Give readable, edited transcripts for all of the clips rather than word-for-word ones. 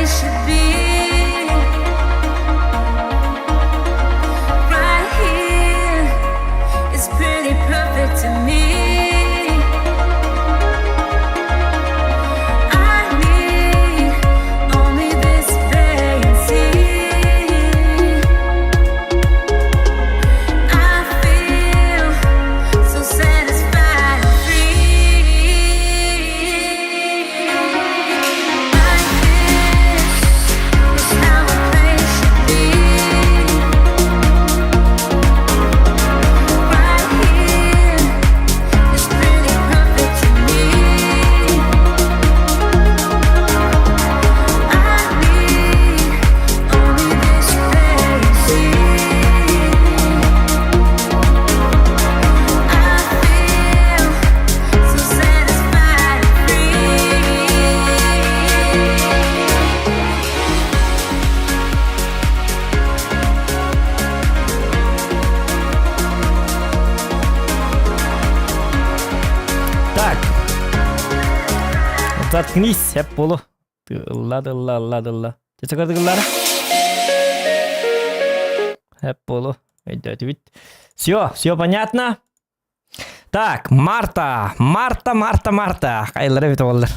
place should be. Right here is pretty perfect to me. I need only this vacancy. I feel so satisfied and free. Like this is how a place should be. Right here is pretty perfect to me. I need only this vacancy. I feel so satisfied and free. Так. Заткнись, hep bolu. Ылла да ылла, ылла да ылла. Чачакардыгыллара. Hep bolu. Өйдөөтүбүт. Все, все понятно? Так, Марта, Марта, Марта, Марта. Хайылара эбит оҕолор.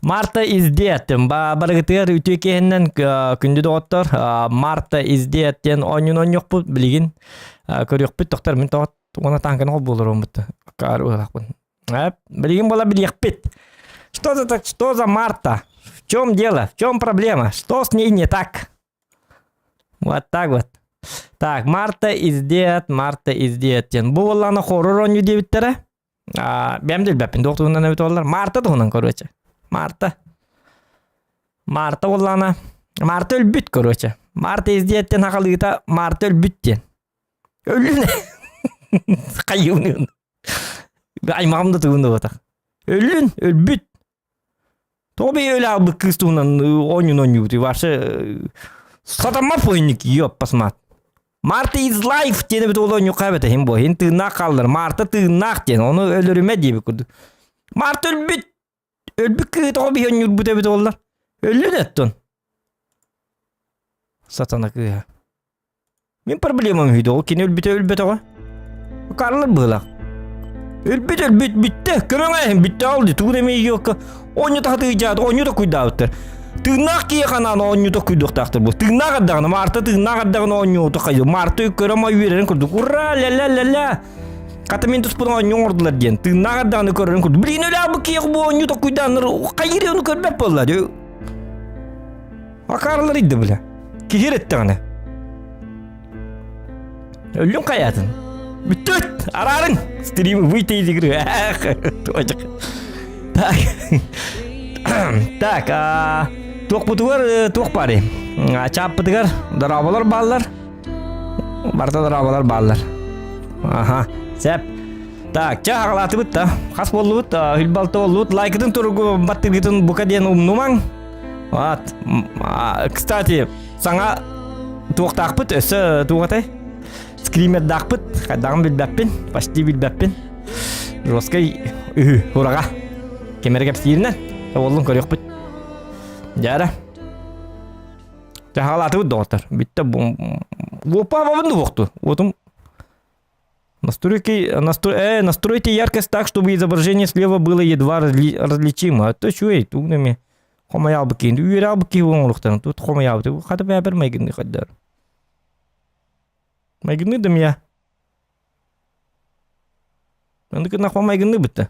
Марта is dead. Барыгытыгар үтүө киһиннэн күндү доҕоттор. Марта is dead диэн оонньуун оонньуохпут билигин көрүөхпүт. Тохтор мин тоҕот уона таанканы холбуулар буолбут. Акаары быһалаахпын. Билигин буола билиэхпит. Что за так, что за Марта? В чем дело? В чем проблема? Что с ней не так? Вот так вот. Так, Марта is dead, Марта is dead диэн. Бу буоллаҕына хоррор оонньуу диэбиттэрэ. Бэйэм да билбэппин, туох туһунан эбит буоллар. Марта туһунан, короче. Марта. Марта буоллаҕына, Марта өлбүт, короче. Марта is dead диэн хахалыыта Марта өлбүт диэн. Өллүн. Хайыыбын. Аймаҕым да тугун да буотах. Өллүн, өлбүт. Тоҕо бэйэ өлө аалбыт кыыс туһунан оонньуун оонньуубутуй вообще сатаммат пойник ёппасмаат. Марта is life диэн эбит ол оонньуохха эбэтэ иһин буо. Иһин тыыннаах хааллар. Марта тыыннаах диэн. Ону өлөрүмэ диэбит курдук. Марта өлбүт. Өлбүт кыыһы тоҕо биһи оонньуурбут эбит буоллар. Өллүн оттон. Сатана кыыһа. Мин проблемам үһү ол кини өлбүтэ өлбөтөҕө. Карлар быһылаах. Өлбүт өлбүт бүттэ. Көрөҥ бүттэ алды. Тугу да эмиэ йокка. Оонньу тахатыйдьаат, оонньу да куйдаабыттар. Тыыннаах киһи ханаан оонньу да куйдуохтаахтар бу. Тыыннаах ардаҕына, Марта тыыннаах ардаҕына оонньуу хайы. Марта көрө ма үөрэрин курдук. Ура, ля-ля-ля-ля. Хата мин туспун оонньуу оҥордулар диэн. Тыыннаах ардаҕына көрөрүн курдук. Блин, өлөө бу киһи бу оонньуу токуйдааннар хайыр ону көрбөт буолла. Акаарылар идде бile. Киһи эрэттэҕинэ. Өллүн хайаатын. Бүттүт! Араарыҥ! Стримы выйти из игры. Эх, Так. Так, туохпутугар туох баарый? Чааппытыгар дорооболор бааллар. Барыта дорооболор бааллар. Аха, сеп. Так, чэ аҕалаатыбыт да. Хас буоллубут? Хүлбалта боллубут. Лайкытын туругу баттыргытын бука диэн умнумаҥ. Вот. Кстати, саҥа туохтаахпыт өссө туох этэй? Скримердаахпыт, хайдаҕын билбэппин, почти билбэппин. Жесткай үһү, ураҕа. Ким эрэ кэпсииринэн, уоллун көрүөхпүт. Дьара. Дьаһалаатыбыт доҕоттор. Бүттэ Опа, бабын дуохту. Уотум Настройки, настрой, настройте яркость так, чтобы изображение слева было едва различимо. А то чуэй, тугнами. Хомайаабыт киин, үөрээбит киһи оҥоруохтарын. Тут хомайаабыт. Хата бэбэр майгынны хайдар. Майгынны да мия. Аны кына хомайгынны бытта.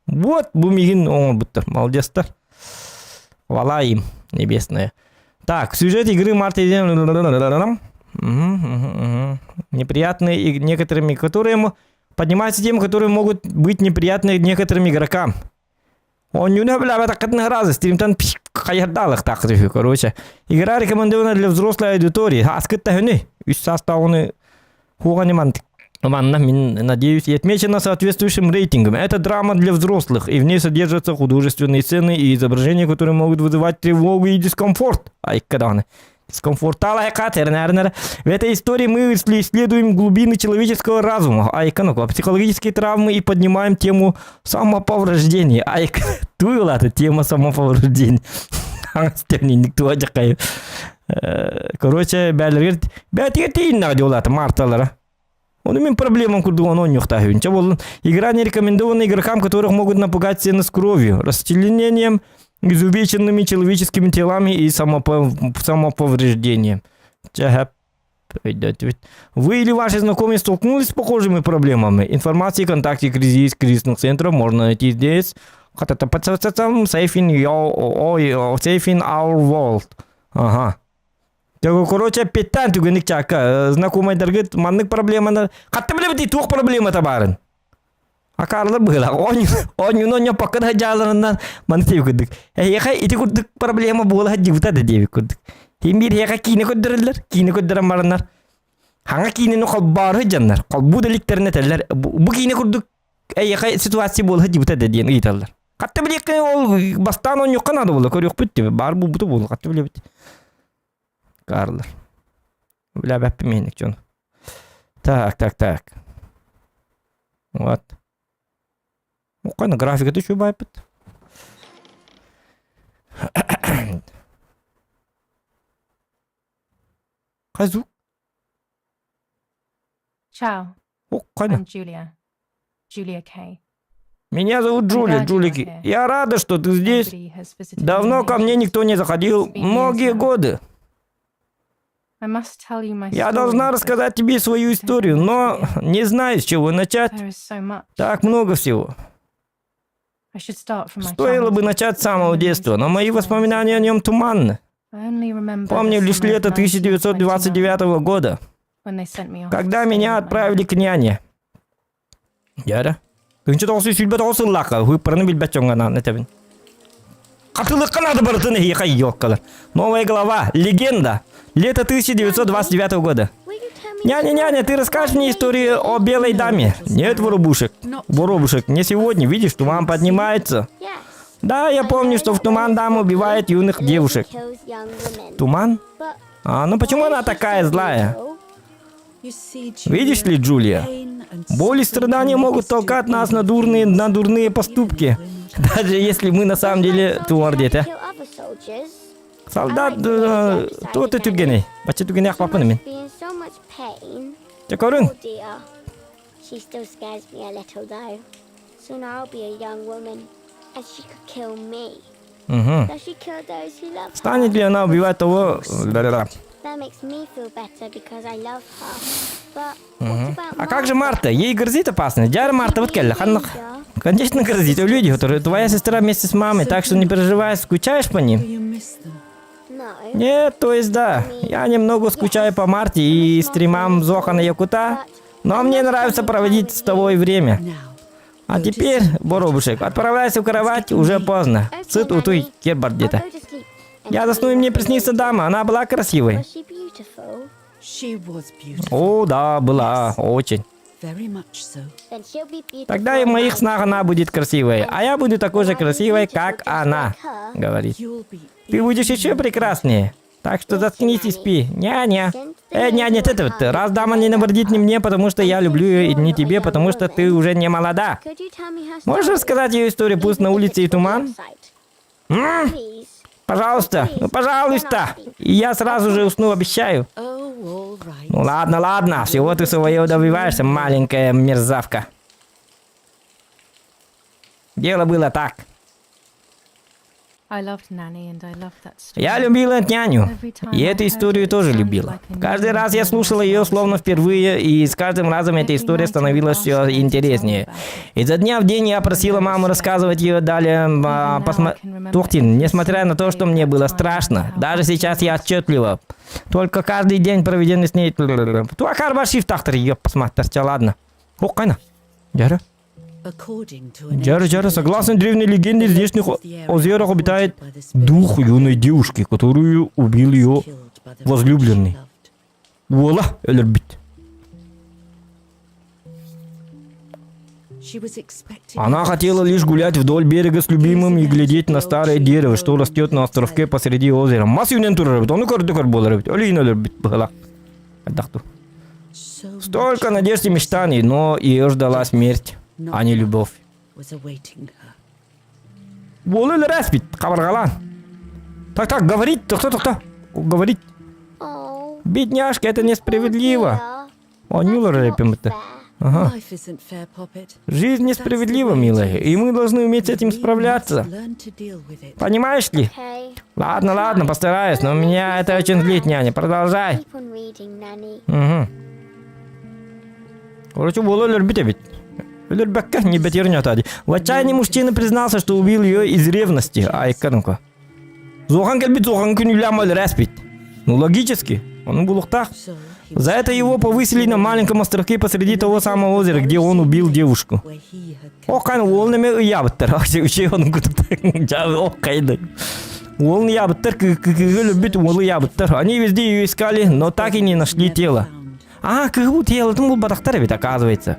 Вот бу мигин оҥорбуттар. Молодецтар. Хвала им небесная. Так, сюжет игры Марта Неприятные некоторыми, которые поднимаются темы, которые могут быть неприятны некоторым игрокам. Оонньууну сөбүлээбэтэххитинэ разы стримтан хайырдаалыктаах үһү, короче. Игра рекомендована для взрослой аудитории. Ааскыт таһыны. Үс саастааҕыны хуоҕа Манна, мин надеюсь, и отмечена соответствующим рейтингом. Это драма для взрослых, и в ней содержатся художественные сцены и изображения, которые могут вызывать тревогу и дискомфорт. Айка даҕаны. В этой истории мы исследуем глубины человеческого разума, айка ну психологические травмы и поднимаем тему самоповреждения. Айка, туила это тема самоповреждения. Хаҥас туа дьакай. Короче, бээлэригэр бээтигэр тиийиннэҕэ дьолаата Марталара. Ону мин проблемам курдук ону онньуохтаахпын. Чэ буоллун, игра не рекомендована игрокам, которых могут напугать сцены с кровью, расчленением, изувеченными человеческими телами и самоповреждением. Чэ, Вы или ваши знакомые столкнулись с похожими проблемами? Информации и контакты кризис, кризисных центров можно найти здесь. Safe in your, safe in our world. Ага. Короче, петтан түгенник чакка знакомайдаргыт маннык проблеманы хатта билебит туох проблемата баарын. Акаарлар быһыылаах. Оонньууну оонньоппокко да дьааларынан маны тиэбит курдук. Эһиэхэ ити курдук проблема буола сылдьыбыта да диэбит курдук. Ким биир эһиэхэ киинэ көрдөрөллөр, киинэ көрдөрөн бараннар. Хаҥа киинэни холбоору сылдьаннар, холбуу да иликтэрин этэллэр. Бу киинэ курдук эйиэхэ ситуация буола сылдьыбыта да диэн ыйыталлар. Хатта билиэххэ ол бастаан оонньуохха наада буолла, көрүөхпүт диби, баар буолбута буолла, хатта билэбит. Карлар. Билээбэппин миһинник дьону. Так, так, так. Вот. Уккана графиката үчүгэй баайбыт. Казу. Ciao. Уккана. I'm Julia. Julia Kay. Меня зовут Джулия, Джулики. Я рада, что ты здесь. Давно ко мне никто не заходил. Многие годы. Я должна рассказать тебе свою историю, но не знаю, с чего начать. Так много всего. Стоило бы начать с самого детства, но мои воспоминания о нем туманны. Помню лишь лето 1929 года, когда меня отправили к няне. Дьэ 1929 сыллаахха ыыппараны билбэт дьоҥҥо анаан этэбин. Хатылыкка наада барытын эһиэхэ ёккалар. Новая глава. Легенда. Лето 1929 года. Няня, няня, ты расскажешь мне историю о белой даме? Нет, воробушек. Воробушек, не сегодня. Видишь, туман поднимается. Да, я помню, что в туман дама убивает юных девушек. Туман? А, ну почему она такая злая? Видишь ли, Джулия, боль и страдания могут толкать нас на дурные поступки. Даже если мы на самом деле тумар диэтэ. Солдат туох түргэнэй. Бачча түгэни ахпаппын мин. Дьэ көрүҥ. She still scares me a little though. Soon I'll be a young woman, and she could kill me. Угу. Does she kill those who love her? Станет ли она убивать того... Да-да-да. That makes me feel better because I love her. But what about А как же Марта? Ей грозит опасность. Дьэ Марта вот кэллэ. Ханнык. Конечно, грозит. Люди, которые твоя сестра вместе с мамой, так что не переживай, скучаешь по ним? No. Нет, то есть да. Я немного скучаю по Марте и стримам Зохана Якута, но мне нравится проводить с тобой время. А теперь, воробушек, отправляйся в кровать, уже поздно. Сыт утуй, киэр I'll где-то. go to sleep. and Я засну, и мне приснится дама, она была красивой. Was she beautiful? She was beautiful, О, да, была, очень. very much so. Then she'll be beautiful. Тогда и в моих снах она будет красивой, а я буду такой же красивой, как она, говорит. You'll be Ты будешь еще прекраснее. Так что заткнись и спи. Няня. Няня, это вот, раз дама не навредит ни мне, потому что я люблю ее, и не тебе, потому что ты уже не молода. Could you tell me her Можешь story? рассказать ее историю, пусть на Even if улице и it's туман? on your М? site. Please. Пожалуйста, ну пожалуйста. И я сразу же усну, обещаю. Oh, all right. Ну ладно, ладно, всего ты своего добиваешься, маленькая мерзавка. Дело было так. I loved Nanny and I loved that story. Я любила няню. И эту историю тоже любила. Каждый раз я слушала ее словно впервые, и с каждым разом эта история становилась все интереснее. Изо дня в день я просила маму рассказывать ее далее. А, посма... Тухтин, несмотря на то, что мне было страшно, даже сейчас я отчетливо. Только каждый день, проведенный с ней... Туахар башив тахтар, ее посмотрите, ладно. О, кайна. Дьэ. According to an Дьэ, ancient дьэ, согласно древней легенде, в здешних legend, озерах обитает дух юной девушки, которую убил ее killed by the man she возлюбленный. loved. Уола өлөрбүт. She was expecting Она хотела лишь гулять вдоль берега с любимым и глядеть на старое дерево, что растет на островке посреди озера. Мас үүнэн турар эбит, ону көрдө көр буолар эбит, өлүйін өлөрбүт быһыылаах. Хайдах so Столько much надежд и мечтаний, но ее ждала смерть, а не любовь. was awaiting her. Уолу өлөрөөс бит, хабаргалаан. Так, так, говорить, тохто, тохто. Говорить. Бедняжка, это несправедливо. Оонньуулар эрэппиммит. Ага. Жизнь несправедлива, милая, и мы должны уметь с этим справляться. Понимаешь ли? Ладно, ладно, постараюсь, но меня это очень злит, няня. Продолжай. Угу. Короче, уола өлөрбүт эбит. Өлөрбөккө не бэтиэрин отади. В отчаянии мужчина признался, что убил ее из ревности. Айка ну-ка. Зохан кэлбит зохан күнүүлээн өлөрөөспүт. Ну, логически. Он булуктах. За это его повысили на маленьком островке посреди того самого озера, где он убил девушку. Ох, уол неме ыйаабыттар. Үчей onun Ох, кайды. Уолун ыйаабыттар, кыһы өлбүт уолу ыйаабыттар. Они везде ее искали, но так и не нашли тело. А, кыһы телотун булбатахтар эбит, оказывается.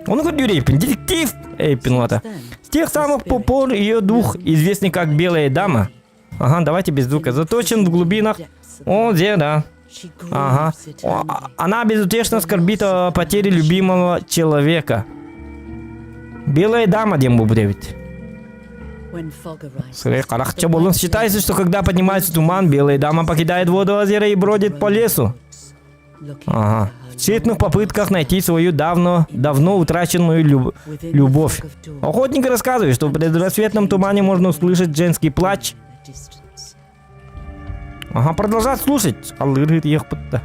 Ону көрдүүр эйпин, детектив эйпин улата. С тех самых пор ее дух, известный как Белая Дама, Ага, давайте без звука. Заточен в глубинах. О, где, да. Ага. О, она безутешно скорбит о потере любимого человека. Белая дама диэн буолбут эбит. Харахча болун. Считается, что когда поднимается туман, белая дама покидает воду озера и бродит по лесу. Ага. В тщетных попытках найти свою давно, давно утраченную люб любовь. Охотник рассказывает, что в предрассветном тумане можно услышать женский плач. Ага, продолжать слушать. Аллырыт ехпытта.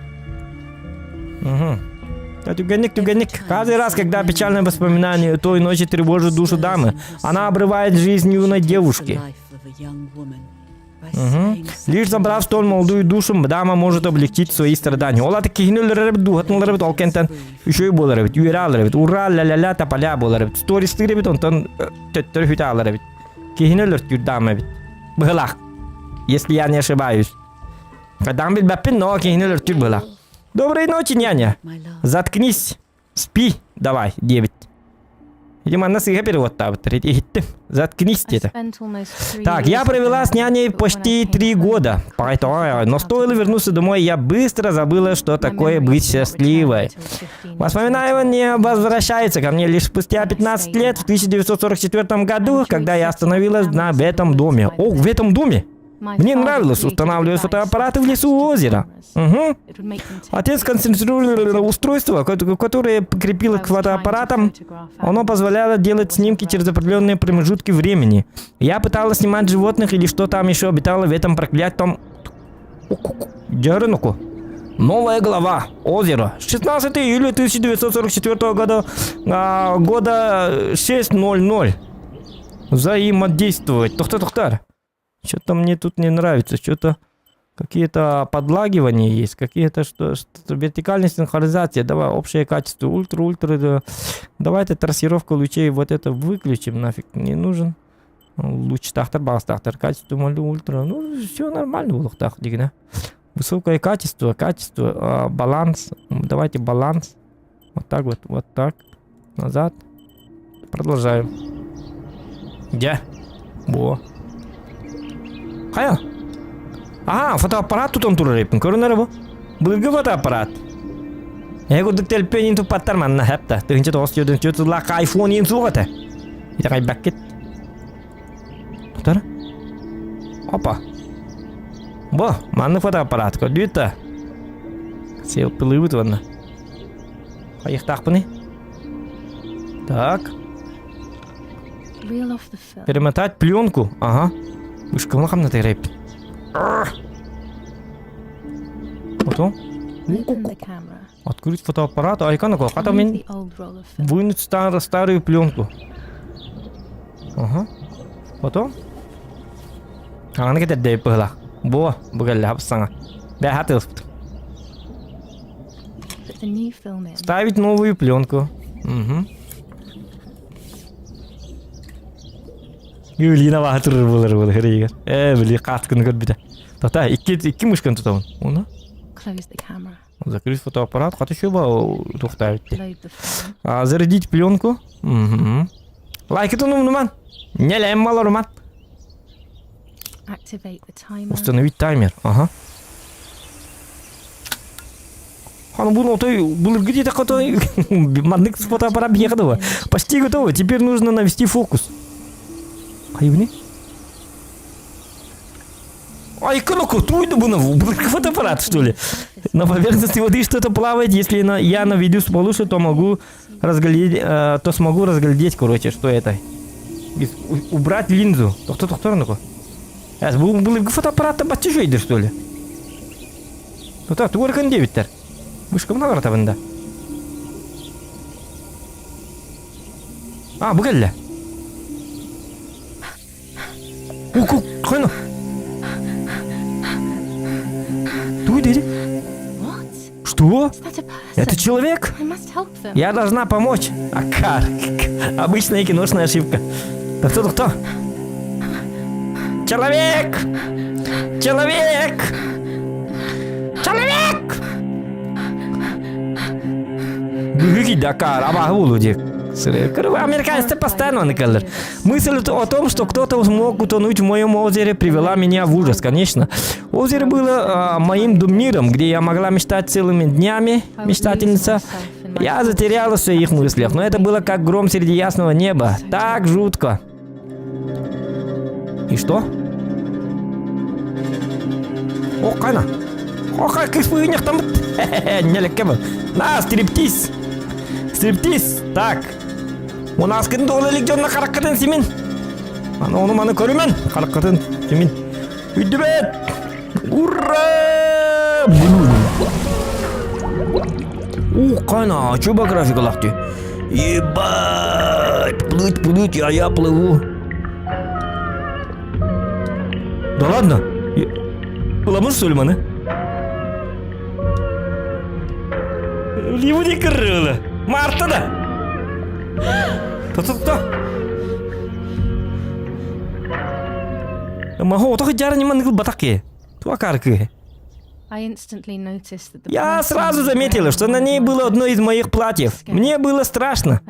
Угу. Түгэнник, түгэнник. Каждый раз, когда печальное воспоминание той ночи тревожит душу дамы, она обрывает жизнь юной девушки. Угу. Лишь забрав столь молодую душу, дама может облегчить свои страдания. Ол аты киһини өлөрөр эбит, дууһатын ылар эбит, ол кэнтэн үчүгэй буолар эбит, үөрэ алар эбит, ура ля-ля-ля тополя буолар эбит, стористыыр эбит, онтон төттөрү хүтэ алар эбит. Киһини өлөртүүр дама эбит. Быһылаах. Если я не ошибаюсь. Адам билбэппин, но киһини өлөртүүр быһылаах. Доброй ночи, няня. Заткнись. Спи, давай, диэбит. Видимо, она сыга переводтаабыттар. Иһиттим. Заткнись где-то. Так, я провела с няней почти 3 года. Поэтому, но стоило вернуться домой, я быстро забыла, что такое быть счастливой. Воспоминания возвращаются ко мне лишь спустя 15 лет, в 1944 году, когда я остановилась на в этом доме. О, в этом доме? Мне нравилось устанавливать фотоаппараты в лесу у озера. Угу. Отец концентрировал устройство, которое прикрепило к фотоаппаратам. Оно позволяло делать снимки через определенные промежутки времени. Я пыталась снимать животных или что там еще обитало в этом проклятом... Дернуку. Новая глава. Озеро. 16 июля 1944 года, года 6.00. Взаимодействовать. Тохтоо, тохтоо. Что-то мне тут не нравится. Что-то какие-то подлагивания есть, какие-то что, что вертикальная синхронизация. Давай общее качество ультра, ультра. Да. Давайте трассировку лучей вот это выключим, нафиг не нужен. Луч тахтар, бас тахтар, качество молю ультра. Ну, все нормально буолуохтаах дии. Высокое качество, качество, баланс. Давайте баланс. Вот так вот, вот так. Назад. Продолжаем. Где? Во. Хайа? А, фотоаппарат тутан турар эбиппин. Көрүнэр бу. Былыргы фотоаппарат. Ээ курдук төлөпүөн туппаттар манна хэпта. Тыһыынча тоҕус сүүс түөрт сыллаахха айфон иин суох этэ. Итэҕэйбэккит. Тутар. Опа. Бу, маннык фотоаппарат. Көрдүүт да. Селфилыыбыт уонна. Хайыахтаахпыный? Так. Reel off the film. Перемотать пленку. Ага. Вышкалма хамната рэп. Потом. Open the camera. Открыть фотоаппарат. Айкана хата Remove мен the old roll of film. вынуть старую пленку. Ага. Потом. Аны кетерде быһыла. Бу, бугелле хапсаңа. Бә хатыл. Put the new film in. Ставить новую пленку. Угу. Юлина баатыр булар булар херигер. Э, били каткын көрбүтэ. Тата, икки икки мышканы тутабын. Уну. Close the camera. Закрыть фотоаппарат. Хата еще ба тухтаабит. Load the film. А, зарядить пленку. Угу. Лайкытын умнуман. Не маларуман. Activate the timer. Установить таймер. Ага. Аны бу отой былыргы где-то котой маннык фотоаппарат биэхэ Почти готово. Теперь нужно навести фокус. Хайыбыный? Ай, кнопку, туйду буну, фотоаппарат, что ли? На поверхности воды что-то плавает, если на, я наведу получше, то могу разглядеть, э, то смогу разглядеть, короче, что это. Убрать линзу. Тохто, тохто, ну-ка. Был, был фотоаппарат бачча жойдыр, что ли? Тута, тугар диэбиттэр. Вышка мына баратабын да. А, бу кэллэ. Уку, хайна. Туй дири? Что? Это человек? Я должна помочь. Акар. Обычная киношная ошибка. Да кто, кто? Человек! Человек! Человек! Бүгү Дакар, абаһы буолу диэк. Американцы постоянно накаллар. Мысль о том, что кто-то смог утонуть в моем озере, привела меня в ужас, конечно. Озеро было э, моим миром, где я могла мечтать целыми днями, мечтательница. Я затерялась в своих мыслях, но это было как гром среди ясного неба. Так жутко. И что? О, кана. О, как там. На, стриптиз. Стриптиз. Так. У нас кын дола илик дьонно хараккатын симин. Аны ону маны көрүмэн. Хараккатын симин. Үдүбэт! Ура! Ух, кана, а чё по графикалах ты? Ебать! Плыть, плыть, а я плыву. Да ладно? Ыламын что ли маны? Ливни кырылы. Марта да! То-то-то! Маһы отох жары ниман гыл батаки. Туакаркы. Я сразу заметила, что на ней было одно из моих платьев. Мне было страшно.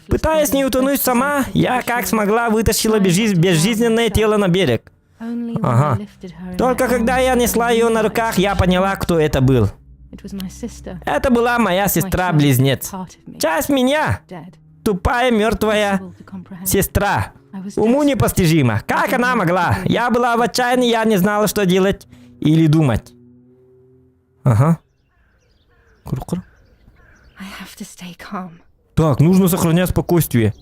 Пытаясь не утонуть сама, я как смогла вытащила безжизненное тело на берег. Ага. Только когда я несла ее на руках, я поняла, кто это был. Это была моя сестра-близнец. Часть меня. Тупая мертвая сестра. Уму непостижимо. Как она могла? Я была в отчаянии, я не знала, что делать или думать. Ага. Кур-кур. Так, нужно сохранять спокойствие.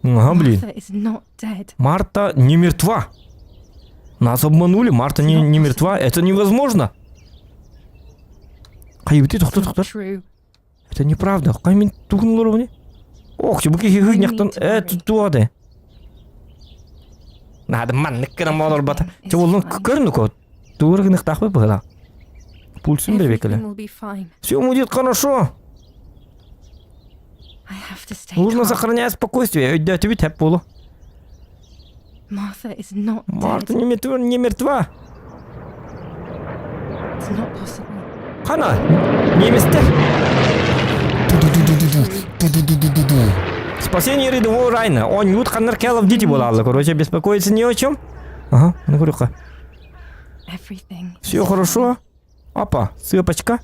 Ага, блин. Марта не мертва. Нас обманули, Марта не, не мертва. Это невозможно. Хайбити, тохто, тохто. Это неправда. Каймен тугнулар мне. Ох, бу киһи хыгньахтан э туады. Надо маннык гынан олорбата. Чэ олун көрнү Тугур гыныктаахпы быһыла. Пульсун бэбекеле. Все будет хорошо. Нужно сохранять спокойствие. Өйдөтүбүт хэп болу. Марта не мертва. Не мертва. Хана, немецтер. Спасение рядового Райна. Он нют ханнар Call of Duty буолалла. Короче, беспокоиться не о чем. Ага, ну говорю-ка. Все хорошо. Опа, цепочка.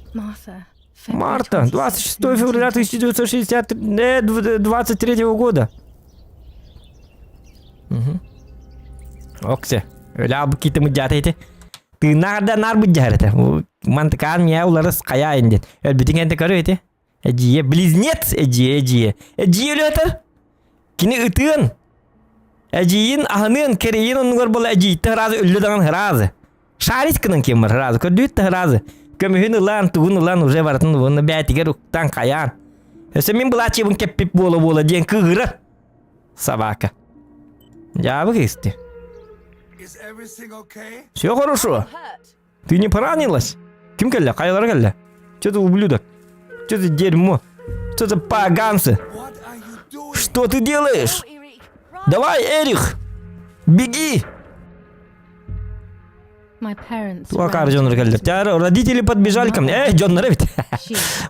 Марта, 26 февраля 1923 года. Угу. Оксе. Ля бу китimi дьаата Тыыннаах да наар быдьаһар этэ. Мантыкаан миэ уларыс хайаа индин. Өлбүтүн энте көрө эти. Эдьиийэ близнец эдьиийэ эдьиийэ. Эдьиийэ өлөтөр. Кини ытыан. Эдьиийин аһыныан кэриин оннугар буола эдьиийтэ ыраазы өллө даҕаны ыраазы. Шарить гынан киэммэр ыраазы. Көрдүүт да ыраазы. Көмүһүн ылан, тугун ылан уже барытын уонна бээтигэр уктан хайаан. Өссө мин былаачыйбын кэппит буола-буола диэн кыыһырар. Собака. Дьаабы кисти. Все хорошо. Ты не поранилась? Ким кэллэ? Хайалара кэллэ? Что ты ублюдок? Что за дерьмо? Что за поганцы? Что ты делаешь? Давай, Эрих! Беги! Туакар дьоннор кэллэр. Родители подбежали ко мне. Эй, дьоннор ведь.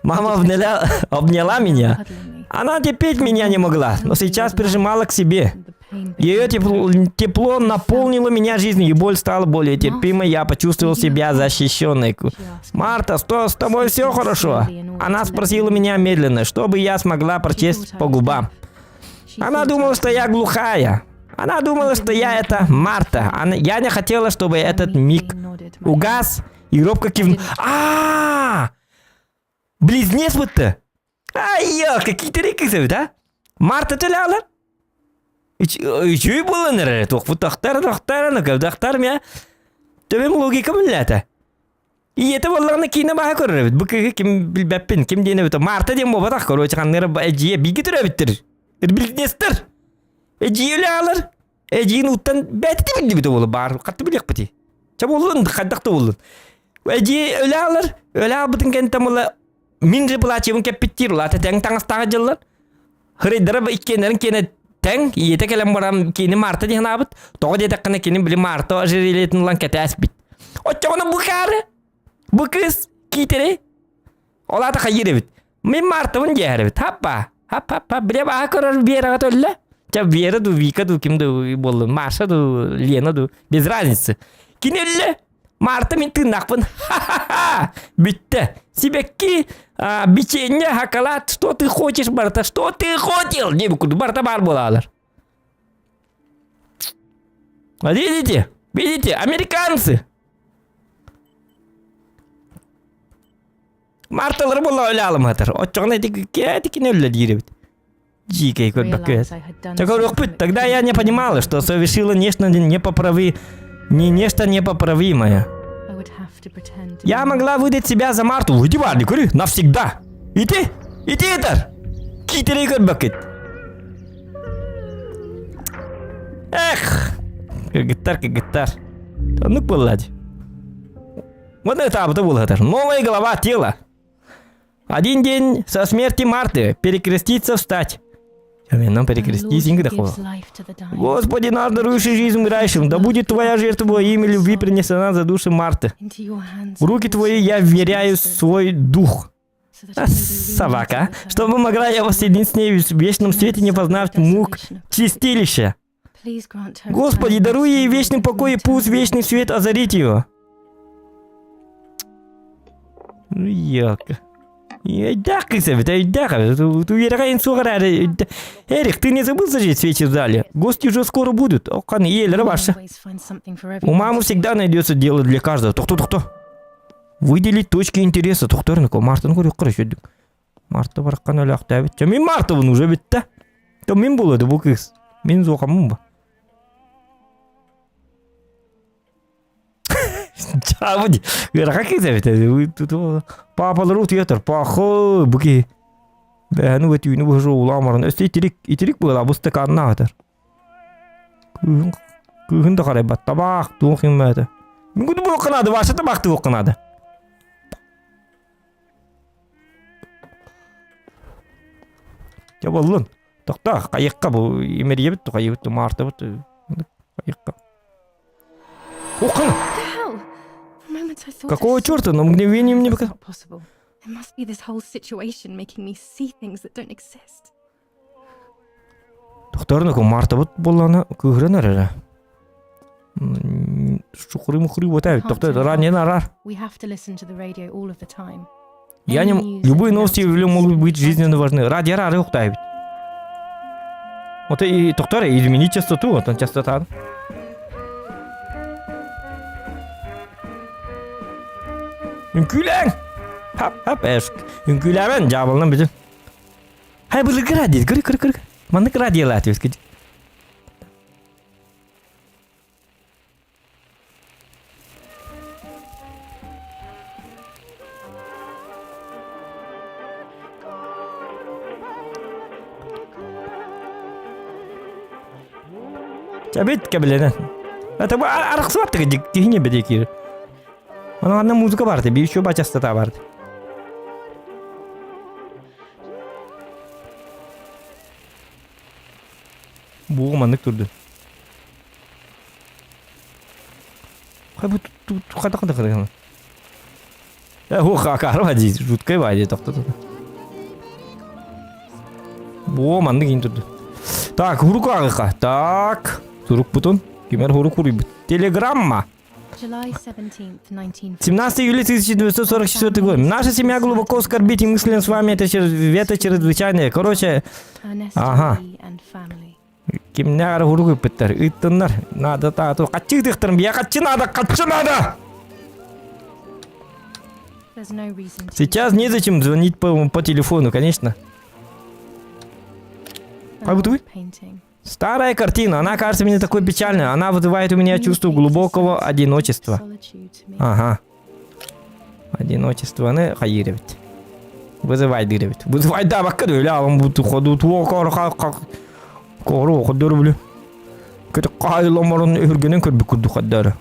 Мама обняла, обняла меня. Она терпеть меня не могла, но сейчас прижимала к себе. Ее тепло, тепло наполнило меня жизнью, и боль стала более терпимой. Я почувствовал себя защищенной. «Марта, что с тобой все хорошо?» Она спросила меня медленно, чтобы я смогла прочесть по губам. Она думала, что я глухая. Она думала, что я это Марта. Она... Я не хотела, чтобы этот миг угас. И робко кивнул. А! Близнец будто. Ай, елка, какие кызы, да? Марта төлялар. Үчүгэй буолан эрэр. Туохпут тохтар, тохтар, тохтар, мя. Төбөм логика милләтэ. Ийэтэ буоллаҕына киинэ баһа көрөр эбит. Бу кыыһы ким билбэппин, ким диэн эбит. Марта диэн буолбатах, короче, ханныгы эдьиийэ бииргэ төрөөбүттэр. Близнецтэр. Эдьиийэ үлэ Эдьиийин ууттан бэйэтэ биллибитэ буолуо баар хатты билиэхпитий. Чэ буоллун, хайдах да буоллун. Эдьиий өлө аалар, өлө аалбытын кэнниттэн була мин же былаачыйабын кэппиттиир, улаата тэҥ таҥастааҕа дьыллар. Хырыйдара иккиэннэрин киэнэ тэҥ, ийэтэ кэлэн баран кини Марта диэн аабыт. Тоҕо диэтэххинэ кини били Марта ожерельетин ылан кэтээспит. Оччоҕуна бу каары, бу кыыс киитэри ол аата хайыыр эбит. Мин Мартабын диэһэр эбит. Хаппа, хап хап хап бile баһа көрөр Вераҕа төллө. Чэ Вера ду, Вика ду, ким ду буоллун, Маша ду, Лена ду, без разницы. Кини өллө. Марта мин тыыннаахпын. Ха-ха-ха! Бүттэ. Сибэкки, печенье, шоколад, что ты хочешь, Барта, что ты хотел? Диэбит курдук барыта баар буолаалар. Видите? Видите? Американцы! Марталары буолла өлө алыматар. Оччоҕуна ити кини өллө диир эбит. Дикой көрбөккө. Көрүөхпүт. Тогда я не понимала, что совершила нечто непоправи... не нечто непоправимое. Я могла выдать себя за Марту. Выйди, Варни, көрү, навсегда. Ити, ити этэр. Киитэри көрбөккүт. Эх, кыргыттар, кыргыттар. Оннук буолла дии. Вот это абыта буолла Новая голова тела. Один день со смерти Марты перекреститься встать. Нам перекрестись, Господи, наш дарующий жизнь умирающим, да будет твоя жертва во имя любви принесена за души Марты. В руки твои я вверяю свой дух. А, собака, чтобы могла я воссоединить с ней в вечном свете, не познав мук чистилища. Господи, даруй ей вечный покой и пусть вечный свет озарит ее. Ну, елка. Өйдөөх кыыс эбит, өйдөөх эбит. Үөрэҕэ суох эрээри. Эрик, ты не забыл зажечь свечи в зале? Гости уже скоро будут. Окхан иелері баршы. У мамы всегда найдется дело для каждого. Тохто, тохто. Выделить точки интереса. Тохторнико, Мартын көрүк көрүшөдүк. Марта бараккан өлөөхтөөбүт. Чэ, мин Мартабын уже бүтті. То мин болады бу кыз. Мин зоқамын ба. Чабы ыарахан киһи эбит. Папалар утуйатар. Пахы бу киһи. Бэһэни өтүүнү быһа улаамарын. Өстө итирик, итирик буола бу стаканнаатар. Кыыһын кыыһын да харайбат. Табаах туох иммээтэ. Мин куду буолканаады, Вася табаах туохканаады. Дьэ буоллун. Тохтоо, хайыахха бу имэрийэбит, хайыыбыт, маартабыт, хайыахха. Ухын! Какого черта? На мгновение мне пока... It must be this whole situation making me see things that don't exist. Тохторно мартабыт буоллаҕына кыыһыран эрэрэ. Шухры-мухры вот это. Тохто ранее арар. We have to listen to the radio all of the time. Я не... Любые новости могут быть жизненно важны. Радио ары ухтайбит. Вот и тохтор изменить частоту, вот он частота. Үҥкүүлээҥ! Хап, хап, эшк. Үҥкүүлээбэн, дьаабылынан бүтүн. Хай былыргы радио, көрү, көрү, көрү. Маннык радиолаат үскэ. Чабит кэбилэнэн. Это арахсыбаттыгы киһини бэдикир. Онон музыка барды, биир еще бачастата барды. Бу маннык турду. Хай бу хата хата хата. Ох, акарва дии, жуткай баайы тохтото. Бу маннык иин турду. Так, хурук ааҕыха. Так, сурукпутун. Кимэр хурук хуруйбут. Телеграмма. 17 июля 1944 год. Наша семья глубоко скорбит и мысленно с вами это, это чрезвычайное. Короче, ага. Кимнээх эрэ хурук ыппыттар. Ыыттыннар. Наада таату. Хаччы ыытыахтарын бия хаччы наада, хаччы надо! Сейчас незачем звонить по телефону, конечно. Как будто вы? Старая картина, она кажется мне такой печальной. Она вызывает у меня чувство глубокого одиночества. Ага. Одиночествоны хайыыр эбит. Вызывай диир эбит. Вызывай да бакка өлө алым буту ходу туо кор кору ходор биле. Көтө кайломорун өһүргенен көрбүт курдук хаддары.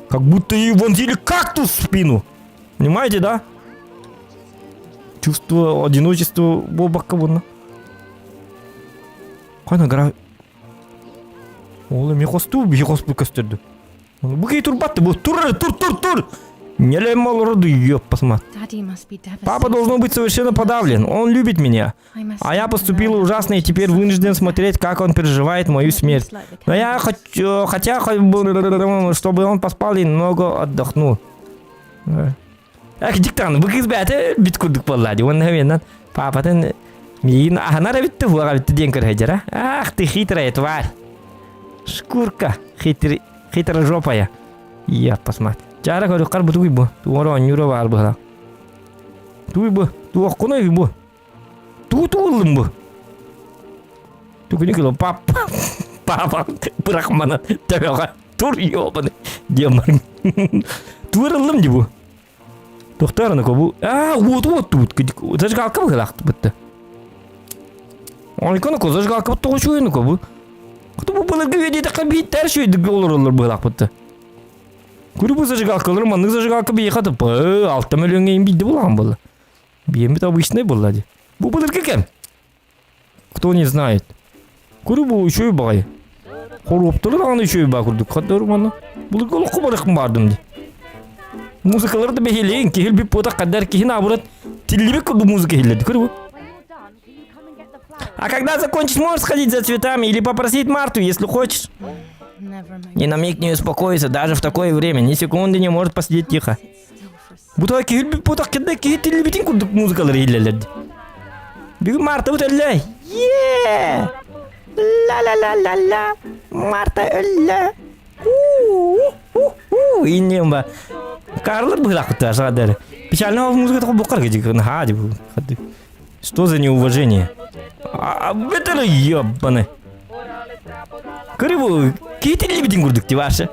Как будто ей вонзили кактус в спину. Понимаете, да? Чувство одиночества буолбакка буолна. Кана гра... Ол эми хостуу биһи хоспу көстөрдү. Бу киһи турбатты, бу тур, тур, тур, тур! Нелем олороду, ёппасма. Папа должно быть совершенно подавлен. Он любит меня. А я поступила ужасно и теперь вынужден смотреть, как он переживает мою смерть. Но я хочу, хотя, чтобы он поспал и немного отдохнул. Эх, диктан, бу кыз бәте бит курдук буолла дии. Уонна менен папатын миин аһанар эбитти, хуаға битти диэн көрһөдьөрө. Ах, ты хитрая тварь. Шкурка хитрый, хитрожопая. Я посмотри. Чара көрүккар бу тугуй бу. Туора оонньуура баар быһыла. Тугуй бу. Туохкуна бу. Тугу тугуллум бу. Тугуну кило пап. Папа бырахмана төбөҕө тур ёбаны диэммар. Туырыллым ди бу. Тохтор бу. А, вот вот тут. Зажигалка быһылаахтыбытты. Ойкону зажигалка бут тоҕучуйну бу. Кто бу былыргы үйдеде бииттер шүйдүк олороллор быһылаахпытты. Көрү бу зажигалкалар маннык зажигалка биэхэ тыппы алта мөлүөҥҥэ биирдэ булаан буолла. Биэммит обычный буолла ди. Бу былыргы кэм. Кто не знает. Көрү бу үчүгэй баҕайы. Хоруоптары даҕаны үчүгэй баа курдук. Хаддар манна. Былыргы олоххо барыахпын баардым ди. Музыкалары да бэһиэлэйин киһи өлбүт буотах хаддар киһи наоборот тиллибит курдук музыка иһиллэрди. Көрү бу. А когда закончишь, можешь сходить за цветами или попросить Марту, если хочешь. Ни на миг не успокоится, даже в такое время. Ни секунды не может посидеть тихо. Бу та киһи өлбүт кэннэ киһи тиллибитин курдук музыкалары иһиллэллэр. Бүгүн Мартабыт өллө. Е! Ла-ла-ла-ла-ла. Марта өллө. У-у-у-у. Иннем ба. Карлар быһылаахпыттар саҕадары. Печально музыка букар ха Что за неуважение? А это ебаный. Көрү киитиллибитин курдук ти ваша.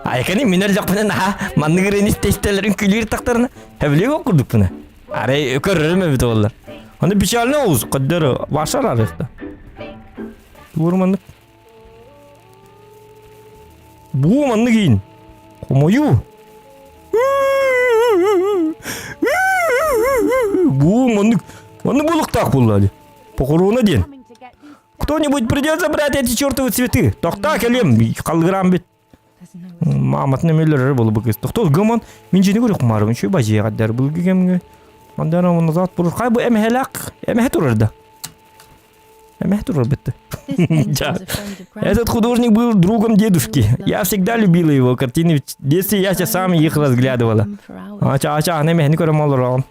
Айканы мен өллөкпүнэ наха маннык ырыаны истэ-истэлэрин күлүүр тахтарына хэвлиго курдукпуна. Арай көрөрүм эбит оллар. Аны печально олус каддары вашар арыхта. Тур маннык. Бу маннык иин. Хомойуу. Бу маннык маннык буолуохтаах буолла дии. Похорона диэн. Кто-нибудь придет забрать эти чертовы цветы? Тохтоо кэлиэм, халыгыраан бит. Мааматын эмиэлэрэ буолу кыз. Тохтоо гыман мин дьиэни көрүөх маарым үчүгэй бадьыйаҕар былыргы кэмҥэ. Мандара назад турар. Хай бу эмэһэлээх эмэһэ турар да. Эмэһэ турар битте. Этот художник был другом дедушки. Я всегда любила его картины. В детстве я часами их разглядывала. Ача ача аны эмэһэни көрөм олорон.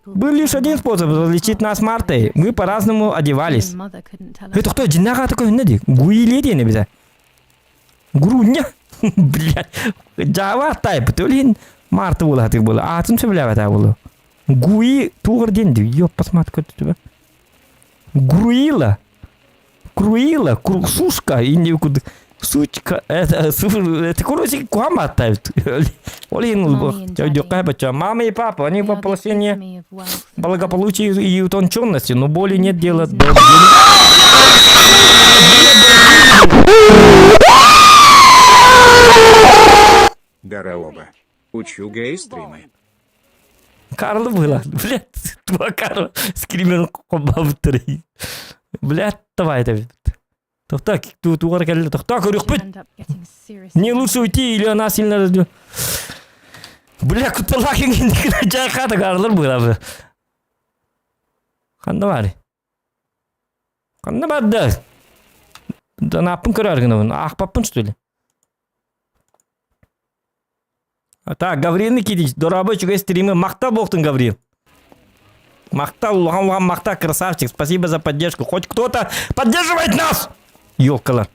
Был лишь один способ различить нас с Мартой. Мы по-разному одевались. Это кто? Дьиҥнээх аата көһүннэ дии. Гуиле диэн эбитэ. Груня. Блядь. Java type. Төлин Марта буолаатык буола. Аатын сөбүлээбэтэ буолу. Гуи тугар диэн дии. Ёппас мат көрдү Груила. Круила, сушка, инде курдук. Сучка, это, это короче, куама оттавит. Мама и папа, они воплощение благополучия и утонченности, но боли нет дела до... Дараоба. Учу гей-стримы. Карл было. Блядь, два Карла. Скример қобабыттыр. Блядь, давай это. Тохта, тугар кэллэ. Тохта, көрүөхпүт. Не лучше уйти или она сильно разлю. Бля, куталахин жайхата Карлар было. Ханна бар. Ханна бар да. Да наппын көрөр гынабын. Аахпаппын что ли? Так, Гаврил Никитич, дорообо үчүгэй стримы махтал буолтун Гаврил. Махтал, улахан улахан махтал, красавчик. Спасибо за поддержку. Хоть кто-то поддерживает нас! Ёлкалар.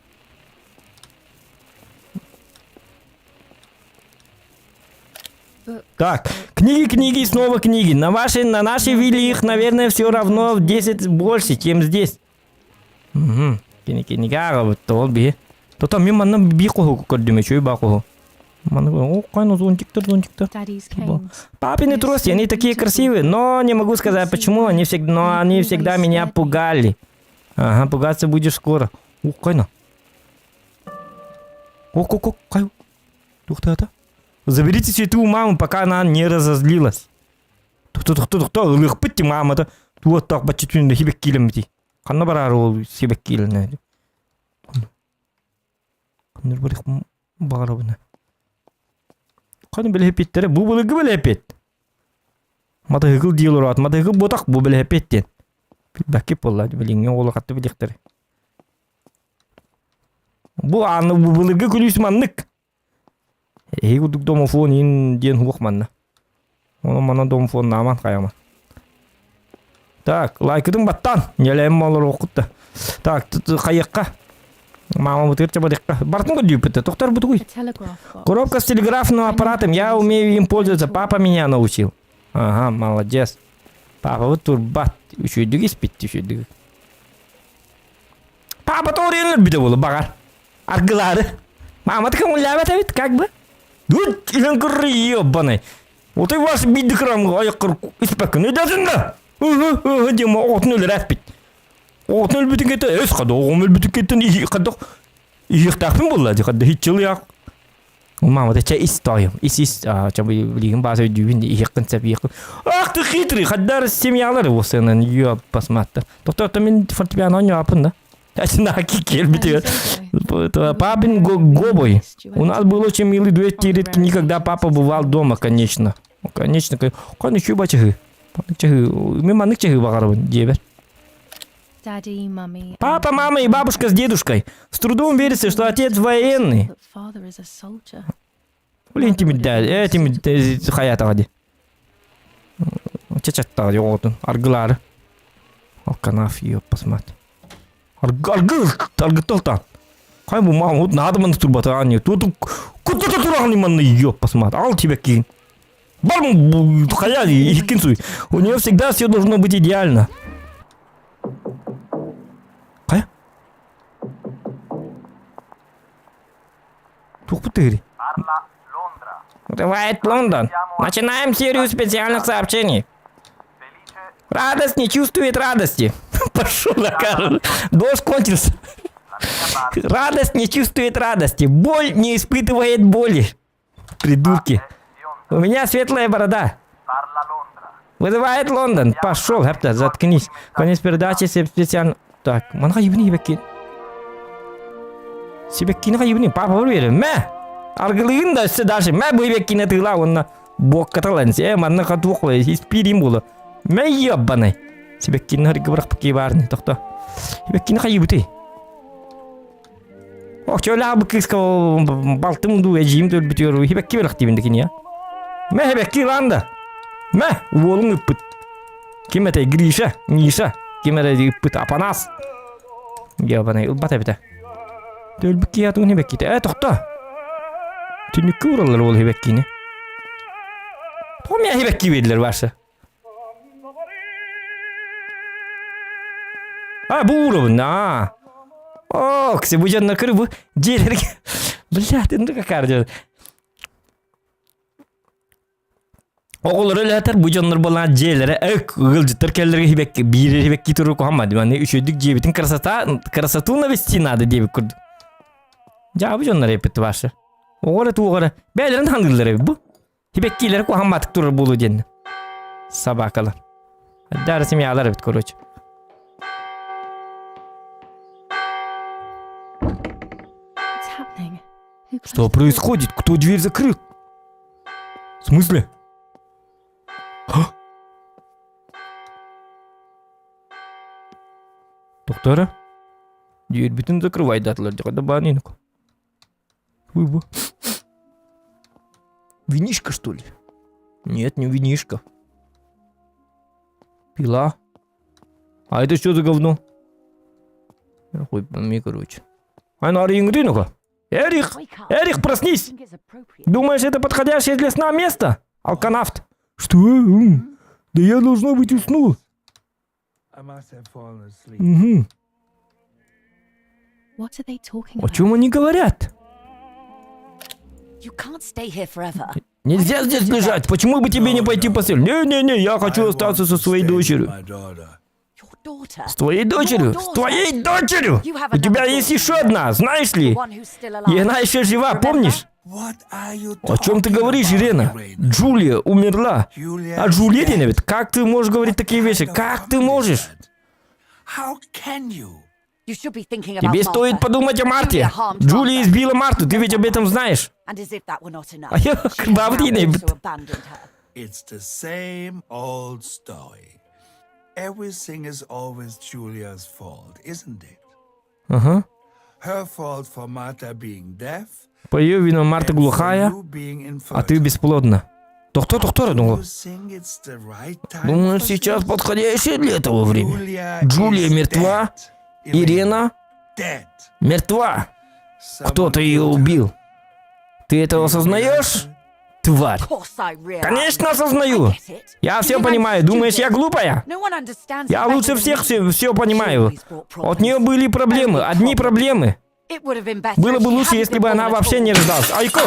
Так, книги, книги и снова книги. На вашей, на нашей вилле их, наверное, все равно в 10 больше, чем здесь. Угу. Кини кинигэ ааҕабыт ол биһи. Тото мин манна бии хоһу көрдүм үчүгэй баа хоһу. Манна о кайна зонтиктар зонтиктар. Папины трости, они такие красивые, но не могу сказать почему, они всегда, но они всегда меня пугали. Ага, пугаться будешь скоро. Ух, кайна. Ок, ок, ок, кай. Тухта Заберите цветы у мамы, пока она не разозлилась. Тухта, тухта, тухта, ылыхпыт мамата. Туоттах баччытын хибеккилемити. Ханна бараары ол сибэккиилэнэ. Ханна барых баҕарабына. Ханна бэлэһэпиэттэрэ бу былыргы бэлэһэпиэт. Матыһыкыл диил ураат матыһыкыл буотах бу бэлэһэпиэт диэн. Билбэккэ буолла билиҥҥи оҕолор хатты билиэхтэрэ. Бу аны бу былыргы күлүүс маннык. Эһиги курдук домофон иин диэн суох манна. Онон манан домофоннааман хайама. Так, лайкытын баттаан. Ньэлэйим олоруоххут да. Так, хайыахха. Мамабытыгар чабадыахха. Бартын көрдүүппүт Тохтор бутугуй. Коробка с телеграфным аппаратом. Я умею им пользоваться. Папа меня научил. Ага, молодец. Папа вот турбат. Үчүгүйдүк испит, үчүгүйдүк. Папа тоҕуруйан өлбүтэ буолу баҕар. Аргылаары. Маамата көҥүллээбэт эбит, как бы. Тут иһэн кырры ёбаный. Вот и вас бидди кырамга айыккыр испэккин өйдөөтүн да. Ыһы, ыһы диэн оҕотун өлөрөөппүт. Оҕотун өлбүтүн кэтэ өс хада оҕом өлбүтүн кэттэн иһи хадах иһиэхтээхпин буолла ди хадда хиччылыах. Мама, чэ ис тоойум, ис ис чэ билигин баас өйдүүбүн иһиэххин сөп иһиэххин. Ах ты хитрый, хаддар семьялар осынан ёп басматта. Тоқтор мин фортепиано оонньооппун да. Папин гобой. У нас был очень милый дуэт редко никогда папа бывал дома, конечно. Конечно, конечно, бачыһы. Мен маннык чаһы баҕарабын диэбэр. Папа, мама и бабушка с дедушкой. С трудом верится, что отец военный. Блин, тимиддэ, тимиддэ хаятаҕа ди. Чачаттаҕа ди оҕотун аргылаары. Алканаф ёппасмат. Аргы, аргыталтан. Хай бу мам, вот надо маны турбата ани. Тут куда-то турағын манны ёппасмат. Ал тебе кин. Бар хая иккин суй. У нее всегда все должно быть идеально. Хайа? Тух Бывает Лондон. Начинаем серию специальных сообщений. Радость не чувствует радости. Пошел на Карл. Дождь кончился. Радость не чувствует радости. Боль не испытывает боли. Придурки. У меня светлая борода. Вызывает Лондон. Пошел, хапта, заткнись. Конец передачи специально. Так, манха ебни ебекки. Сибэккини хайыбыный папа берем мэ аргылыгын да өссө дальше мэ бу ибэккини тыыла уонна буоккаталан э манна хатуох испиирим буолу мэ ёббанай сибэккини харгы бырахпыкки баарны тохто ибэккини хайыбытый Ох, чөлө бу кыыска балтым дуу эдьиийим өлбүтүгэр хибэкки бэлэхтиибин да киниэ. Мэ хибэкки ылаан да. Мэ уолуҥ ыппыт. Ким этэй Гриша, Миша, ким эрэ ыппыт Апанас. Ебаный ылбат эбитэ. Өлбүт киһи атын хибэккитэ. Э, тохто. Түннүккэ ураллар ол хибэккини. Тоҕо миэхэ хибэкки биэрдилэр ваша? А, бу уровень, а. О, ксе бу дьоннор көрү бу дьиэлэргэ. Бля, ты ну какая дьон. Оҕолору үлэһэтэр бу дьоннор буолан дьиэлэрэ өк ыалдьыттар кэллэргэ хибэкки биир хибэкки туру куһамма диманы үчүгдүк дьиэбитин красота красоту навести надо диэбит курдук. Дьаа бу дьоннор эппит ваша. Оҕо эрэ туох эрэ бэйэлэрин ханыыллар эбит бу. Хибэккиилэрэ куһамматык турар буолуо диэн. Собакалар. Дары семьялар эбит короче. Что происходит? Кто дверь закрыл? В смысле? А? Доктора? Дверь бүтүн закрывайдатылар дьэ баанын Выбу. Винишко, что ли? Нет, не винишко. Пила. А это что за говно? Хуй пойми, короче. Ай, ну ну-ка. Эрих! Эрих, проснись! Думаешь, это подходящее для сна место? Алканавт. Что? Да я, должно быть, уснул. Угу. О чем они говорят? Нельзя здесь лежать. Почему бы тебе не пойти в постель? Не-не-не, я хочу остаться со своей дочерью. С твоей дочерью? С твоей дочерью! У тебя есть еще одна, знаешь ли? И она еще жива, помнишь? О чем ты говоришь, Ирена? Джулия умерла. А Джулия ведь? Как ты можешь говорить такие вещи? Как ты можешь? Тебе стоит подумать о Марте. Джулия избила Марту, ты ведь об этом знаешь. А я бабдина. It's the same old story. Everything is always Julia's fault, isn't it? Ага. Her fault for Martha being deaf. По ее вину Марта глухая, а ты бесплодна. Доктор, доктор, ну. Думаю, сейчас подходящее для этого время. Джулия мертва, Ирена мертва. Кто-то ее убил. Ты это осознаешь? Тварь. Конечно осознаю. Я все понимаю. Думаешь, я глупая? Я лучше всех все, все понимаю. От нее были проблемы. Одни проблемы. Было бы лучше, если бы она вообще не рождалась. Айко!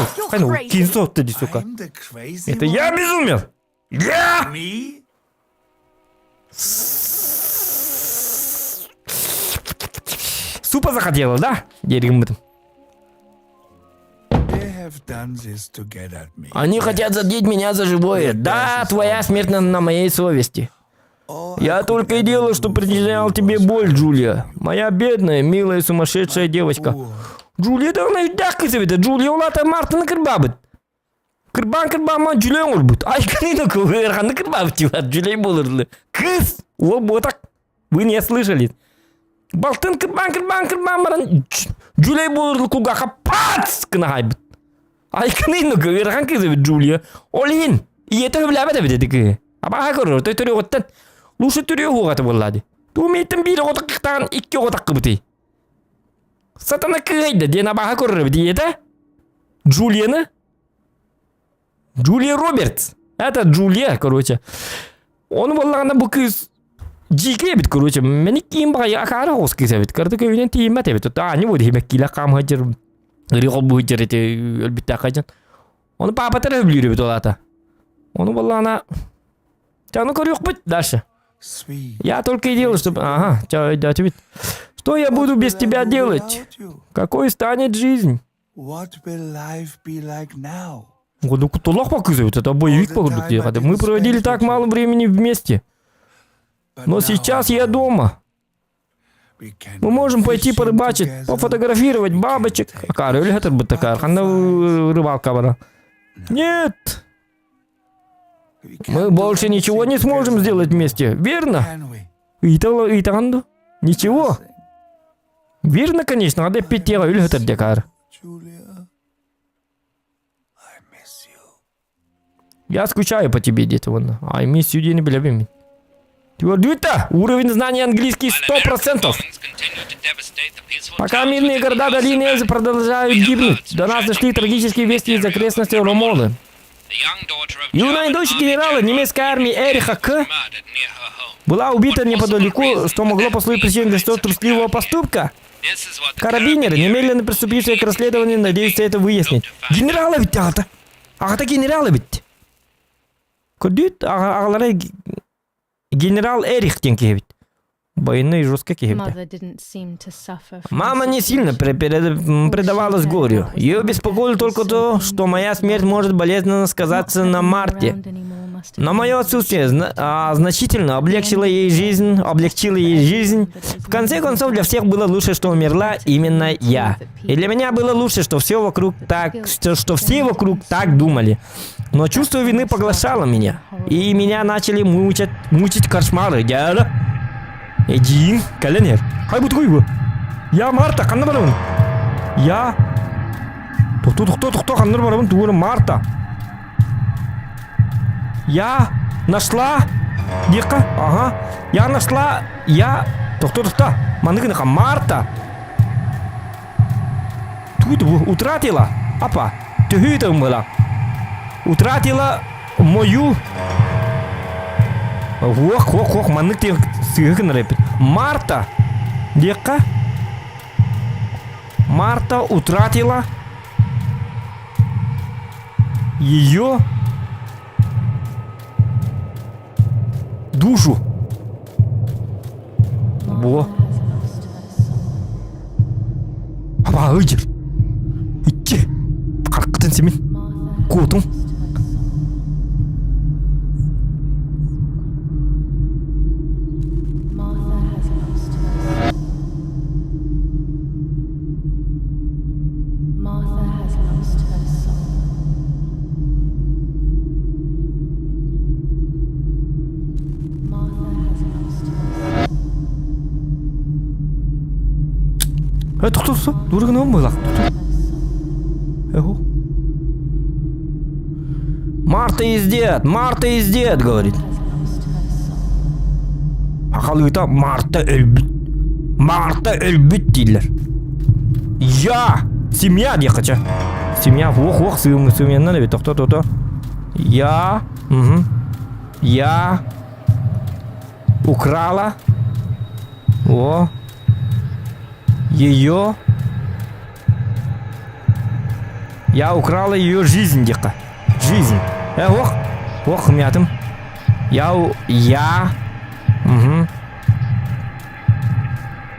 Кинцов ты, сука. Это я безумел? Я? Супа захотела, да? Дерем этом. Они хотят задеть меня за живое. Да, твоя смерть на, на моей совести. Я только и делаю, что причинял тебе боль, Джулия. Моя бедная, милая, сумасшедшая девочка. Джулия да она так кызыбыт. Джулия улата Мартаны кырбабыт. Кырбан кырбан Джулия оҥорбут. Ай кыны кырбан кырбабыт Джулия буолар. Кыыс! Ол так. Вы не слышали. Балтын кырбан кырбан кырбан баран Джулия буолар кулгаахха пац гына хаайбыт. Ай кыны ыарахан кыыс эбит Джулия. Ол иһин ийэтэ сөбүлээбэт эбит ити кыыһы. Абааһы көрөр, той төрүөҕүттэн лучше төрүө уһуҕата буоллаа дии. Туумийтэн биир оҕото кыктаан икки оҕо таххыбытый. Сатана кыайда диэн абааһы көрөр эбит ийэтэ. Джулияны Джулия Робертс. Это Джулия, короче. Ону буоллаҕына бу кыыс дьиикэй эбит, короче. Мени киин баҕайы акаары оҕус кыыс эбит. Кырдык өйүнэн тиийиммэт эбит. Оттон аанньа буолуо иһимэккиилээх хаамыһа дьэр ырыы холбуу сылдьар ити өлбүттээх дьон. Ону паапата эрэ сөбүлүүр эбит ол аата. Ону буоллаҕына Чэ, ону көрүөхпүт дальше. Я только и делаю, чтобы... Ага, чэ, өйдөөтүбүт. Что я буду без тебя делать? Какой станет жизнь? Кутталаах кыз эбит, это боевик курдук диэхэ. Мы проводили так мало времени вместе. Но сейчас я дома. Мы можем пойти порыбачить, пофотографировать бабочек. Акаары өлө такаар. Ханна рыбалка бара. Нет! Мы больше ничего не сможем сделать вместе, верно? Ыйтаҕын дуу? Ничего. Верно, конечно, надо эппиттиэҕэ өлө декаар. Я скучаю по тебе, где-то вон. I miss you диэни билэбин мин. Твердюта! Уровень знаний английский 100%! Пока мирные города долины Эльзы продолжают гибнуть, до нас дошли трагические вести из окрестностей Ромолы. Юная дочь генерала немецкой армии Эриха К. была убита неподалеку, что могло послужить причиной для столь трусливого поступка. Карабинеры, немедленно приступившие к расследованию, надеются это выяснить. Генерала ведь аҕата. Аҕата генерал эбит. Көрдүүт аҕалара генерал Эрих диэн киһи эбит. Военный жестко киһи эбит. Мама не сильно предавалась горю. Ее беспокоило только то, что моя смерть может болезненно сказаться на Марте. Но мое отсутствие значительно облегчило ей жизнь, облегчило ей жизнь. В конце концов, для всех было лучше, что умерла именно я. И для меня было лучше, что все вокруг так, что все вокруг так думали. Но чувство вины поглощало меня. И меня начали мучить, мучить кошмары. Я... Эдиин, кэлэн Хай бу тугуй Я Марта, ханна барабын? Я... Тохтоо, тохтоо, тохтоо, ханна барабын, тугура Марта. Я нашла... Диэххэ, ага. Я нашла, я... Тохто, тохто. Маннык гыныха, Марта. Тут утратила. Апа, төһүү тыммыла. Утратила мою... Уох, уох, уох, маннык диэн сыыһы гынар эппит. Марта. Диэххэ. Марта утратила ее душу. Во. Аба ыйыр. Икки. Харкытын симин. Куотун. Э, тохтоо, тохтоо. Дура гынабын быһылаах. Эхо. Марта is dead, Марта is dead, говорит. Ахалыыта Марта өлбүт. Марта өлбүт дииллэр. Я! Семья диэххэ чэ. Семья, уох-уох, сымыйаннан эбит, тохто, тохто. Я, угу. Я украла о ее Я украла ее жизнь диэххэ. Жизнь. Э, ох, ох, мятым. Я, я, угу.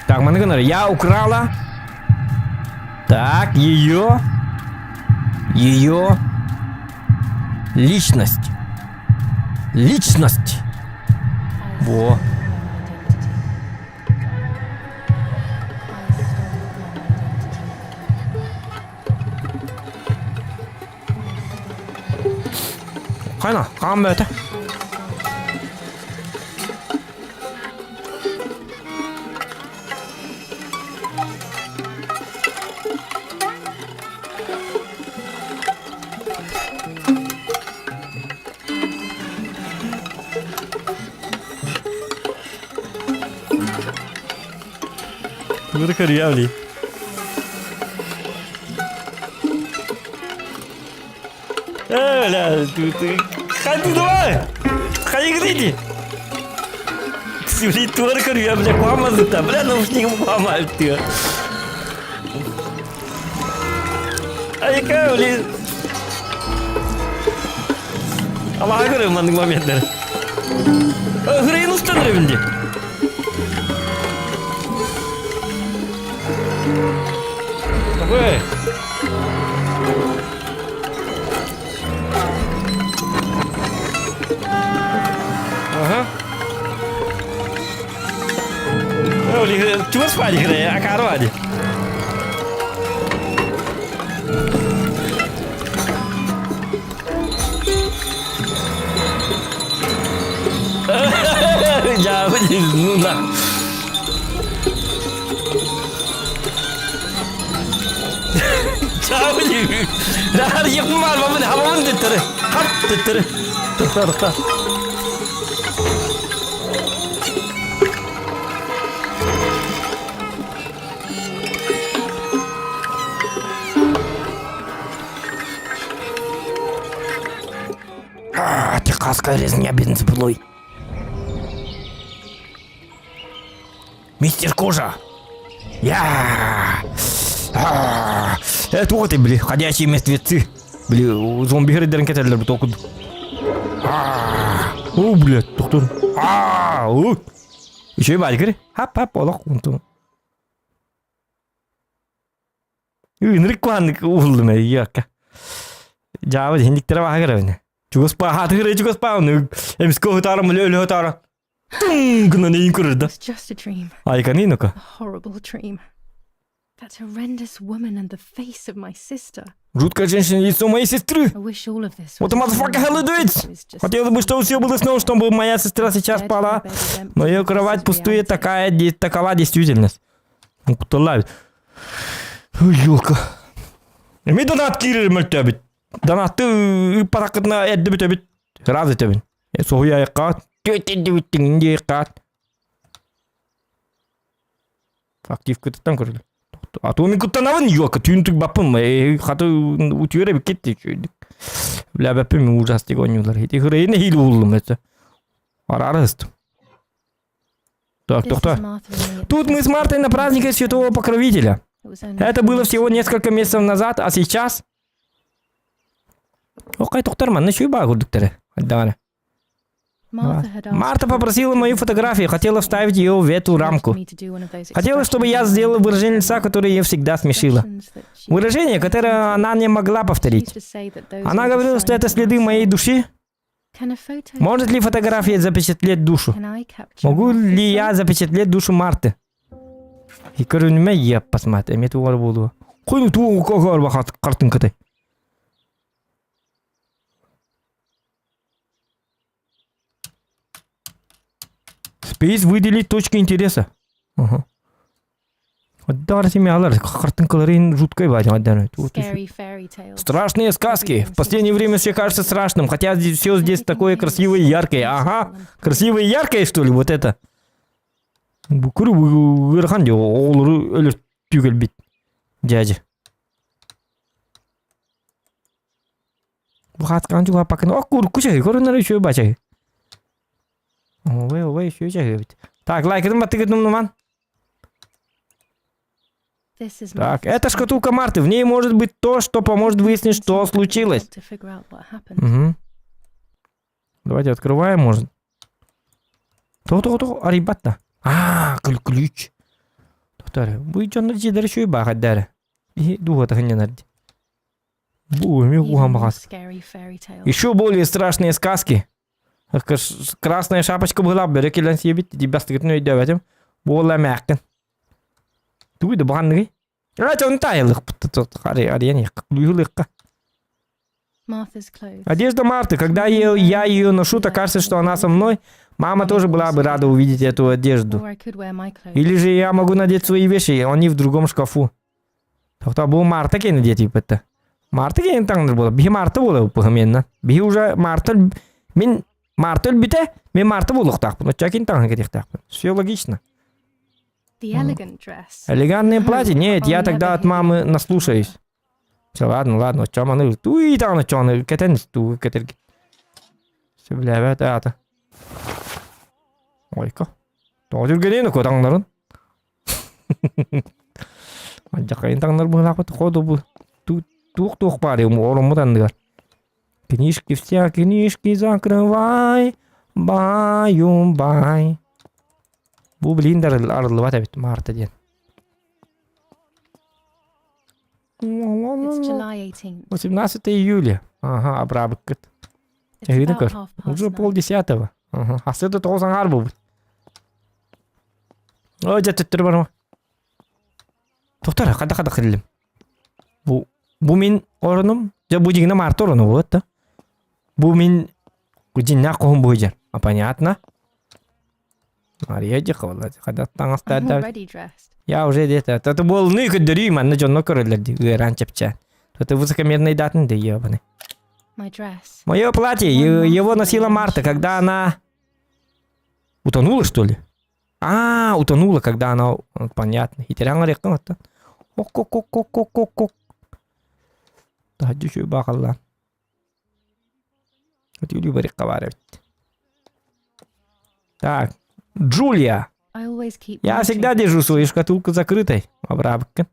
Так, маны гынар. Я украла. Так, ее, ее личность. Личность. Во. Хайна, хаан бөтө. Тугу көрүө Э, бля, ты, ходи давай! Ходи, Блин, тугу көрүө, бля, куамазыта, бля, наушнигым куамальты. Айка, блин. Аллаха көрөм маннык моменттер. Хрен устаныр эбинди. Ой. Ага. Чугас бади хрэ, акар бади. Я, ну на. Тохтоо, тохтоо. А, Техасская резня бензопилой. Мистер Кожа! Я! Это вот и, бли, ходячие мертвецы. Бли, зомби грейдерин кетерлер бу токуд. О, блядь, доктор. А, о. Еще и бальгер. Хап-хап, олох унту. Ынырык куһаннык уһуллум якка. Дьаабы иһиндиктэрэ баһа көрөбүнэ. Чугас паахатыгыр чугас пааны эмискэ уһутаарам өлө өлө утаара тың гынан эйин көрөр да. It's just a dream. Айканы ну-ка. A horrible dream. That horrendous woman and the face of my sister. Жуткая женщина лицо моей сестры. I wish all of this What the was a motherfucker dream. hell do it? It was just Хотелось бы, чтобы все было сном, чтобы моя сестра сейчас Instead, спала. my bed is empty Но ее and this кровать is пустует, reality. такая, такова действительность. Ну, кто лавит? Ой, елка. Эми донат киирэр мөлтөөбүт. Донатты ыыппатаххытына эрдэ бүтэбит. Сразу этэбин. Соһуйа айыкка. Түөтүн диэххаат. Активкытыттан көрүллэр. А то мин куттанабын юока түүн туйбаппын хаты утуйар эбиккит үчүгүйдүк. Билээбэппин мин ужастик оонньуулар. Ити хырайын эһиил уһуллум это. Араара сыстым. Так, тохто. Тут мы с Мартой на празднике Святого Покровителя. Это было всего несколько месяцев назад, а сейчас... Окай тохтор манна үчүгэй баа курдуктары. Даҕаны. Марта попросила мою фотографию, хотела вставить ее в эту рамку. Хотела, чтобы я сделал выражение лица, которое ее всегда смешило. Выражение, которое она не могла повторить. Она говорила, что это следы моей души. Может ли фотография запечатлеть душу? Могу ли я запечатлеть душу Марты? И көрүнүмэ я посмотри, эме тугар буолуо. Куйну туу картынкатай. Space выделить точки интереса. Ага. Дар семьялар, картинкаларын жуткой бадим Страшные сказки. В последнее время все кажется страшным, хотя здесь все здесь такое красивое и яркое. Ага, красивое и яркое, что ли, вот это. Бу ыарахан дии, оҕолору өлөртүү кэлбит дядя. Бу хааткаан чугаһаппаккын ок урукку чаһы көрүнэр үчүгэй бачаһы. Ой, ой, үчүгэй чаһы эбит. Так, лайкытын баттыгытын умнуман. Так, это шкатулка Марты. В ней может быть то, что поможет выяснить, что случилось. Угу. Давайте открываем, может. Тоҕо-тоҕо, арыйбат А, ключ. Тоқтар, бу дьоннор дьиэлэрэ үчүгэй баахайдара. Биһи дууһата сынньанар дии. Бу эмиэ уһаан баҕас. Еще более страшные сказки. Красная шапочка была, бөрө кэлэн сиэбит, дибастыгытын өйдөөбөтүм. Буола эмээххин. Тугуй да баҕанныгый? Ратон таайылык арыйан ключ Одежда Марты. Когда я, я ее ношу, то кажется, что она со мной. Мама тоже была бы рада увидеть эту одежду. Или же я могу надеть свои вещи, они в другом шкафу. Тоқта бу Марта киэнэ диэтииппэттэ. Марта киэнэ таҥнар буола. Биһи Марта буола быһымиэннэ. Биһи уже Марта мин Марта өлбүтэ, мин Марта буолуохтаахпын. Оччо кин таҥна кэтиэхтээхпин. Все логично. Элегантное платье? Нет, я тогда от мамы наслушаюсь. Все, ладно, ладно, оччо маны туй даҕаны оччону кэтэн туу кэтэргин. Сөбүлээбэт аата. Ойко. Тоҕо түргэнин таҥнарын. Алдьархайын таҥнар быһыылаахпыт ходу бу туох-туох баарый ороммут анныгар. Книжки вся книжки закрывай, баю бай. Бу блин да арыллыбат эбит Марта диэн. It's July 18th. 18 июля. Ага, абрабыккыт. It's Эһигини about көр. half past Уже nine. полдесятого. Ага. Хасыта тоҕус аҥаар буолбут. Ой, дьэ төттөрү барыма. Тоқтар, хада хада кирилим. Бу бу мин оронум. Дьэ бу дьиҥинэ Марта орону вот да. Бу мин дьиннээх хоһум бу А понятно? Мария дьэ хада I'm таҥастаада. already dressed. Я уже где-то. Это буолуну көрдөрүү манна дьонно көрөллөр дии ыараан чэпчээн. Это высокомерный датын да ебаный. My dress. Мое платье, его носила Марта, когда она... Утонула, что ли? А, утонула, когда она... Понятно. Итерян ареккан оттан. Ок-ок-ок-ок-ок-ок. Таһдьы үчүгэй баахаллаан. Өтүүлүү барыахха баар эбит. Так, Джулия. I always keep Я my всегда trinkets. держу свою шкатулку закрытой. Абрабыккын.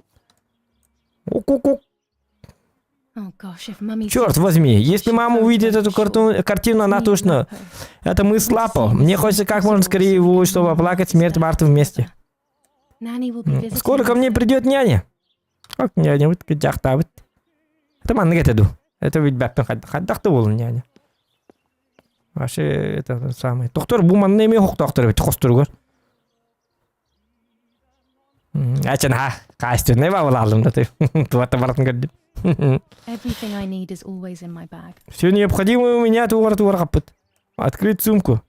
Ок-ок-ок. Oh gosh, if mummy Черт sees возьми, this, если she мама throws увидит them эту for sure. карту- картину, она Me and точно... Lapo. Это мы с Want to Лапо. see Мне as soon хочется as как можно possible скорее so we его, can чтобы mourn оплакать Martha's смерть death Марты вместе. together. Nanny will be visiting Скоро ко us мне soon. придет няня. Как няня? Вот дьахтаабыт. Это маннык этэ дуу. Это ведь бэппин хайдах да буолун няня. Вообще это самое. Доктор бу манна эмиэ хохтоохтор эбит хосторугар. Ачан ха, качественный бабылаалым да ты. Туата баратын көрдүм. Everything I need is always in my bag. Все необходимое у меня тугар тугар хаппыт. Открыть сумку.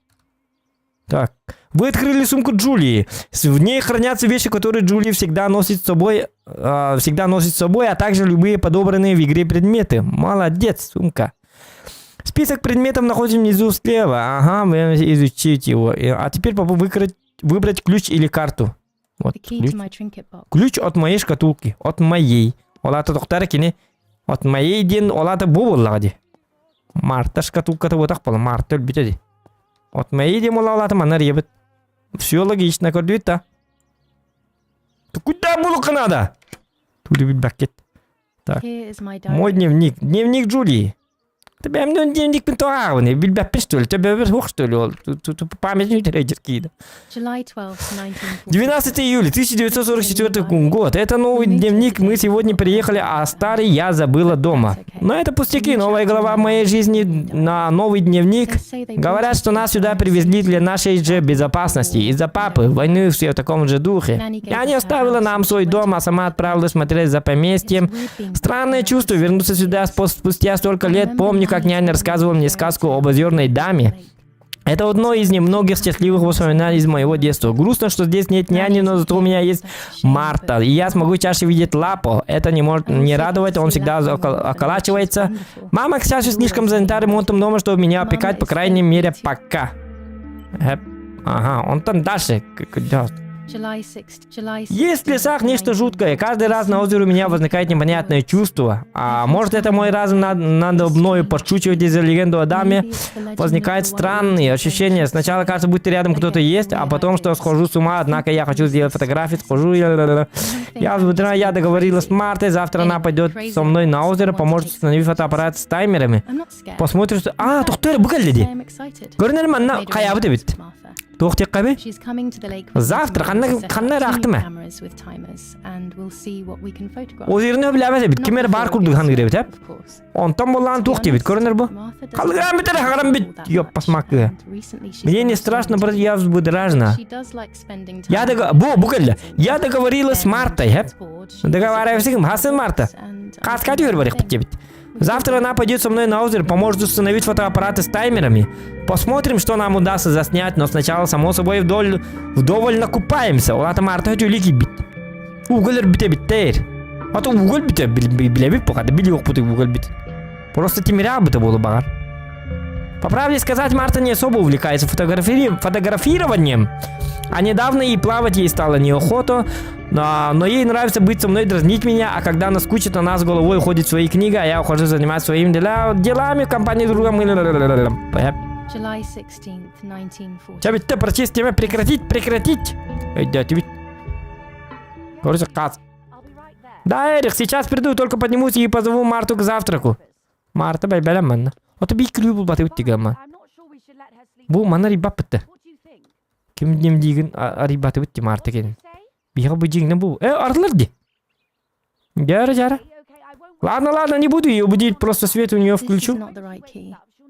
Так. Вы открыли сумку Джулии. В ней хранятся вещи, которые Джулия всегда носит с собой, э, всегда носит с собой, а также любые подобранные в игре предметы. Молодец, сумка. Список предметов находится внизу слева. Ага, мы изучить его. А теперь попробуй выкрыть, выбрать ключ или карту. Вот, ключ. Ключ от моей шкатулки. От моей. Ол аата тохтар кини. От моей диэн ол аата бу буоллаҕа дии. Марта шкатулката буотах буола. Марта өлбүтэ дии. От моей диэн буолла ол аата манна арыйабыт. Все логично көрдүбүт да. Куда булукка надо? Тут билбэккит. Так. Мой дневник. Дневник Джулии. Бэм дневникпин тоҕааҕын билбэппин что ли? Төбөбөр суох что ли? Ол память үтэрэ киида. 12 июля 1944 год. Это новый дневник. Мы сегодня приехали, а старый я забыла дома. Но это пустяки. Новая глава в моей жизни на новый дневник. Говорят, что нас сюда привезли для нашей же безопасности. Из-за папы. Войны все в таком же духе. Няня оставила нам свой дом, а сама отправилась смотреть за поместьем. Странное чувство вернуться сюда спустя столько лет. Помню, как няня рассказывала мне сказку об озерной даме. Это одно из немногих счастливых воспоминаний из моего детства. Грустно, что здесь нет няни, но зато у меня есть Марта. И я смогу чаще видеть Лапо. Это не может не радовать, он всегда околачивается. Мама, к счастью, слишком занята ремонтом дома, чтобы меня опекать, по крайней мере, пока. Ага, он там дальше. Есть в лесах нечто жуткое. Каждый раз на озере у меня возникает непонятное чувство. А может, это мой разум надо мною подшучивать из-за легенду о даме. Возникают странные ощущения. Сначала кажется, будто рядом кто-то есть, а потом, что схожу с ума, однако я хочу сделать фотографии, схожу. Я, я договорилась с Мартой, завтра она пойдет со мной на озеро, поможет установить фотоаппарат с таймерами. Посмотрим, что... А, тохтор, бу кэллэ дии. Көрүнэр манна хайаабыт эбит. Туох диэххэ Завтра ханна ханна ыраахтым ээ? Озерны билэбэт эбит. Ким эрэ баар курдук ханыыр эбит эп. Онтон буоллаан туох диэбит көрөнөр бу. Халыгаан бүтэр хагаран бит. Ёппасмакы. Мне не страшно, брат, я взбудоражена. Я дог... Бу, бу кэллэ. Я договорилась с Мартой, эп. Договаривайся, Хасан Марта. Хаска түһэр барыахпыт диэбит. Завтра она пойдет со мной на озеро, поможет установить фотоаппараты с таймерами. Посмотрим, что нам удастся заснять, но сначала, само собой, вдоль, вдоволь накупаемся. Ол аата Марта үлэ киирбит. Уголь бүтэ биттэр. А то уголь бүтэ билэбит пока, да били уголь бит. Просто тимиря бы было баҕар. По правде сказать, Марта не особо увлекается фотографированием. А недавно и плавать ей стало неохота. Но ей нравится быть со мной, дразнить меня, а когда она скучит, она с головой уходит в свои книги, а я ухожу заниматься своими делами в компании друга. Чэ бүттэ прочесть тебя прекратить, прекратить. Өйдөөтүбүт. Короче, каз. Да, Эрих, сейчас приду, только поднимусь и позову Марту к завтраку. Марта бэлэм манна. Ото биир күлүү булбатыбыт тигама. Бу манна рибаппытты. Ким дем диигин арыйбатыбыт ти Марта кэлин. Биһиэхэ бу дьиҥнэ бу. Э, арылар ди. Дьара, дьара. Ладно, ладно, не буду ее будить, просто свет у нее включу.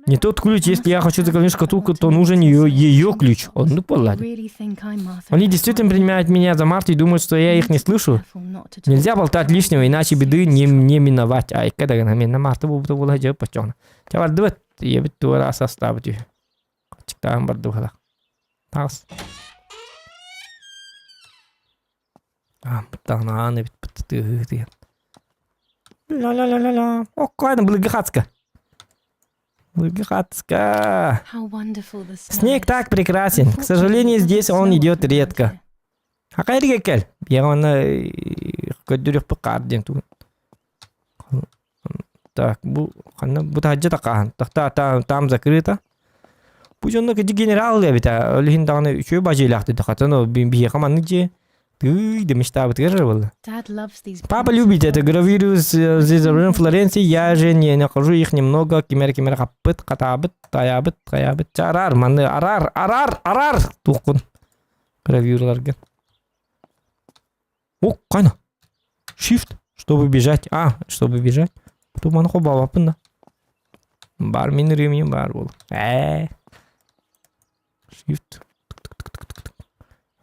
Не тот ключ, если я хочу заглянуть в шкатулку, то нужен ее ключ. Он, ну, ладно. Они действительно принимают меня за Марту и думают, что я их не слышу. Нельзя болтать лишнего, иначе беды не миновать. Ай, когда на Марту буду була жеп почона. Чавардыбыт, ебит туара составить. Чиктаан барды бала. Таас. А, бутаана бит бут Ла-ла-ла-ла-ла. Оккайна былыргы хаска. Былыргы хаска. Снег так прекрасен. К сожалению, здесь он идет редко. Хакайрыга кэл. Яғана көрдүрүк хаар диэн тугун. Так, бу ханна бу таһырдьа тахаан. Тахта там, там закрыто. Бу дьонно кыдьы генерал эбит ол иһин даҕаны үчүгэй бадьыйлаахтык хатан биһиэхэ маннык дьиэ тыый да мечтаабытыгар буолла. Папа любит это гравюру с изображением Флоренции, я же не нахожу их немного, кимэр кимэр хаппыт, хатаабыт, таябыт, таябыт, арар, маны арар, арар, арар, туоххун гравюраларга. О, қайна? Shift, чтобы бежать. А, чтобы бежать. Ту маны хобабаппын да. Бар мин ремнем бар бол. Ә. Shift.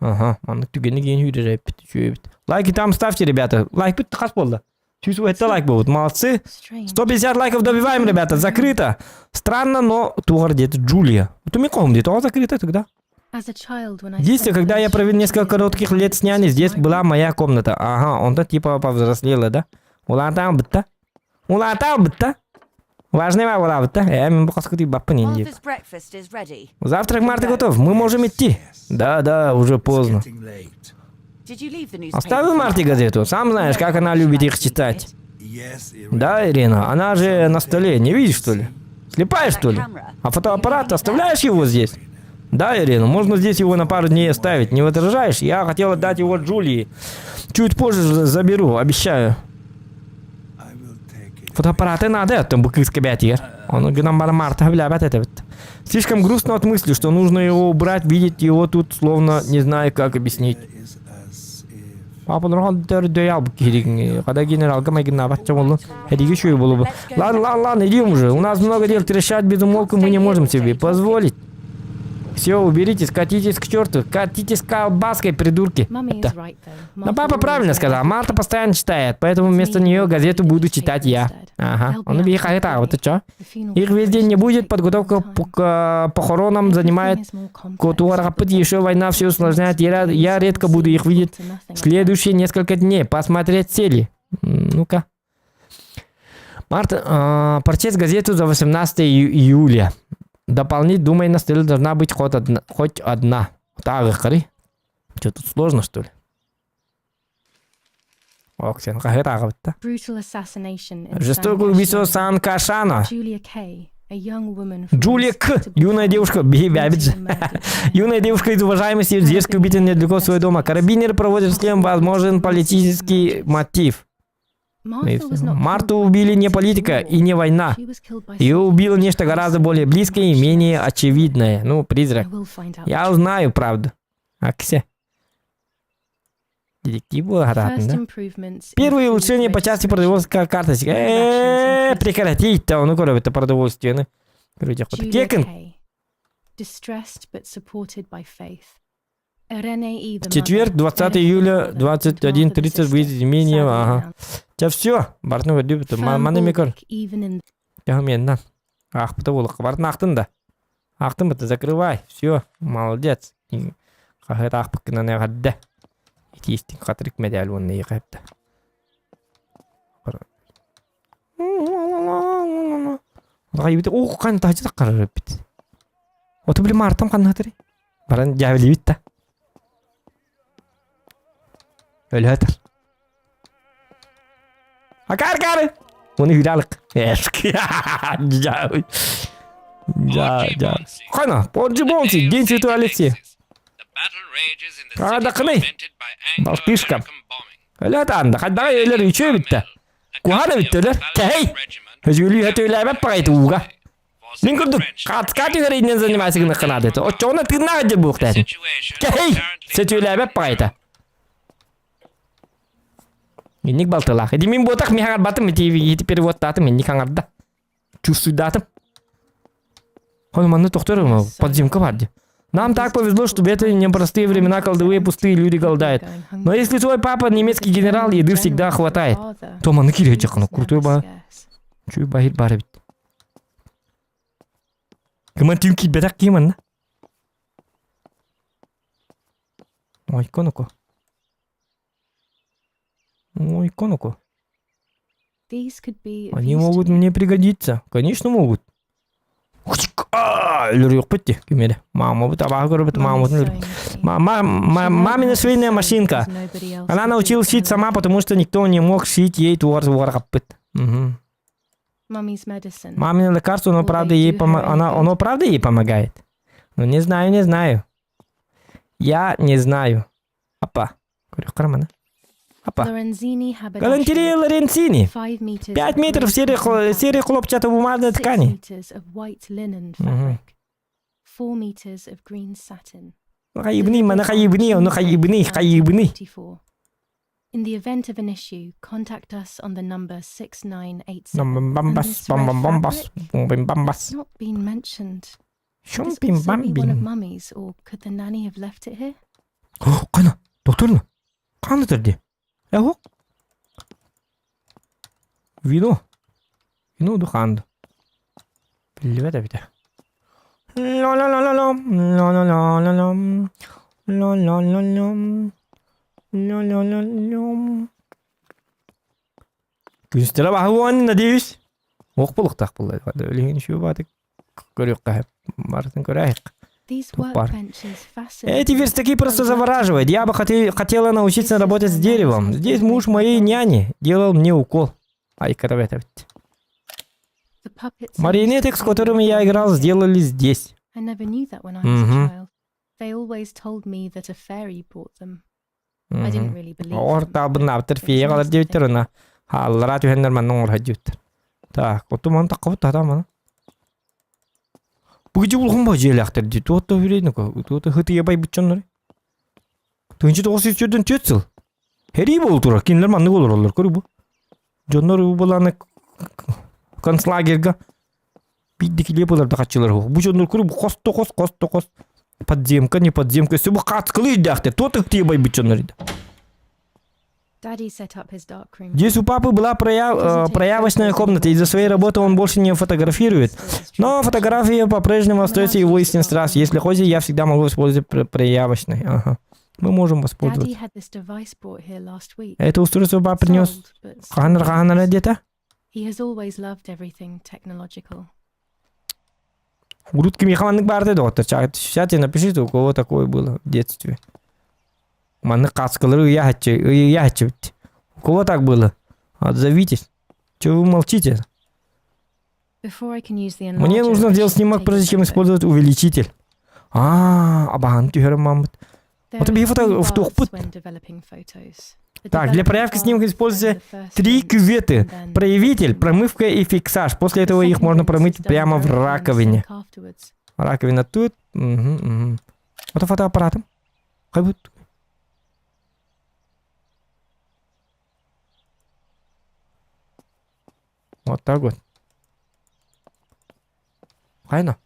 Ага, маннык түгэни киин сүүрэр эбит. Лайки там ставьте, ребята. Лайк бүт хас буолла. Это лайк будет. Молодцы. 150 лайков добиваем, ребята. Закрыто. Странно, но тугар где-то Джулия. Это Миком где-то закрыто тогда. Действие, когда я провел несколько коротких лет с няней, здесь была моя комната. Ага, он-то типа повзрослела, да? Улаатан бытта. Улаатан бытта. Важный буолаабыт да. Э, мин бу хоско тыйбаппын ин дип. Martha's breakfast is ready. Завтрак Марты готов, мы можем идти. Да, да, уже It's поздно. getting late. Did you leave the newspaper? Оставил for Марте Martha? газету, сам знаешь, как она любит их читать. Yes, Irene. Да, Ирина, она же на столе, не видишь, что ли? Слепая, что ли? А фотоаппарат оставляешь его здесь? Да, Ирина, можно здесь его на пару дней оставить. Не возражаешь? Я хотел отдать его Джулии. Чуть позже заберу, обещаю. I will take it. Фотоаппараты надо, там бу кыыска бэйэтигэр. Ону гынан баран Марта билбэт этэ. Слишком грустно от мысли, что нужно его убрать, видеть его тут, словно не знаю, как объяснить. It is as if Папа Когда генерал Гамайгина еще было бы. Ладно, ладно, ладно, идем уже. У нас много дел трещать без умолку мы не можем себе позволить. Все, уберитесь, катитесь к черту, катитесь колбаской, придурки. Mummy Это. is right, though. Но Martha папа always правильно read сказал, everything. Марта постоянно читает, поэтому вместо нее газету буду читать я. Ага, он убегает, а вот и чё? Их весь день не будет, подготовка к похоронам занимает Котуарапыт, еще война все усложняет. Я редко буду их видеть следующие несколько дней. Посмотреть цели. Ну-ка. Марта, прочесть газету за 18 июля. Дополнить, думай, на столе должна быть хоть одна. Хоть одна. Так, хари. Что тут сложно, что ли? Ок, сен хаһыт Brutal assassination in Жестокое San убийство Casciano. Сан Кашано. Julia K., a young woman from Джулия К. respectable Юная family, девушка, бибябидж. brutally murdered by her Юная девушка из уважаемой семьи зверски убита недалеко от своего дома. Карабинеры проводят расследование, возможен политический мотив. Martha was not Марту killed by убили не politics политика or и не война. She was killed by Ее something убило нечто гораздо более близкое и much менее less. очевидное. Ну, I призрак. will find out Я the truth. узнаю правду. Аксе. Детектив был First да? improvements in Первые food улучшения по части registration. производства карточек. Прекратить-то, ну, короче, это продовольствие. ну. Короче, хоть Julia Кекин. K. Distressed but supported by faith. Irene E. the В четверг, mother, 20 Eric the июля, father, and Martha the 21:30 sister, выйдет изменение, sadly ага. announced. Тебя все, бартны любит, Firm маны микор. bulwark even in Мен Ах, потому бартын ақтын да. Ақтын бітті, закрывай. Все, молодец. Қахет ақ пікінен ағадды. Итистің қатырық медаль оны еқепті. О, қан тажы қарар бит. Оты білім артам қан хатыры. Баран жабили бит та. Өлі хатыр. Акар кары. Оны хүралык. Эск. Ja. Ja, ja. Қана, Поджи Бонси, День Святой Алексея. Қадақыны. Балтышка. Өлі атанды. Қайдағы өлер үшеу бітті. Кухана бітті өлер. Кәй. Өзгөлі өте өләбәп бағайты уға. Мен көрдік. Қатысқа түгерейінен занимайсы гына қынады. Отчоғына тырнағы деп бұқтәдін. Кәй. Сәт өләбәп бағайты. Минник балтылақ. Эди мен ботақ мен хаңар батым, ети переводтатым, мен ник аңарда. Чувствуйдатым. Ой, манны тоқтор, подземка бар де. Нам так повезло, что в эти непростые времена колдовые пустые люди голодают. Но если твой папа немецкий генерал, еды всегда хватает. То маны керек жақын, крутой ба. Чуй бахир бар бит. Кыман түйін кит бетақ киман. Ой, коноко. Ой, коноко. These could be of Они use to могут me. мне пригодиться. Конечно, могут. Өлөр yok бітті кемеде. Мама бу табағы көріп мама Mummy's sewing machine. Мама, She learned мамина how to швейная sew машинка. because nobody else Она would do it научилась for шить her. сама, потому что никто не мог шить ей туар туар Угу. Mummy's medicine. Мамино лекарство, оно Will правда they ей do помо... her any она, good? оно правда ей помогает? Ну не знаю, не знаю. Я не знаю. Апа. Говорю, кармана. Апа. Lorenzini haberdashery. Галантерея Лоренцини. 5 meters 5 of метров grey серой, cotton серой fabric, хлопчатобумажной 6 ткани. meters of white linen Мгм. fabric, 4 meters of green satin. Хайыбны, мана Delivered on хайыбны, ону Tuesday, хайыбны, хайыбны. 1944. In the event of an issue, contact us on the number 6987. Бамбас, And this red бамбамбас, fabric? бамбас. It's not been mentioned. Could this Шумпим also be one of бамбин. Mummy's, or could the nanny have left it here? Қана, докторна. Қаны түрде. Эго. Вино. Вино духанды. Билбет эбите. Ла-ла-ла-ла-ла, ла-ла-ла-ла-ла, ла-ла-ла-ла, ла-ла-ла-ла. Күнстері бағуан, надеюсь. Ох булуктаах булла. Өлүһүн үчүгэй баатык көрүөххэ барытын көрөөйүк. Бар. Эти верстаки просто завораживают. Я бы хотела научиться работать с деревом. Здесь муж моей няни делал мне укол. Ай, это Марионеток, с которыми я играл, сделали здесь. Угу. Ортабын фея қалар диэбиттэр она хааллара түһэннэр манна оҥорһо диэбиттэр. Так, оту маны таххабыт тата маны. Бу улахан ба дьиэлээхтэр дии. Туотта хүрейнука. Туота хытыйа байбыт дьоннор. 1904 сыл. Херии буол турар. Кинилэр маннык олороллор. Көрү бу. Дьоннор буланы концлагерга биирдэ килиэп ылар да хаччылар Бу дьоннор көрү бу хос тохос хос тохос подземка не подземка өссө бу хаацкылы өйдөөхтөр. Туота хытыйа байбыт дьоннор Здесь у папы была проявочная комната. Из-за своей работы он больше не фотографирует. Но фотография по-прежнему остается его истинной страстью. Если хотите, я всегда могу воспользоваться проявочной. Ага. Мы можем воспользоваться. Это устройство папа принес. Ханар ханар где-то? Урутки механник барды доктор. Сейчас напишите, у кого такое было в детстве. Маннык каскалары ыйааччы. У кого так было? Отзовитесь. Чего вы молчите? Мне нужно сделать снимок, прежде чем использовать увеличитель. А, абахан түһэрэн маммыт. Вот би фото в тухпут. Так, для проявки снимка используйте три кюветы. Проявитель, промывка и фиксаж. После этого их можно промыть прямо в раковине. Раковина тут. Угу, угу. Вот фотоаппаратом. Хай будет. Вот так вот. Хайна.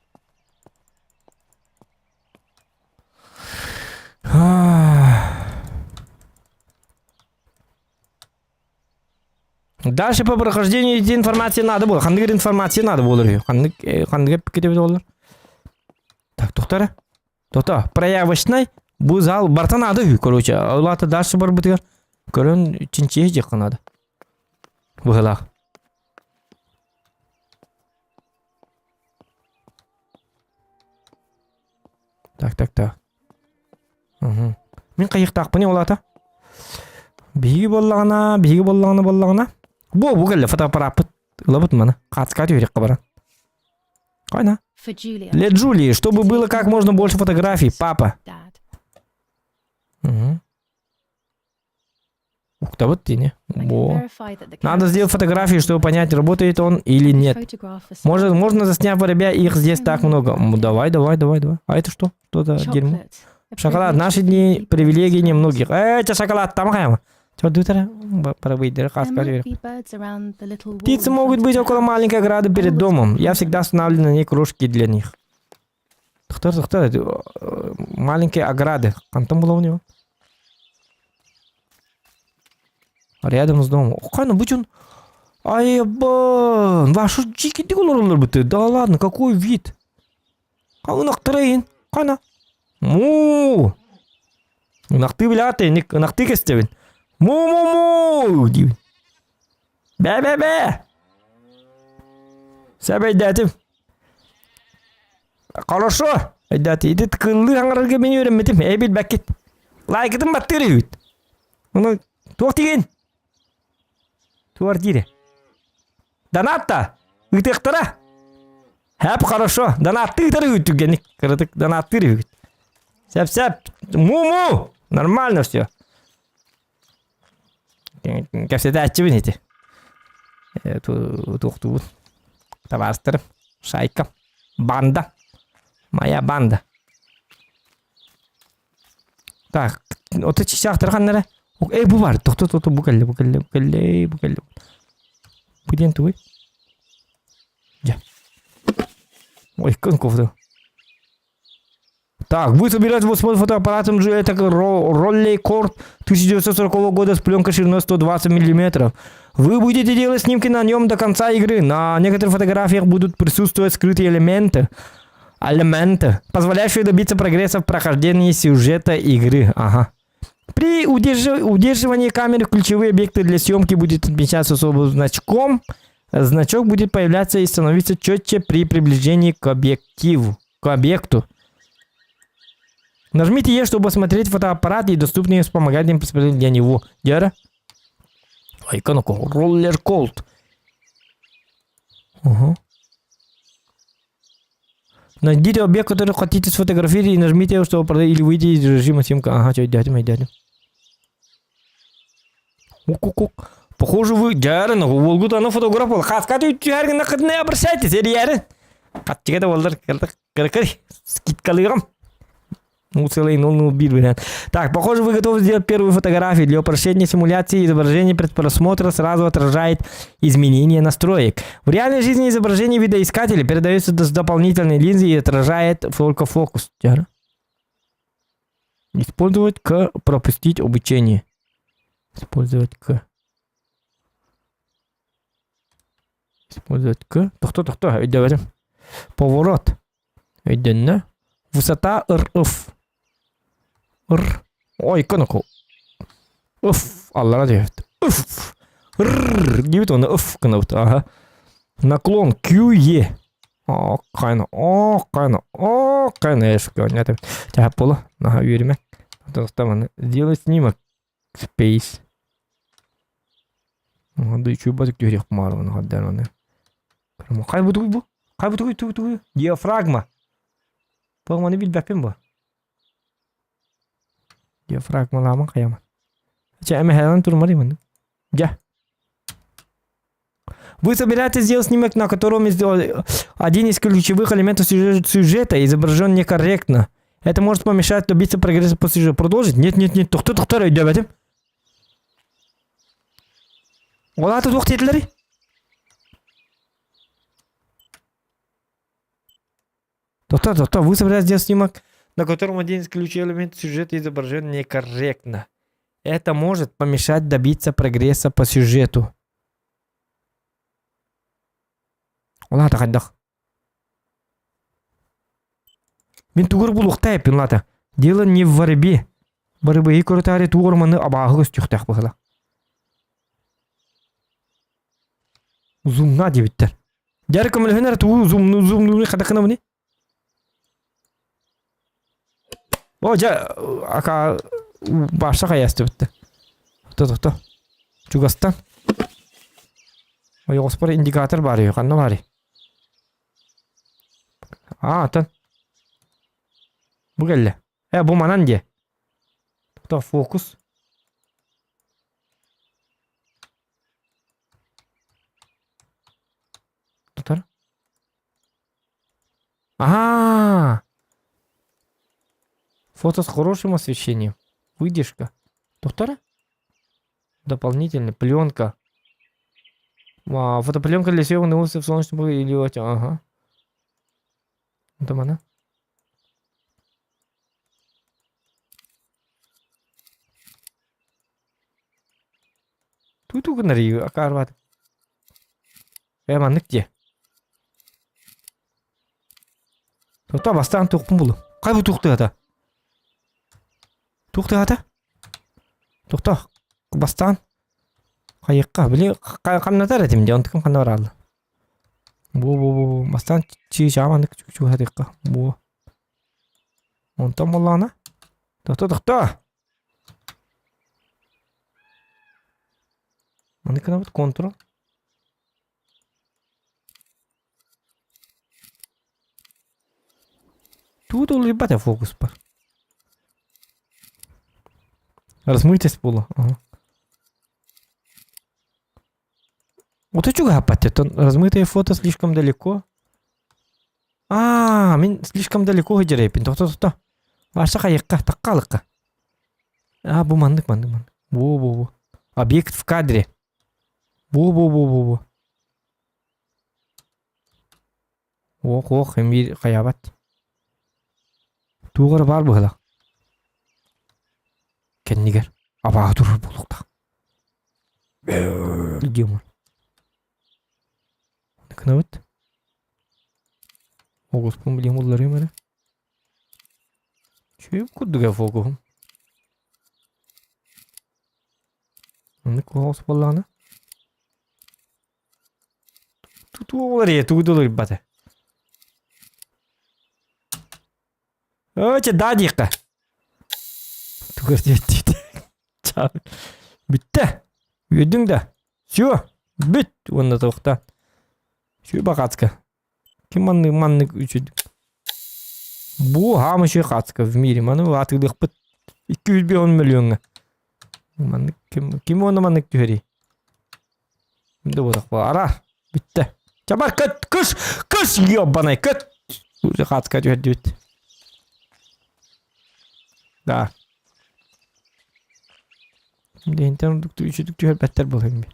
Дальше по прохождению эти информации надо было. Ханнык информация надо было. Ханнык ханнык кетебит олар. Так, тоқтара. Тота, проявочный бу зал барта надо, короче. Олата дальше бар бутыгар. Көрөн чинчие жекка надо. Быһылаах. Так, так, так. Угу. Мин хайыктаахпын олата. Биһиги буоллаҕына, биһиги буоллаҕына буоллаҕына. Бу бу кэллэ фотоаппарааппыт. Ылабыт маны. Хаацка түһүреккэ баран. Хайна. Для Джулии, чтобы было как можно больше фотографий, папа. Угу. Уктабыт тини. Во. Надо сделать фотографии, чтобы понять, работает он или нет. Может, можно заснять воробья, их здесь так много. Давай, давай, давай, давай. А это что? Что за дерьмо? Шоколад. Наши дни привилегии немногих. Это шоколад там хайма. Птицы могут быть около маленькой ограды перед домом. Я всегда устанавливаю на ней кружки для них. Кто, кто, маленькие ограды. Хантан было у него? Рядом с домом. Хайна, будь он... Ай, бан, вашу дикий ты. Да ладно, какой вид. Ынахтырайын, қана. Му. Ынахты билаты, ынахты кестебин. Му-му-му. Дейбин. Бә-бә-бә. Сәбәйдәтим. Хорошо. Айдати, ити кыллы аңарарга мен үйренметим. Эй билбэккит. Лайкытын баттыр үт. Оны туох тиген? Туар дире. Донатта. Ытыктара. Хэп хорошо. Донаттыктар үтүгеник. Кырытык донаттыр үт. Сәп-сәп. Му-му. Нормально все. Кэпсэтээччибин ити. Туохтуубут. Табаарыстарым. Шайка. Банда. Моя банда. Так, ото чичаахтар ханнара. Эй, бу бар. Тохто, тохто, бу кэллэ, бу кэллэ, бу кэллэ, бу кэллэ. Бу диэн тугуй? Дьэ. Ой, конков Так, вы собираете вот с фотоаппаратом же это Rolleicord 1940 года с пленкой шириной 120 миллиметров. Вы будете делать снимки на нем до конца игры. На некоторых фотографиях будут присутствовать скрытые элементы. Элементы, позволяющие добиться прогресса в прохождении сюжета игры. Ага. При удерживании камеры ключевые объекты для съемки будут отмечаться особым значком. Значок будет появляться и становиться четче при приближении к объективу, к объекту. Нажмите Е, чтобы осмотреть фотоаппарат и доступные вспомогательные приспособления для него. Дьэ Icon Roller Cold. Угу. Найдите объект, который хотите сфотографировать, и нажмите, чтобы или выйти из режима съемки. Ага, что, дядя, дядя. Ук-ук-ук. Похоже, вы дьэ, уолгут аны фотограф бол. Хаска түһәргин не обращайтесь, эрийэрин. Хатчыга да болдар, кыр скидкалыгам. Ну, целый 0,01 вариант. Так, похоже, вы готовы сделать первую фотографию. Для упрощения симуляции изображение предпросмотра сразу отражает изменения настроек. В реальной жизни изображение видоискателя передается с дополнительной линзы и отражает только фокус. Использовать К, пропустить обучение. Использовать К. Использовать К. Тохто, тохто, өйдөбөтүм. Поворот. Өйдөннө. Высота РФ. Р. Ой, коноку. Уф, аллара диэбит. Уф. Р диэбит уонна уф гынабыт. Аха. Наклон QE. О, кайна, о, кайна, о, кайна эшкө. Чаһап буолу. Наһаа үөрүмэ. Тохтоманы. Сделай снимок. Space. Үчүгэй түһүөх маарбын хаддан Хай бу тугуй бу? Хай бу тугуй тугуй тугуй? Диафрагма. Бу маны билбэппин бу. Диафрагмалааман хайаман. Чэ эмэһэлэн турмар иман. Дьэ. Вы собираетесь сделать снимок, на котором один из ключевых элементов сюжета изображен некорректно. Это может помешать добиться прогресса по сюжету. Продолжить? Нет, нет, нет. Тохтор, тохтор, өйдөөбөтүм. Ол аата туох диэтилэрий? Тохтор, тохтор, вы собираетесь сделать снимок, на котором один из ключевых элементов сюжета изображен некорректно. Это может помешать добиться прогресса по сюжету. Ол аата хайдах? Мин тугур булуохтай лата. Дело не в борьбе. Борьбы көрөтаары тугур маны абааһы көстүөхтээх быһыла. Зумна диэбиттэр. Дьэ көмөлөһөн эрэ тугу зумну зумну хадакына О, дьэ, ака башта хайастыбытты. Тохто, тохто. Чугастан. Ойоҕоспор индикатор баар үһү, ханна баарый? Аа, атын. Бу кэллэ. Э, бу манан диэ. Тохто, фокус. Тутар. А, Фото с хорошим освещением. Выдержка. Доктора? Дополнительно. Пленка. А, фотопленка для съемок на улице в солнечном или Ага. Там она. Туту гынар акарбат. Э, маннык дии. Тохтоо бастаан туохпун булу. Хай бу туохтугата? Туохтугата? Тохтоо бастаан хайыкка били хамнатар этим дии онтукум ханна бараалла. Бу бу бу бастаан чыычаа маннык чугаһатыахха бу. Онтон буоллаҕына тохтоо тохтоо Маннык гынабыт контрол. Тугу уларыйбат ээ фокуспар. Размытость буолуо. Ага. Вот чугаһаппат размытое фото слишком далеко. Аа, мин слишком далеко сылдьар Тохто тохто. Ваша хайыкка, такка А, бу маннык, маннык, маннык. Бу, бу, бу. Объект в кадре. Бу, бу, бу, бу, бу. Ох, ох, эмиир хайаабат. Туох эрэ баар быһыылаах. Кэннигэр абааһы турар буолуохтаах. Диэмон. Гынабыт. Оҕуспун билим улларыым эрэ. Чүөп курдуга фокуһум. Оннук оҕус буоллаҕына. Тугу эрэ тугу да уларыйбата. Оче да диэххэ. Тугу диэт Бүттэ. Үөрдүҥ да? Все, бүт уонна туохтаан. Үчүгэй бакацка. Ким маннык маннык үчүд. Бу хаама үчүгэй хаацка в мире. Маны атыылыахпыт 250 миллиоҥҥа. Маннык ким ким уонна маннык түһэрий? Да буолах Ара, бүттэ. Чабар көт, кыш, кыш, ёбаный, көт. Уже хаацка түһэрдибит. Да. Диэнтэн ордук үчүдүк түһэрбэттэр буолуом.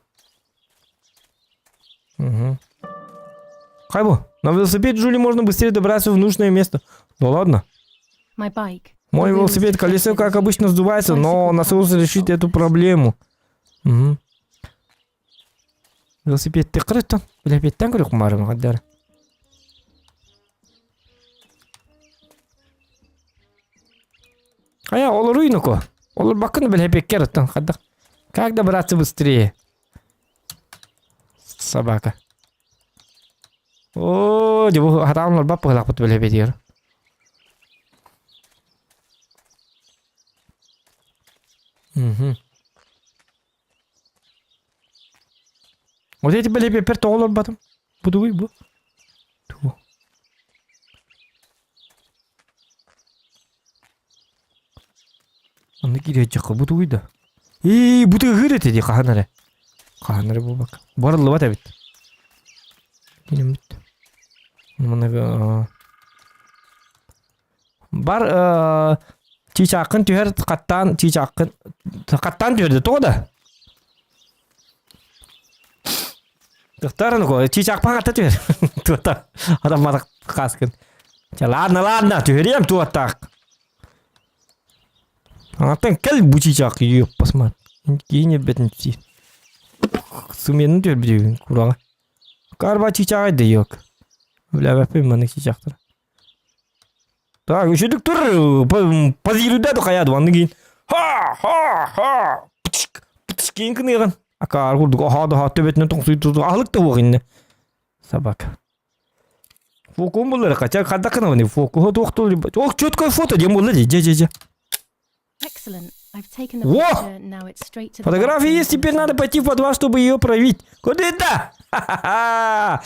Угу. Хайбу, на велосипед Джули можно быстрее добраться в нужное место. Ну ладно. My bike. Мой велосипед колесо, как обычно, сдувается, но насос решит эту проблему. Угу. Велосипедти кырыттан. Велосипедтен көрүк марым каддар. Ая, олоруйнуку. Олор бакын велосипедке арыттан хаддах. Как добраться быстрее? Собака. Оо, дьэ бу хатаан олорбат быһылаахпыт велосипедигэр. Мгм. Вот эти велосипедпер тоҕо олорботум? Бу тугуй бу? Тугу? Онно киириэччэххэ бу тугуй да? Ии, бу тыаһыыр этэ дии хаһан эрэ. Хаһан эрэ буолбакка. Барыллыбат эбит. Киирэммит. Манна Бар чыычааххын түһэр хаттаан чыычааххын хаттаан түһэрдэ тоҕо да? Тохтоор чыычаахпын хатта түһэр. Туота адамматах хааскын. Чэ ладно ладно түһэриэм туоттаах. Антон кэл бу чыычаах ёппасман. Киин эрбэтин сиир. Сымыйаны түһэрбит кураҕа. Карба чыычааҕай да yok. Билээбэппин маннык чыычаахтары. Так, үчүдүк тур, позируйда хайа дуанны кийин. Ха, ха, ха. Птик, птик кийин кыныгын. Акаар курдук аха да төбөтүнэн тоҥсуй туту аһылык да уох инне. Собака. Фокуһун буллар, хотя хадда кынабыны фокуһу туохтул. Ох, четкое фото дем булла же, же, же. Excellent. I've taken the Во! picture. Now it's straight to the Фотография есть, теперь надо пойти в подвал, чтобы ее проявить. Куда это? Ха-ха-ха!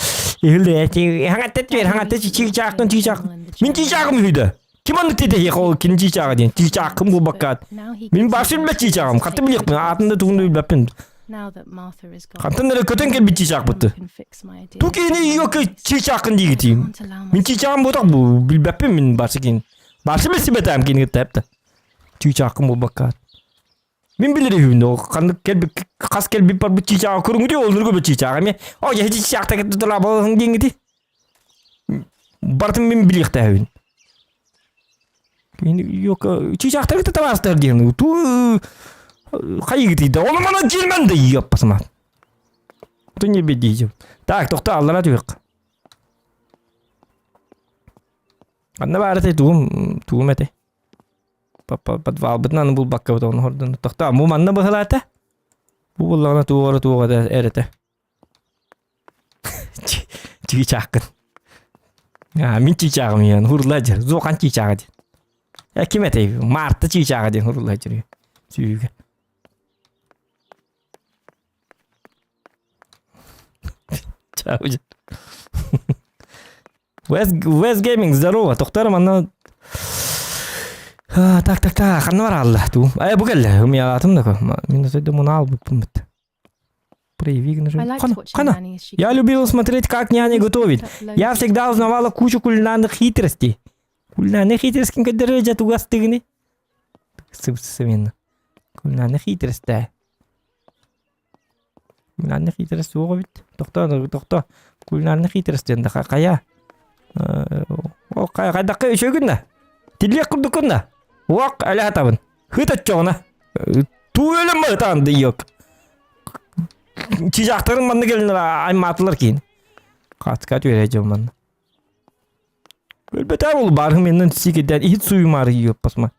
Мин чичаагым үйді. Ким аны тете ол кин чичааҕа диэн чичааххым буолбаккаат. Мин барсым билбэт чичааҕым. Хатты билиэхпин, аатын да тугун да билбэппин. Хантан эрэ көтөн кэлбит чичаахпытты. Ту киһини йока чичааххын диигитиим. Мин чичааҕым буотах бу билбэппин мин барсы кин. Барсы билсибэтээм кини кытта Чыычааххын буолбаккаат. Мин билэр үһүбүн ол ханнык кэлбит хас кэлбит барбыт чыычааҕа көрүҥүтүй ол нургу чыычааҕа эмиэ о дьэ чыычаахта кытта диэҥити барытын мин билиэхтээбин чыычаахтар кытта табаастар диэн ту хайыгытый да ону мана дьиэлмэн да иоппасымаат ту не бедиижим так тохто аллара түһүк Анна баара тугум тугум этэй Подвалбытын аны булбаккабыт ону хордон тохтоо бу манна быһылаата бу буллаҕына туох эрэ туох эрэ эрэтэ чыычааххын а мин чыычааҕым иһэн хурлаа дьэр зохан чыычааҕа диэн э ким этэй Марта чыычааҕа диэн хурлаа дьэр сүүгэ Чао West, West Gaming, здорово. Тохтор манна Так, так, так, ханна бараалла туу. Э, бу кэллэ. Умиалаатым да Мин өтөдө мунаал буппуммут. Прояви Хана, Я любила смотреть, как няня готовит. Я всегда узнавала кучу кулинарных хитростей. Кулинарных хитростей кадырыжа тугастыгыны. Сып-сыменно. Кулинарных хитростей. Кулинарный хитрость суох эбит. Тохтоо, тохтоо. Кулинарный хитрость диэн да хайа. Ол хайдахха үчүгүн да. Тиллиэх курдуккун да. Уох, әлі атабын. Хыт оччоҕуна. Туу өлөм ытаан да йок. Чижахтарын манна келин аймаатылар киин. Хатка түөрэ дьон манна. Өлбөтөө ол барым менен сикеден иһит суйумаары йоппасма.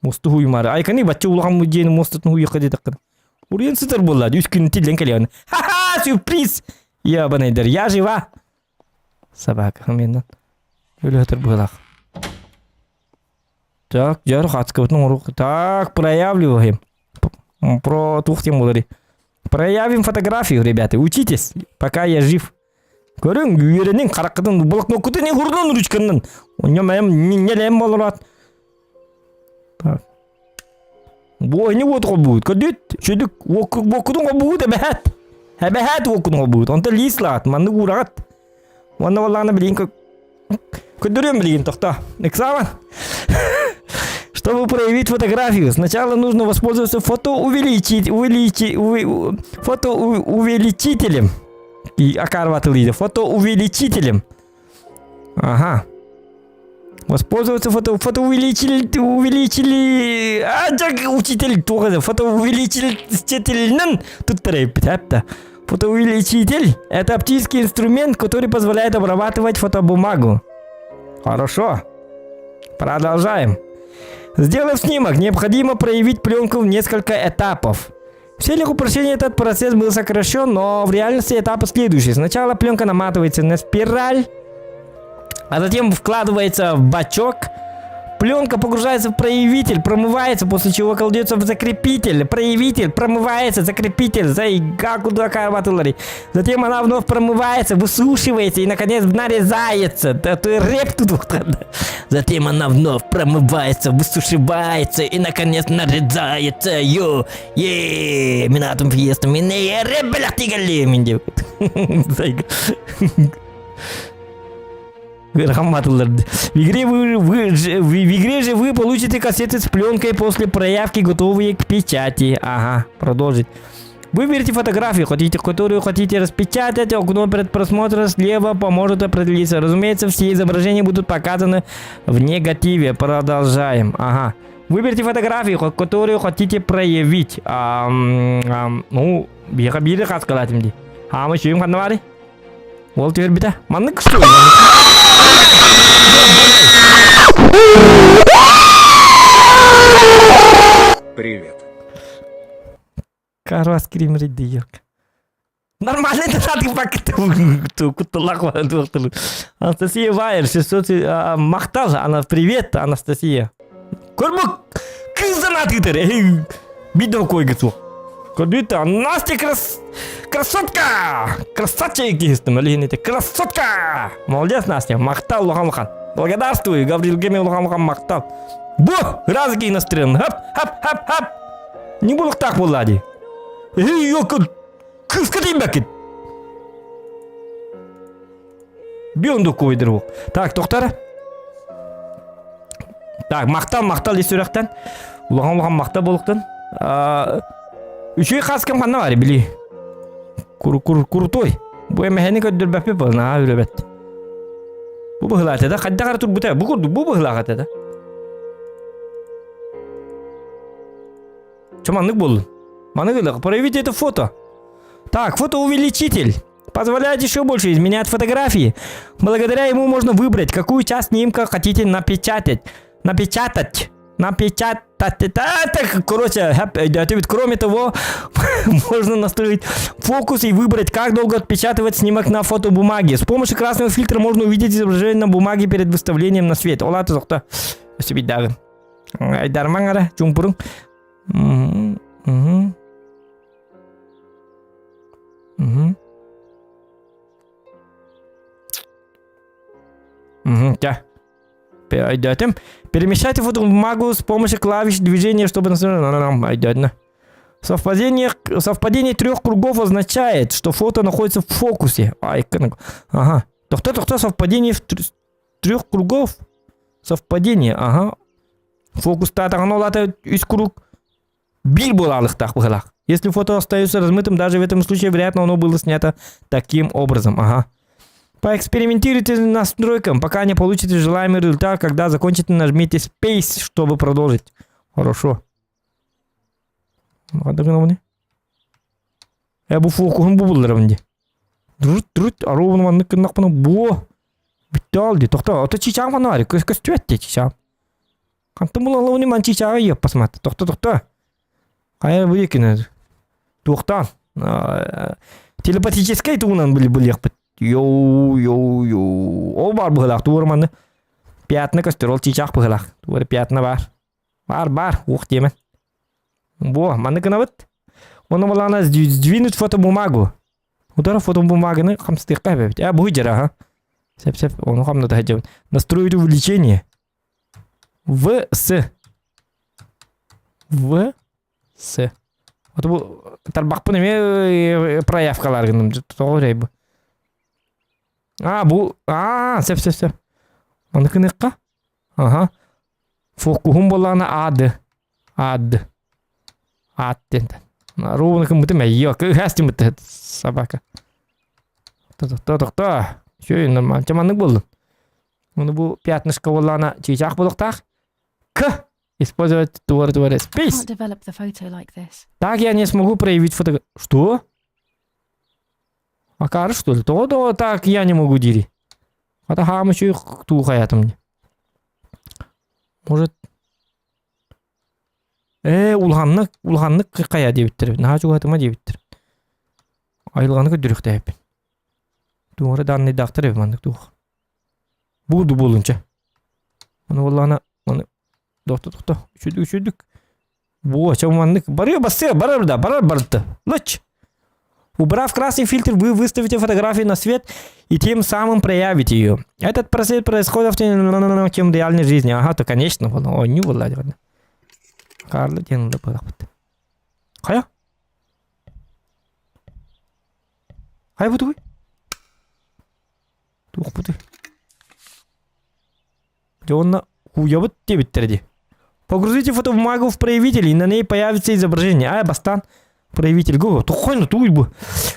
Мосту хуймаары. Айканы бачча улахан дьиэни мостутун хуйуохха диэтэххинэ. Уруйан сытар буолла, үс күн тиллэн кэлиэҕин. Ха-ха, сюрприз! Ебаный я жива! Собака хоминан. Өлө быһылаах. Так, дьэр хацкабытын оҥоруох. Так, проявливаем. Про тух тем болары. Проявим фотографию, ребята. Учитесь, пока я жив. Көрүҥ, үөрэниҥ, хараххытын, блокноккутун урдун ручканнан. Онньо мэм нелем болорат. Так. Бу они вот будет. Көдүт, чүдүк, уоккутун хобуут эбэһэт. Эбэһэт уоккутун хобуут. Онто лиис лаат, маннык уураҕат. Уонна буоллаҕына билигин Көдөрүөм билигин тохто. Экзамен. Чтобы проявить фотографию, сначала нужно воспользоваться фотоувеличить, увеличи, фотоувеличителем. И акарватылыйды. Фотоувеличителем. Ага. Воспользоваться фото, фотоувеличитель, увеличили, а, учитель, туох фотоувеличитель туттарайппит, Фотоувеличитель – это оптический инструмент, который позволяет обрабатывать фотобумагу. Хорошо. Продолжаем. Сделав снимок, необходимо проявить пленку в несколько этапов. В целях упрощения этот процесс был сокращен, но в реальности этапы следующие. Сначала пленка наматывается на спираль, а затем вкладывается в бачок – Пленка погружается в проявитель, промывается, после чего кладется в закрепитель. Проявитель промывается, закрепитель, Затем она вновь промывается, высушивается и, наконец, нарезается. Да ты рэп тут Затем она вновь промывается, высушивается и, наконец, нарезается. Йо, е, минатым фиеста, мине рэп блядь, мин В игре, вы, вы, в игре же вы получите кассеты с пленкой после проявки, готовые к печати. Ага, продолжить. Выберите фотографию, хотите, которую хотите распечатать, окно предпросмотра слева поможет определиться. Разумеется, все изображения будут показаны в негативе. Продолжаем. Ага. Выберите фотографию, которую хотите проявить. А, а, ну, биэхэ биири хаскалаатым дии. Хаамы сүйүм ханна баарый? Ол түһэрбитэ. Маннык что? Привет. Карва скример диек. Нормально это надо Анастасия Вайер, 600, махтал, она привет, Анастасия. Көрбүк кыыс атыытар видео койгут Көрдүт Настя крас... красотка! Красавчик дейстім, әлеген красотка! Молодец, Настя, махтал улахан улахан. Благодарствую, Гаврил Геме улахан улахан махтал. Бу, раз настырын. Хап, хап, хап, хап. Не булуктаах буолла дии. Эй, кыыска тиийбэккит. Биондук койдыр Так, тоқтар. Так, махтал, махтал ис сүрэхтэн. Улахан улахан махтал буолуктун. Үчүгэй хаскам ханна бар били. Кур кур крутой. Бу эмэһэни көрдөрбөппүт бу наһаа үлэбэт. Бу быһылаата да хайдах эрэ турбута. Бу курдук бу быһылаах этэ да. Чё маннык буоллун? Маннык ылыах. Проявите это фото. Так, фотоувеличитель. Позволяет еще больше изменять фотографии. Благодаря ему можно выбрать, какую часть снимка хотите напечатать. Напечатать. Напечатать. Так, короче, кроме того, можно настроить фокус и выбрать, как долго отпечатывать снимок на фотобумаге. С помощью красного фильтра можно увидеть изображение на бумаге перед выставлением на свет. Ола тохто. Айдармаҥ эрэ, чуумпуруҥ. Угу. Угу. Угу, да. Пойдет. Перемещайте фотобумагу с помощью клавиш движения, чтобы... Пойдет. Совпадение, совпадение трех кругов означает, что фото находится в фокусе. Ай, ага. Тохто, тохто, совпадение в трех кругов. Совпадение, ага. Фокустаатаҕына ол аата үс круг биир буолаалыктаах быһылаах. Если фото остается размытым, даже в этом случае, вероятно, оно было снято таким образом. Ага. Поэкспериментируйте с настройком, пока не получите желаемый результат. Когда закончите, нажмите Space, чтобы продолжить. Хорошо. Э, бу фокуһун бу булларым ди. Друт, друт, аруубун маннык гыннахпына буо. Бүттэ ол дии. Тохто, ото чичаам ханна баар, көстүбэт дии чичаам. Хантан булаллабыный ман чичааҕы иэп басмат. Тохто, тохто. Хайа бу диэкинэ. Туохтаан. Телепатическай тугунан билиэхпит. Йоу, йоу, йоу. Ол баар быһылаах, тугу манны пятна көстөр, ол чыычаах быһылаах. Тугу пятна баар. Баар, баар, уох диэмэн. Бу, манны гынабыт. Оны балаана сдвинуть фотобумагу. Удара фотобумаганы хамсытыахха эбэбит. Э, бу дьара, ха. Сеп-сеп, ону хамната сылдьабын. Настроить увеличение. В, С. В, С. Вот бу тарбахпын эмиэ проявкалар гыным. Тоҕо эрэй бу. А, бу, а, сеп, сеп, сеп. Маны кыныхха. Ага. Фокуһум буоллаҕына АД. АД. Ат диэн. Ровно кыммытым эйио. Кыһастымыт собака. Тохто, тохто. Үчүгэй нормально. Чэ маннык буоллун. Ону бу пятнышко буоллаҕына чыычаах буолуохтаах. К. Использовать туора туора I space. can't develop the photo like this. Так я не смогу проявить фото... Что? Акары что ли? То да так я не могу дири. Хата хаам үчүй туухайатым мне. Может... Ээ, улаханнык, улаханнык хайа диэбиттэр. Наһаа чугаһатыма диэбиттэр. Айылҕаны көрдөрүөхтээхпин. Туора данныйдаахтар эбит маннык туох. Буурду буолунча. Аны буоллаҕына, аны тохто тохто үчүдүк үчүдүк. Во, чэ маннык барыа бассыа барар да барар барытта. Лыч. Убрав красный фильтр, вы выставите фотографию на свет и тем самым проявите ее. Этот процесс происходит чем в реальной жизни. Ага, то конечно, о, не была. Карла диэн да Хайа? Хайа бу тугуй? Туох бутуй? Дьэ уонна кууйабыт диэбиттэрэ дии. Погрузите фотобумагу в проявитель, и на ней появится изображение. Ай, бастан проявитель. Го, тухойно, туй бу.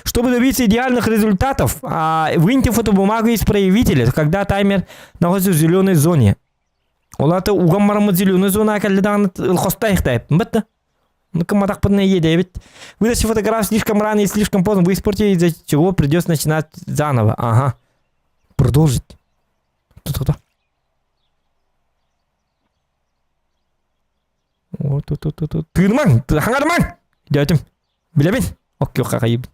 Чтобы добиться идеальных результатов, выньте фотобумагу из проявителя, когда таймер находится в зеленой зоне. Ол аата уган бараммыт зеленой зона кэллэ даҕаны хостой Бытта. Ну кыматахпытына иэдэбит. Вытащи фотографию слишком рано и слишком поздно, вы испортите, из-за чего придется начинать заново. Ага. Продолжить. Тут кто? О, тут, тут, тут, тут. Тыынымаҥ, хаҥарымаҥ! Дьөтүм. Билэбин. Оккиохха хайыбын.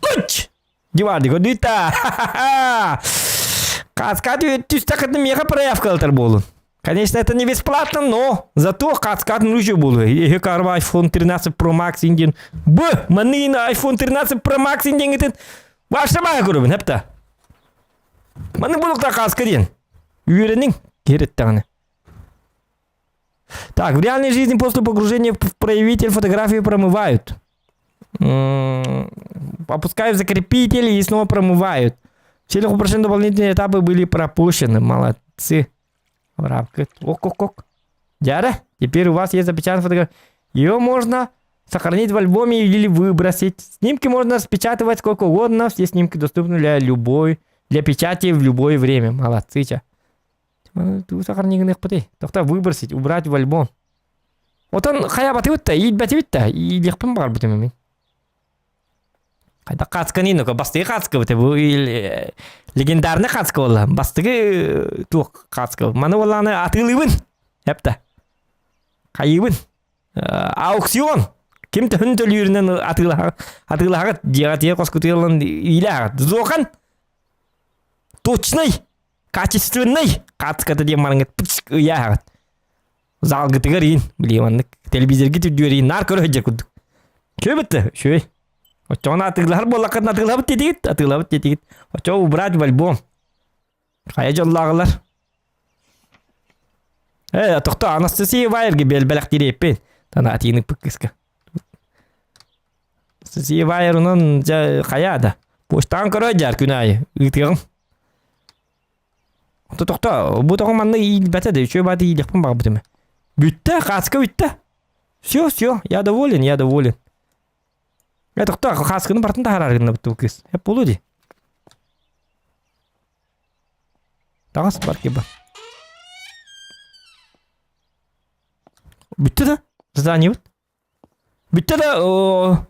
Уч! Диварды көрдүтта. Каска түстэххитинэ миэхэ проявка ылтар буолун. Конечно, это не бесплатно, но зато каскатын уже буолуо. Эһи карва iPhone 13 Pro Max индин. Б, манныгын iPhone 13 Pro Max индингитин Ваша баа көрөбүн, хепта. Маннык булукта каска диэн. Үөрэниҥ, киһирэттэҕинэ. Так, в реальной жизни после погружения в проявитель фотографии промывают. Опускают закрепители и снова промывают. В целях упрощения дополнительные этапы были пропущены. Молодцы. Ок-ок-ок. Дяра, теперь у вас есть запечатанная фотография. Ее можно сохранить в альбоме или выбросить. Снимки можно распечатывать сколько угодно. Все снимки доступны для любой, для печати в любое время. Молодцы, ча. Туу сохранигыныахпытый. Тохто выбросить, убрать в альбом. Отон хайабатыбыт да, иилбэтибит да, иилиэхпин баҕарбытым мин. Хайда хаацканы ну бастыгы хаацка бу легендарный хаацка буолла. Бастыгы туох хаацка. Маны буоллааны атыылыыбын. Эпта. Хайыыбын. Аукцион. Ким төһүн төлүүрүнэн атыылаһаҕыт дьиэҕэ тиэ хоскутуйалан иилээҕит. Зохан точный качественный хаацката диэн бараҥҥыт ыйааҕыт. Залгытыгар иин, били маннык телевизоргит үрдүгэр иин наар көрө сылдьар курдук. Үчүгэй бытты, үчүгэй. Оччоҕуна атыылаһар буоллаххытына атыылаһабыт диэтигит, атыылаһабыт диэтигит. Оччоҕо убрать в альбом. Хайа дьоллооҕулар. Э, тохто Анастасия Вайерге бэлэхтириэппин. Тана атыыны кыыска. Анастасия Вайер онон дьэ хайаа да. Почтаҕын көрө дьаар күн аайы ыытыаҕым. Онто тохто, бу тоҕо манна иилбэтэ да, үчүгэй бааты иилиэхпин баҕарбытым. Бүттэ, хааска бүттэ. Все, все, я доволен, я доволен. Э, тохто, хаасканы бартын таһаарар гыннабыт бу кыыс. Эп буолуо дии. Таҕас бар киба. Бүттэ да? Задание Бүттэ да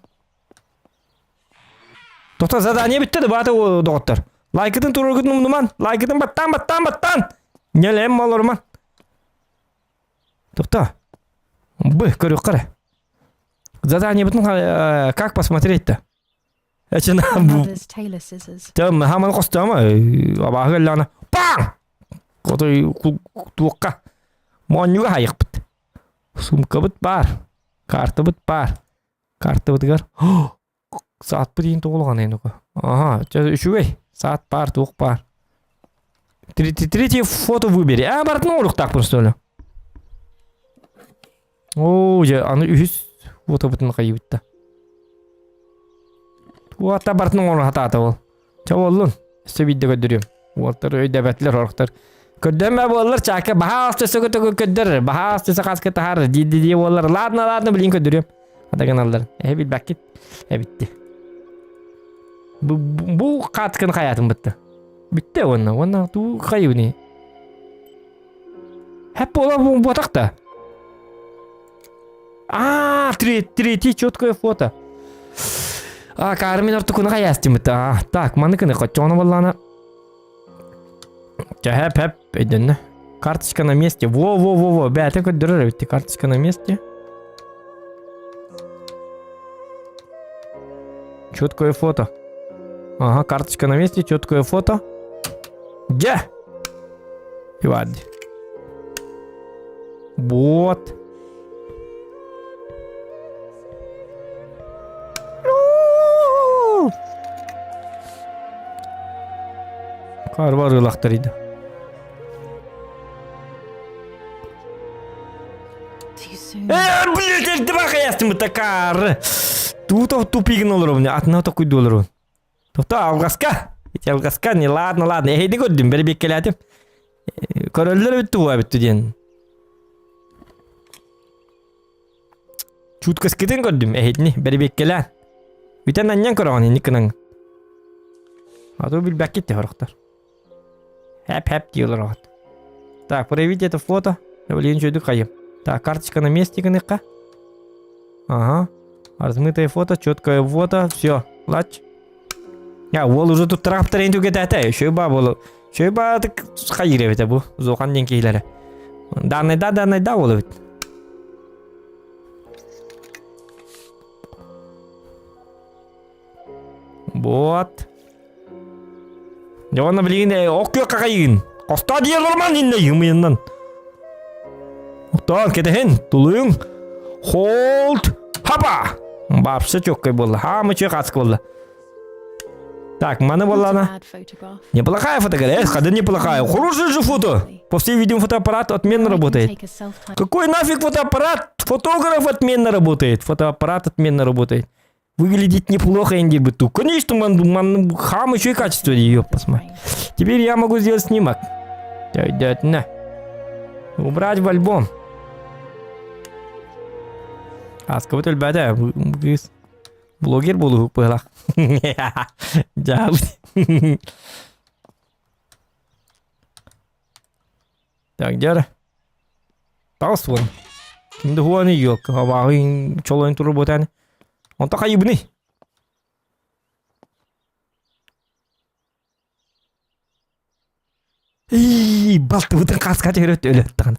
Тоқта задание бүттэ да баата доҕоттор. Лайкытын туруоргутун умнуман. Лайкытын баттаан баттаан баттаан. Ньэлэм олоруман. Тоқта. Б көрүөххэ эрэ. Задание бүтүн как посмотреть-то? Эчен My бу mother's tailor scissors. Тем хаман костама абааһы кэллэҕинэ паң! Отой туохха моонньуга хайыхпыт. Сумкабыт баар, картабыт баар. Картабытыгар саатпыт иин тоҕулаҕан эн Ага, үчүгэй. Саат баар, туох баар. Третье фото выбери. А, барытын оҥоруохтаахпын что ли? Оо, дьэ, аны үһүс фотобутун хайыбытта. Уота барытын оҥоро сатаата ол. Чэ буоллун, өссө биирдэ көрдөрүөм. Уолтар өйдөбөтүлэр орохтор. Көрдөмө буоллар чаака баһаас төсө көтөгө көрдөр, баһаас төсө хаска таһаар дии дии буоллар. Ладно, ладно, билин көрдөрүөм. Ата гыналлар. Эһи билбэккит. Эбитти. Бу, бу хаткын хаятын бытты. Бүтте уонна, уонна туу хайыбыны. Хэп буола буотах да. А, третий четкое фото. А, Кармин ортукуна хайастымыт. А, так, маныкыны хотчоно боллана. Хэп, хэп, өйдөннө. Карточка на месте. Во, во, во, во. Бәте көрдөрөр эбитти. Карточка на месте. Четкое фото. Ага, карточка на месте, четкое фото. Где? Иварди. Вот. Кар бар ылахтар иди. Too soon. Э, блядь, эльди бахаястым такар. Тут тупигин олоробун, атына токуйду олоробун. Тоқто алҕаска. Ити алҕаска не ладно ладно эһиди көрдүм бэрбиэккэлээтим. Көрөллөр эбит туга эбит диэн. Чуткаскытын көрдүм эһитини бэрбиэккэлээн. Бүтэн анньан көрөҕүн инник гынан. А то билбэккит те хорохтор. Хэп-хэп дииллэр оҕот. Так, проявите это фото. Блин, чөйдүк хайым. Так, карточка на месте гыныхха. Ага. Размытое фото, четкое фото. Все, лач. Я, уол уже тут трактор түгэтэтэ. Шөй ба болу. Шөй ба хайыр эбит бу. Зохан диэн киһилэрэ. Данныйда, данныйда ол эбит. Вот. Дьэ уонна билигин ок күөххэ хайыгын. Хостоо диэн олорман иннэ юмыйыннан. Оттон кэтэһин, тулуйуҥ. Холт. Хапа! Бапса чөккөй буолла. Хаамы чөк аска буолла. Так, маны буоллана. Неплохая фотография. Эх, да неплохая. Хорошая же фото. По всей видимости, фотоаппарат отменно работает. Какой нафиг фотоаппарат? Фотограф отменно работает. Фотоаппарат отменно работает. Выглядит неплохо, Энди Быту. Конечно, ман, ман, хам еще и качество ее посмотри. Теперь я могу сделать снимок. На. Убрать в альбом. Аскабыт өлбәдә. Блогер болу быһылах. Так, дьэ Таҕыс уон. Ким да хуаны ёлка, абааһы чолойун туру ботан. Онто хайыбыный? Ии, балтыбытын хаска түһэрөт өлөттаҕын.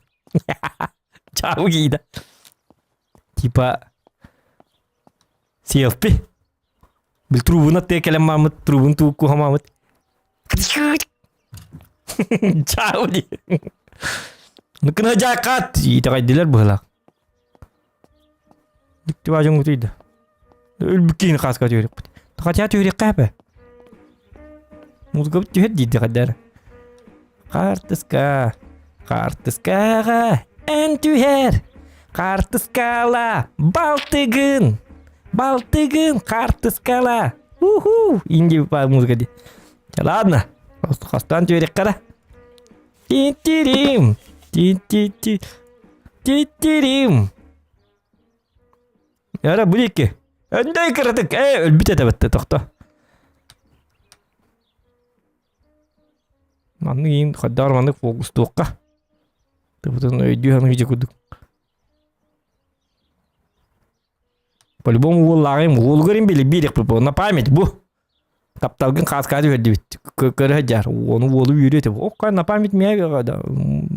Чаабы киида. Типа селфи. Бил трубун аттыга кэлэн маамыт, трубун туукку маамыт. Чао дии. Ну кына жаакаат итэҕэйдилэр быһылаах. Диктива дьоҥҥутуйда. Өлбүккиин хааска түһүрүкпүт. Хотя түһүрүккэ эпэ. Музыкабыт түһэр диирди хаддар. Хаартыска, хаартыскаҕа эн түһэр. Хаартыскала балтыгын, балтыгын хаартыскала. Уху, инди музыка ди. Ладно, хостон түһүрүккэ да. Тин-тирим, тин-ти-ти, тин-тирим. Ара бу диэки. Өндөй кыратык. Ээ, өлбүт этэ бытты, тохто. Маннык иин хайдаар маннык фокустуохха. Тыбытын өйдүү саныы курдук. По-любому уоллааҕым уолугар им били биир на память бу. Тапталгын хааскаады үөрдүбүт. Көрө сылдьар. Ону уолу үөрүө этэ. Ок, на память меня да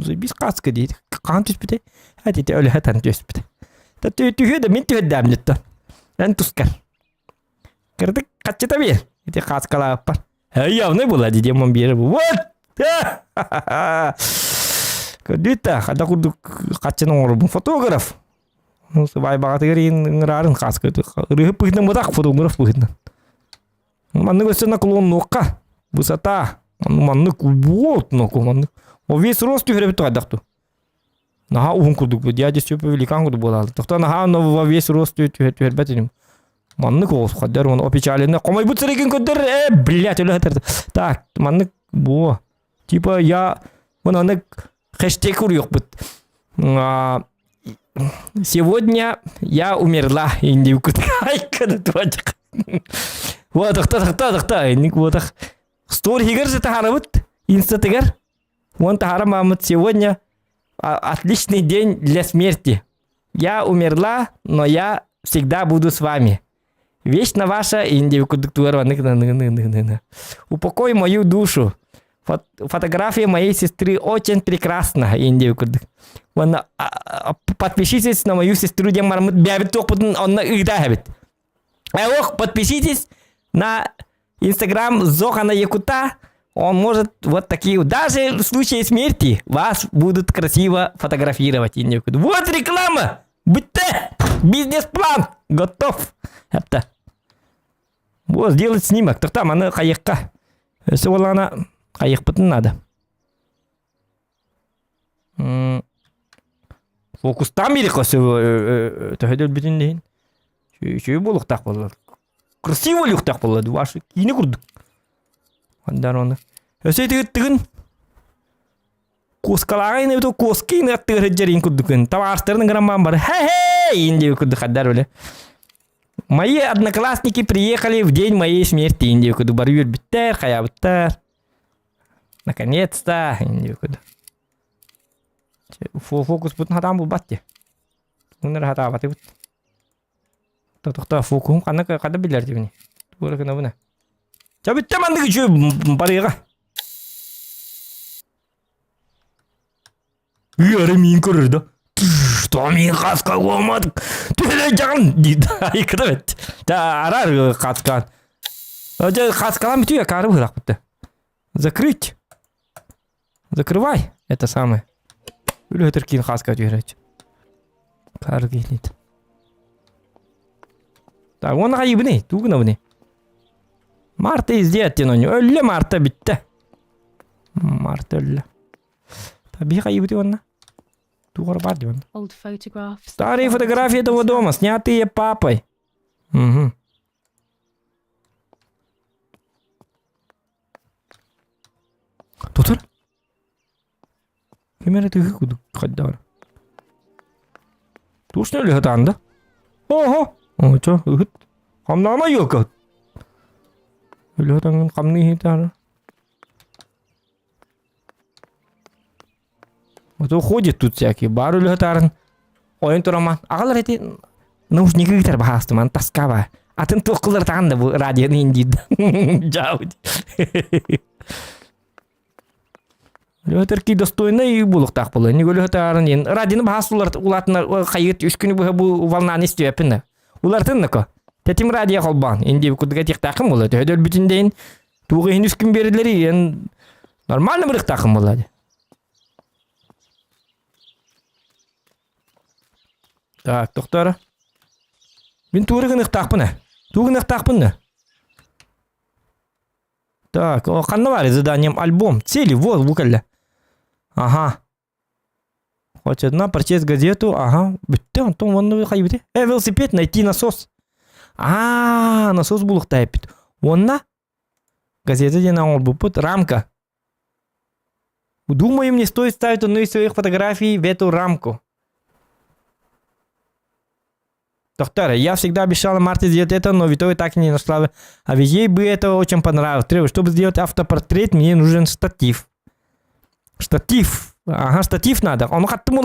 заебись хааска диир. Хаан түспүтэ. Әтите өлөһө тан түспүтэ. Та түһүө да мин түһэрдээм дитта. Эн тускар. Кырдык хаччыта биэр. Ити хааскалааппар. Явный была дедем биэрэ бу. Вот! Көрдүүт хада курдук хаччын оҥорбун фотограф. Сыбаайбаҕатыгар ыҥыраарын хааска ырыһып быһыытынан бытах фотограф быһыытынан. Маннык өссө наклоннуохха. Высота. Маннык вот маннык. О весь рост түһэрэ бүтү хайдах ту. Наһаа уһун курдук бу дядя Степа великан курдук буолаалы. Тохто наһаа во весь рост түһэрбэт иним. Маннык оҕус хаддар уон опечаленный хомойбут сырыгын көрдөр э блядь өлө хатар. Так маннык бу типа я маннык хэштег уруйуохпут. Сегодня я умерла индивкут. Айкада туачак. Вот тохто тохто тохто инник вот Стор хигер же тахарабыт инстатыгар Вон Тахара мамыт сегодня отличный день для смерти. Я умерла, но я всегда буду с вами. Вечно ваша Индия Упокой мою душу. Фотография моей сестры очень прекрасна. Индия Подпишитесь на мою сестру диэн бараммыт бэйэбит туохпутун онно ыыта эһэбит. Ох, подпишитесь на Инстаграм Зохана Якута. Он может вот такие, даже в случае смерти вас будут красиво фотографировать. Вот реклама! Бүттэ! Бизнес-план готов! Это. Вот, сделать снимок. Тоқта, аны қайыққа. Өсі олана қайықпытын надо. Фокустан бири көсө төһөдөл бүтүн дейин. Үчүгэй буолуохтаах буолла. Красиво буолуохтаах буолла. Ваши киини курдук. Андар оны. Өсө тыгын куоскалааҕа ини бу куоска ини аттыгар сылдьар курдукун. Табаарыстарын грамман бар. Хе-хей! Инди курдук хаддар өле. Мои одноклассники приехали в день моей смерти. Инди курдук бары үөрбүттэр, хайаабыттар. Наконец-то! Инди курдук. Фокус бутун хатаан булбат дии. Уннары хатаабатыбыт. Тохтоо фокуһум ханна хада билэр дибини. Туора гынабына. Ча бүттэ маннык үчүгэй барыга. Ыары миин көрөр да. Что миин хаска уомат. Түһэлэй дьаҕын диир. Айкыда бэт. Та арар хаскаан. Дьэ хаскалаан бүтүө акаары быһыылаах Закрыть. Закрывай это самое. Үлүһүтэр киин хааска түһэрээччи. Хаар киһилит. Так, уонна хайыбыный? Тугу гынабыный? Марта изде диэн онньу. Өллө Марта бүттэ. Марта өллө. Таби хайыбыты уонна? Тугар бар диэн. Old photographs. Старые фотографии этого дома, снятые папой. Угу. Тутар? Ким эрэ тыһы кудук хайдаар. Туус нөлү да? Ого! Очо, ыһыт. Хамнаама юка. Өлө хамны хитар. Вот уходит тут всякие. Бар өлө Ойын тураман. Агалар эти наушники гитар баһаастыман таскаба. Атын туох таҕан да бу радионы индиид. Жаут. Өлөтөр достойный булуктаах була. Ни өлөтөрын ен радионы баһаас улар улатына хайыт үс күнү быһа бу волнаны истибэппин. Улартын нако. Тетим радио холбаан. Инди кудга тихтаахым була. Төһөдөл бүтүндейин тугы үс күн берилери ен нормально бырыктаахым була. Так, доктор. Мин тууры гыныктаахпын э. Туу гыныктаахпын да. Так, о, ханна баар заданием альбом. Цели, вот, бу кэллэ. Ага. Хоть одна, прочесть газету, ага. Бүттэ, онтон онно хайбыты. Э, велосипед, найти насос. А, насос булуохтаах эппит. Уонна газета диэн оҥорбуппут. Рамка. Думаю, мне стоит ставить одну из своих фотографий в эту рамку. Доктор, я всегда обещала Марте сделать это, но в итоге так и не нашла. А ведь ей бы это очень понравилось. Тревор, чтобы сделать автопортрет, мне нужен штатив. Штатив. Ага, штатив надо. Он хаттым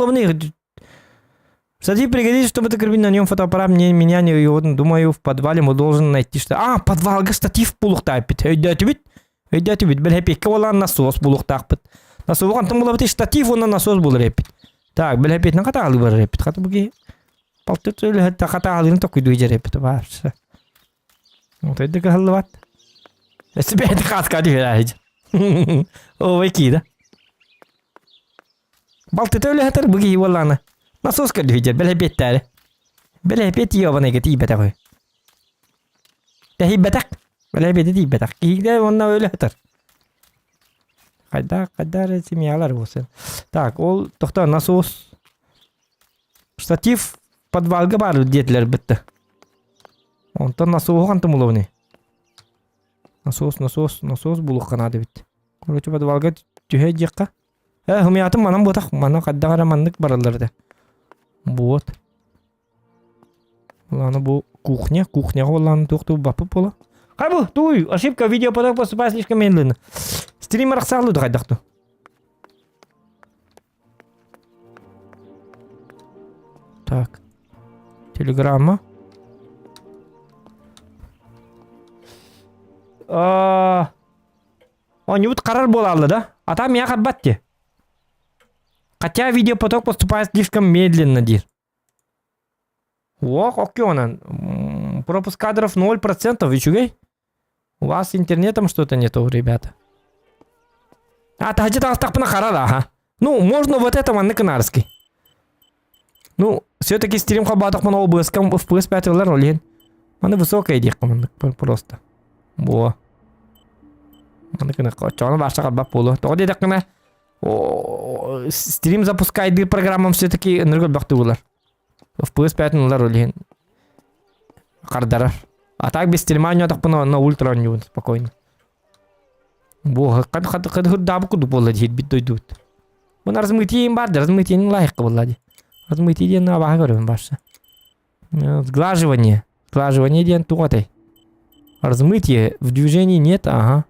Штатив пригодится, чтобы закрепить на нем фотоаппарат. Мне, меня не его, думаю, в подвале мы должен найти что. А, подвалга штатив булуохтаахпыт. Өйдөөтүбүт. Өйдөөтүбүт. Бэлэпиэккэ буолан насос булуохтаахпыт. Насос онтон булабыт штатив уонна насос булар эппит. Так, бэлэпиэтинэн хатаалы барар эппит. Хата буги Палтыт хатаалыын токуйдуу дьэр эппит. Отойда кыһаллыбат. Өссө бэйэтэ хааска түһэрээһи. Ой киирэ. Балтыта үлэһэтэр бу киһи буоллаҕына. Насос көрдүһүдэр бэлэпиэттээри. Бэлэпиэт ёбаныга тиийбэтэх үһү. Тэһийбэтэх. Бэлэпиэти тиийбэтэх. Киһигэ уонна үлэһэтэр. Хайдах, хайдах эрэ семьялар буолсын. Так, ол тохтоо насос. Штатив подвалга баар диэтилэр бытты. Онтон насоһу хантан булабыный? Насос, насос, насос булуохха наада эбит. Короче, подвалга түһэ диэххэ. Э, хумуйаатым манан буотах, манан хайдах эрэ маннык бараллар этэ. Вот. Ладно, бу кухня, кухняҕа буоллаҕына туох да баппыт буола. Хай бу, туй, ошибка, видеопоток поступает слишком медленно. Стрим арахсаалыы да хайдах ту. Так. Телеграмма. А, Оонньуубут харар буолаалла да? А там я харбат дии. Хотя видеопоток поступает слишком медленно диир. Ох, окей онон. Пропуск кадров 0%, үчүгэй. У вас с интернетом что-то не то, ребята. А, таһдьа таҕыстахпына харар, аха. Ну, можно вот это маннык гынаарыский. Ну, все-таки стрим холбоотохпуна OBS-ка FPS 5 ылар ол иһин. Маны высокая диэххэ маннык просто. Буо. Маннык гынахха оччоҕуна баарса харбат буолуо. Тоҕо диэтэххинэ стрим запускайдыыр программам все-таки ынырык элбэхтик ылар. FPS 5 ылар ол иһин хардарар. А так без стрима оонньоотохпуна онно ультра оонньуубун спокойно. Бу хырдаабыт курдук буолла диир дойдубут. Бу размытием бар да размытиени лайыққа буолла дии. Размытие диэн абааһы көрөбүн барса. Сглаживание. Сглаживание диэн туох этэй? Размытие в движении нет, ага.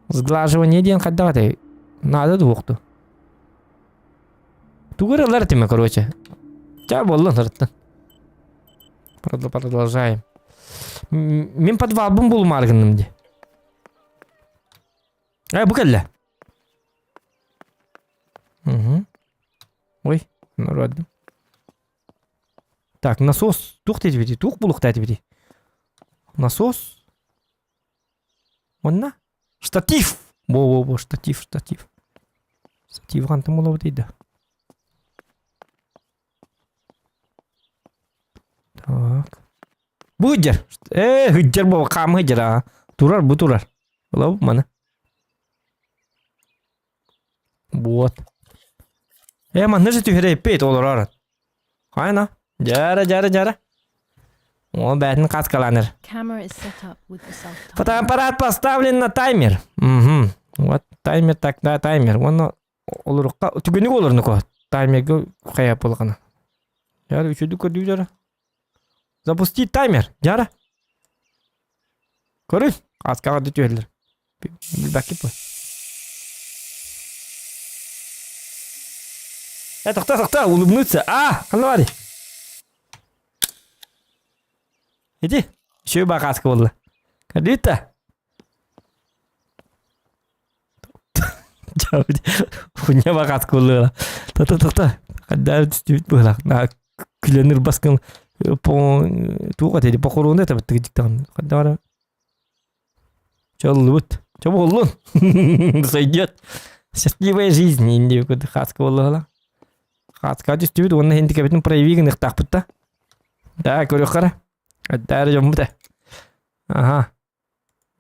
Сглаживание диэн хайдах этэй? Надо двухту. Тугу ылар этиме, короче. Ча буоллун сырыттын. Продолжаем. Мин подвалбын булумаары гынным дии. Э, бу кэллэ. Угу. Ой, народным. Так, насос. Туох диэбитий? Туох булуохтаа этибитий? Насос. Онно? Штатив! Во-во-во, штатив, штатив. Штатив хантан булабытый да? Так. Бу сылдьар. Ээ, сылдьар буо, хаама сылдьар аа. Турар, бу турар. Ылабыт маны. Вот. Ээ, манна же түһэрэйппит олорор. Хайна? Дьара, дьара, дьара. О, бээтин каскаланыр. Camera is set up with the self-timer. Фотоаппарат поставлен на таймер. Угу. Вот таймер так, да, таймер. Уонна олорукка түгэниг олорнуко. Таймерге хайа буолгана. Яра үчүдүк көрдүүлэр. Запусти таймер. Яра. Көрүн. Аскаға түһэллэр. Билбэккит бу. Э, тохтоо, тохтоо, улыбнуться. А, ханна баарый? Иди. Үчүгэй баҕааска буолла. Көрдүгүт да? Хуйня баҕааска буолла. Тохто, тохто. Хаддаар түстүбүт быһылаах. На күлэн ырбаскын туох этэ похоруона этэ баттыгы дьиктаҕын. Хаддаар Чоллубут. Чо буоллун? Сойдет. Счастливая жизнь инди курдук хааска буоллаҕына. Хааска түстүбүт уонна хинтикэбитин прояви гыныахтаахпыт да. Да, көрүөххэ Эрэ дьоммут ээ. Ага.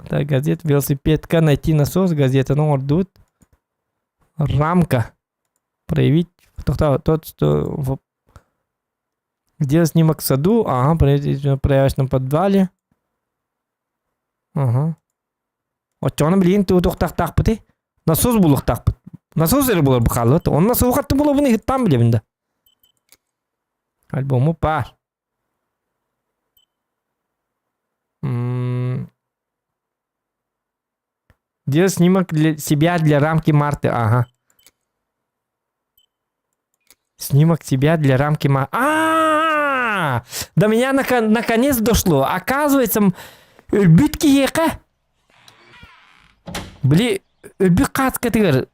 Так, газет, велосипедка, найти насос, газетаны оҥордубут. Рамка. Проявить. Тот, что Где снимок в саду? Ага, проявить в проявочном подвале. Ага. Оччоҕуна билигин туохтаахтаахпытый? Насос булуохтаахпыт. Насос эрэ буолар бу хааллыбыт. Онно насоһу хаттым булабын иһиттаан билэбин да. Альбому паар. Делай снимок для себя для рамки Марты. Ага. Снимок себя для рамки Марты. А-а-а! До меня наконец дошло. Оказывается, өлбүт киһиэхэ били өлбүт хааскатыгар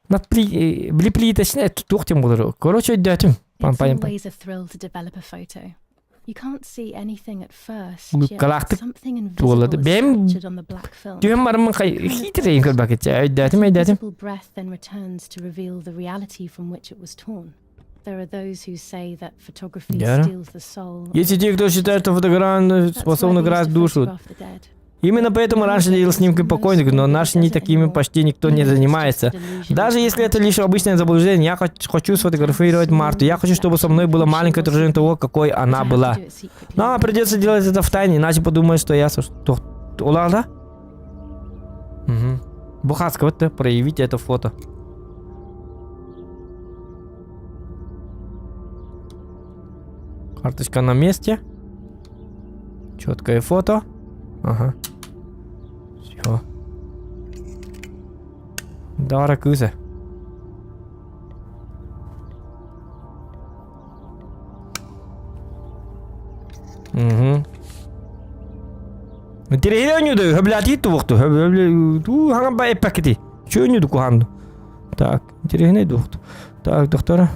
били плиточная туох тем буолар. Короче, өйдөөтүм. It's always a thrill to develop a photo. Улыбкалаахтык туоллады. Бэйэм түһэн барыммын хитрейин көрбөккүччэ. Өйдөөтүм, өйдөөтүм. Есть те, кто считает, что фотография способна красть душу. Именно поэтому раньше делал снимки покойников, но наши не такими почти никто не занимается. Даже если это лишь обычное заблуждение, я хочу сфотографировать Марту. Я хочу, чтобы со мной было маленькое отражение того, какой она была. Но придется делать это в тайне, иначе подумают, что я... Что? Улада? Угу. Бухацка, вот проявить это фото. Карточка на месте. Четкое фото. Ага. Все. Дара кыса. Угу. Тирэһире хөбләти туохту. Туу хаҥа ба эппэккити. Чөөнү куханду. Так, интересный дуохту. Так, доктора.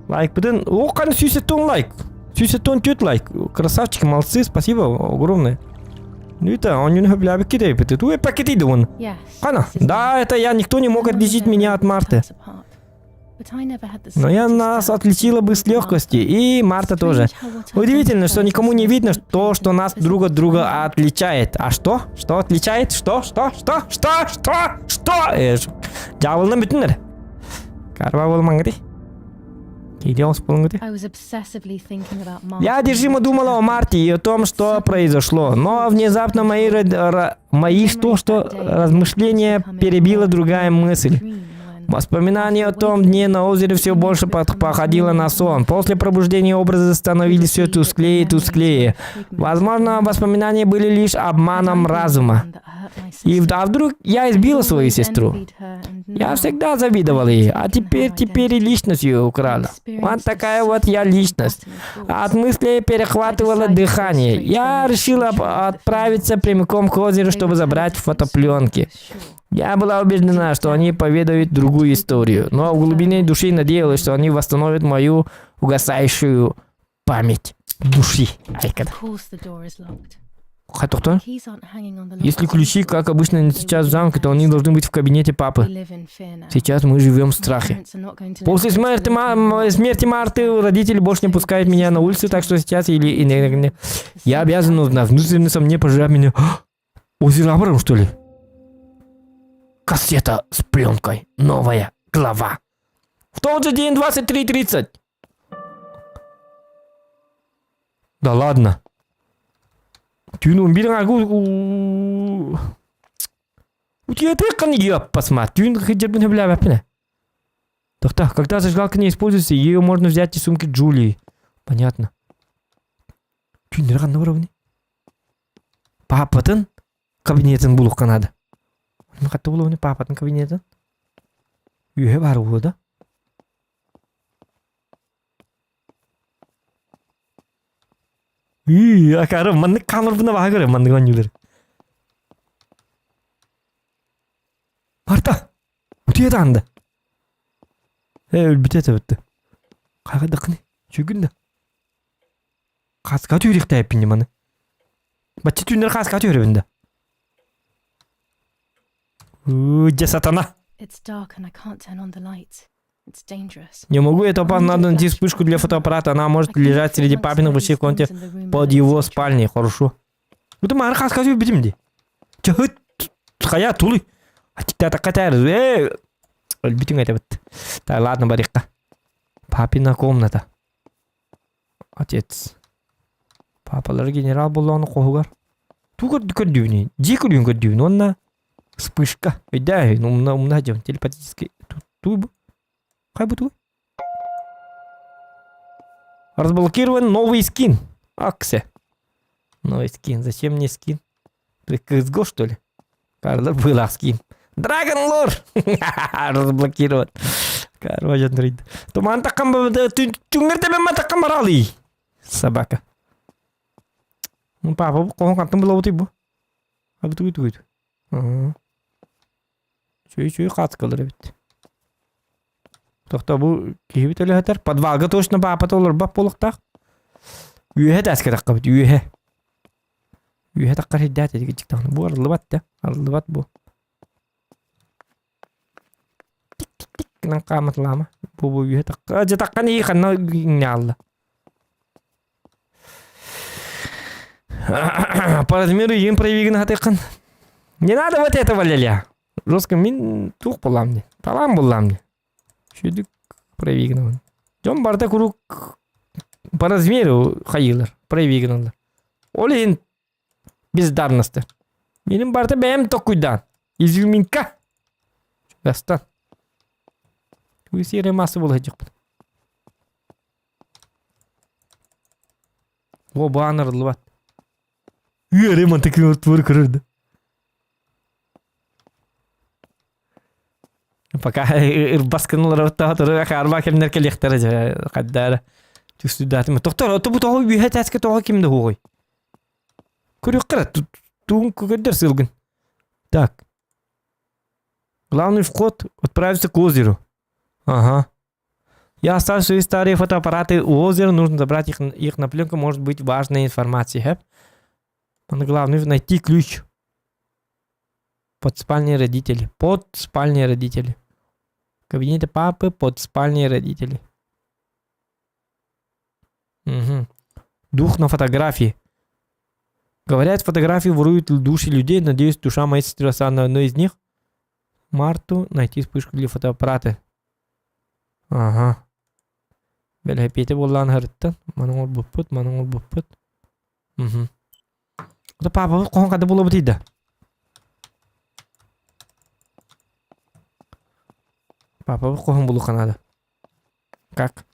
Лайк бытын. О, каны 100 лайк. 104 лайк. Красавчики, молодцы, спасибо огромное. Ну это, он не хөбләбик китеп. Туу эппэккити он. Кана. Да, это я, никто не мог отличить меня от Марты. Но я нас отличила бы с легкостью, и Марта тоже. Удивительно, что никому не видно то, что нас друг от друга отличает. А что? Что отличает? Что? Что? Что? Что? Что? Что? Дьяволна бүтүннэр. Карва болмаңгы Я одержимо думала о Марте и о том, что произошло, но внезапно мои, мои что, что размышления перебила другая мысль. Воспоминание о том дне на озере все больше походило на сон. После пробуждения образы становились все тусклее и тусклее. Возможно, воспоминания были лишь обманом разума. И а вдруг я избила свою сестру? Я всегда завидовал ей, а теперь, теперь и личность ее украла. Вот такая вот я личность. От мысли перехватывало дыхание. Я решила отправиться прямиком к озеру, чтобы забрать фотопленки. Я была убеждена, что они поведают другую историю, но в глубине души надеялась, что они восстановят мою угасающую память души. Айкада. Кто? Если ключи, как обычно сейчас в замке, то они должны быть в кабинете папы. Сейчас мы живем в страхе. После смерти, смерти Марты родители больше не пускают меня на улицу, так что сейчас или... Я обязан узнать, внутренне мне пожрать меня. Озеро что ли? Кассета с пленкой. Новая глава. В тот же день 23.30. Да ладно. Түүн биир Утиэтэ посмотри. Түүн Так, когда зажигалка не используется, ее можно взять из сумки Джулии. Понятно. Түүн ханна уровне. Папатын кабинетин булуохха наада. Хатта булуохха папатын кабинетин. Үөһэ баар буолуо да? Ии, акары маннык камербына баха көрө маннык оонньуулар. Марта! Утуйа даҕаны Ээ, өлбүтэ этэ Хайдаххыный? Сүгүн да. Хаска түүрүөхтээппин маны. Бачча түүннэр хаска түүрэбин да. Дьэ сатана. It's dark and I can't turn on the lights. It's dangerous. Не могу, это опасно, надо найти вспышку для фотоаппарата. Она может лежать среди папиных вещей в комнате под его спальней. Хорошо. Ну ты маны хаска түүрбүтүм дии. Чахыт хайа тулуй. Э, өлбүтүҥ этэ Так, ладно, барыахха. Папина комната. Отец. Папалар генерал буоллаҕына хоһугар. Туу көрдүүнүй? Дьиэ күлүүн көрдүүн уонна вспышка. Өйдөө, умна умна дьон телепатический. Туу бу? Хай бу туу? Разблокирован новый скин. Аксе. Новый скин. Зачем мне скин? Ты CSGO, что ли? Карлар была скин. Dragon Lore! Разблокирован. Короче, Андрей. Туман такам такам барали. Собака. Ну, папа, кого кантын было вот бу. А бу туй. Чуй чуй хаскалар эбит. Тохто бу киһибит өлөһөтөр. Подвалга точно папа толор бап буолуохтаах. Үөһэ тааска таххабыт, үөһэ. Үөһэ таххар сирдээх этигит даҕаны. Бу арыллыбат да, арыллыбат бу. Тик-тик-тик гынан хааматылаама. Бу бу үөһэ тахха. Дьэ таххан ии ханна иҥнэҕалла. По размеру иин проявигын хатыаххын. Не надо вот этого, Леля. Жестко мин туох буллаам дии. Талаан буллаам дии. Үчүгэйдик прояви гынабын. Дьон барыта куруук по размеру хайыылар, прояви гыналлар. Ол иһин бездарностар. Менин барыта бэйэм токкуйдаан. Изюминка. Чугастан. Тугу сиэрэ масса буола сылдьыахпын. О, баан арыллыбат. Үөрэ мантык туор көрөр да. Пока ырбас гыналар турар хаарба кэмнэр кэлиэхтэрэ дьэ хайдара түстүдаатым. Тохтор, ото бу тоҕо үөһэ тээскэ тоҕо ким да хуоҕуй. Көрүөххэ туун көрдөр сылгын. Так. Главный вход отправиться к озеру. Ага. Я оставил свои старые фотоаппараты у озера, нужно забрать их, их на пленку, может быть важная информация. Главное найти ключ. Под спальней родители. Под спальней родители. В кабинете папы под спальней родителей. Угу. Дух на фотографии. Говорят, фотографии воруют души людей. Надеюсь, душа моей сестры на одной из них. Марту найти вспышку для фотоаппарата. Ага. Бэлэпиэтэ буоллаан аһарыттан. Маны оҥорбуппут, маны оҥорбуппут. Угу. Это папа хоһон хада буолабытый да? Папа хоһон булуха надо. Как?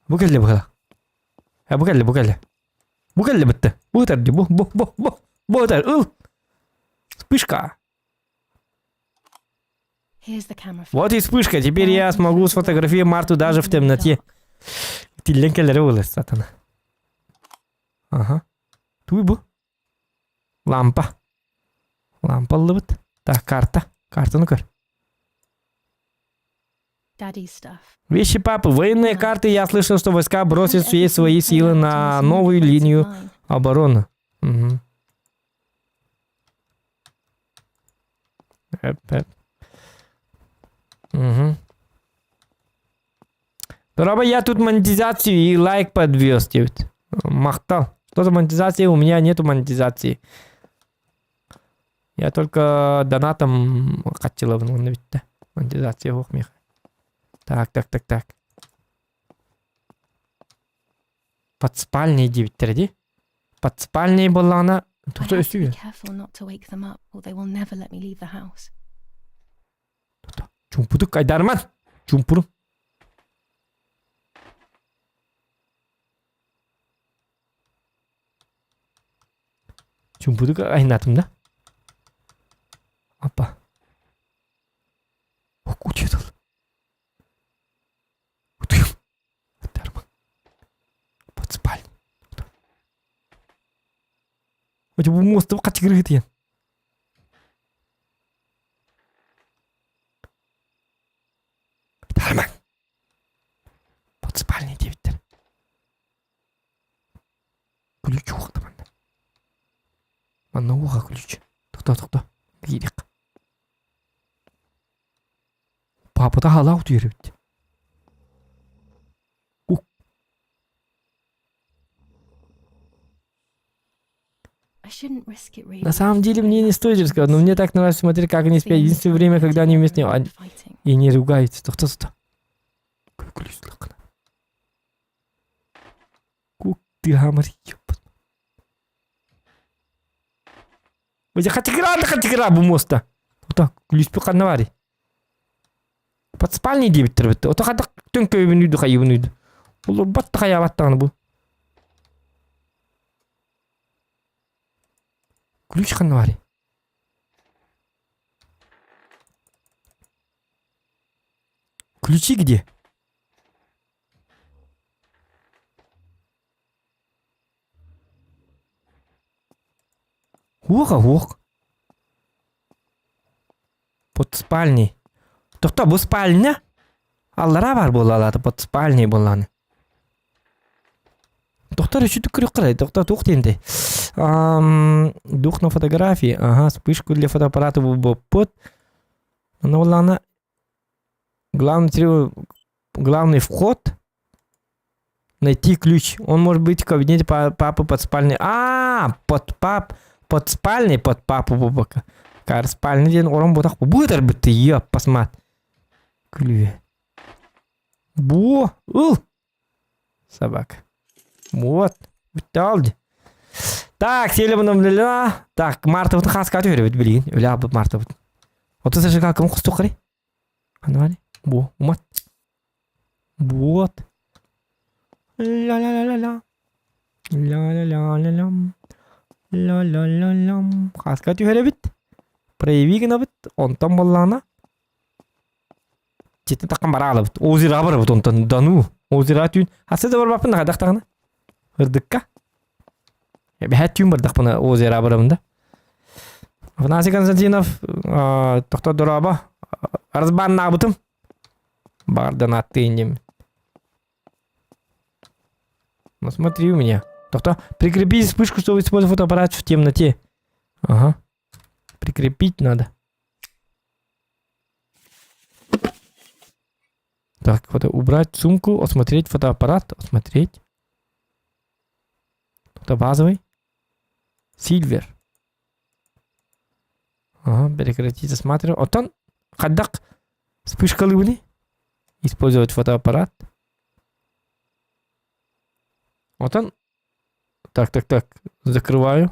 Бу кэллэ быһыла. Э, бу кэллэ, бу кэллэ. Бу кэллэ бытты. Бу ытар бу, бу, бу, бу, бу ытар, ыл. Вспышка. Вот и вспышка. Теперь я смогу сфотографировать Марту даже в темноте. Тиллен кэлэрэ буолар сатана. Ага. Туй бу. Лампа. Лампа ыллыбыт. Так, карта. Картаны көр. Вещи папы. Военные карты. Я слышал, что войска бросят все свои силы на новую линию обороны. Угу. Угу. Дорогой, я тут монетизацию и лайк подвез. Махтал. Что за монетизация? У меня нету монетизации. Я только донатом хотела ведь Монетизация ох, меха. Так, так, так, так. Под спальней диэбиттэрэ дии. Под спальней буоллаҕына тута өстүгүн. Чумпутук айдарман. Чумпурун. Чумпутук айнатым да. Апа. Учитель. Утуйум. Под спальней. Бу муоста хачыгырыгытыйан. Тарман. Под спальней диэбиттэр. Ключ уохта манна. Манна уоха ключ. Тохто, тохто. Киирик. Папата хаалаах утуйар эбит. На самом деле мне не стоит рассказать, но мне так нравится смотреть, как они спят. Единственное время, когда они вместе и не ругаются. Кто то Ты гамар, ёпт. Хатигра бу моста. Ота күлүспү ханна баарый? Под спальней диэбиттэр битте. Ото хадак төҥкөйбүн үйдү хайыбын үйдү. Олорбат да хайаабат даҕаны бу. Ключ ханна баарый? Ключи где? Уоха уох. Под спальней. Тохто бу спальня? Аллара бар буолалаата под спальней буоллааны. Доктор үчүтүк көрүк Доктор туох диэнтэй? Дух на фотографии. Ага, вспышку для фотоаппарата булбуппут. Ону буоллаҕына главный главный вход найти ключ. Он может быть в кабинете папы под спальней. А, под пап, под спальней, под папу бубака. Кар спальня диэн орон ботах бу ытарбыт ёп посмат. Күлүө. Бу, ыл. Собака. Вот. Бүтті Так, сели бұны Так, Мартовытын қасқа түһөрөбүт билигин. Өлө албыт Мартовытын. Оту зажигалкам кустук кырый. Ханна Бу, умат. Вот. Ля-ля-ля-ля-ля. Ля-ля-ля-ля-ля. Ля-ля-ля-ля. Хаска түһэрэбит. Прояви гынабыт. Онтон боллаана. Читин таккан бара алабыт. Озера барабыт онтон. Дану. Озера түүн. Хасы да барбаппын хадах тағына. Ырдыкка. Бэһэт түүн бардахпына озера барабын да. Афанасий Константинов, тохто дороба. Арызбаннаабытым. Баардан аттыын дем. Ну смотри у меня. Тохто, прикрепить вспышку, чтобы использовать фотоаппарат в темноте. Ага. Прикрепить надо. Так, фото убрать сумку, осмотреть фотоаппарат, осмотреть. Это базовый. Сильвер. Ага, прекратить осматривать. Оттон хайдах вспышкалыыбыный. Использовать фотоаппарат. Вот он. Так, так, так. Закрываю.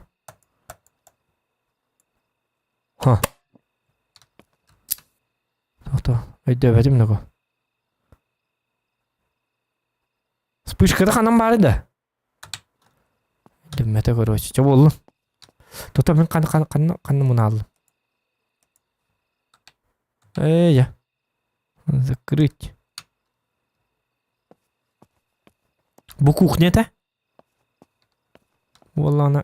Ха. Тохто. Өйдөөбөтүм много. Вспышката ханан баары да. Өйдөммөтө короче. Чо буоллун. Тото мен ханна ханна ханна ханна мунааллым. Эй, я. Закрыть. Бу кухня этэ? Буоллаҕына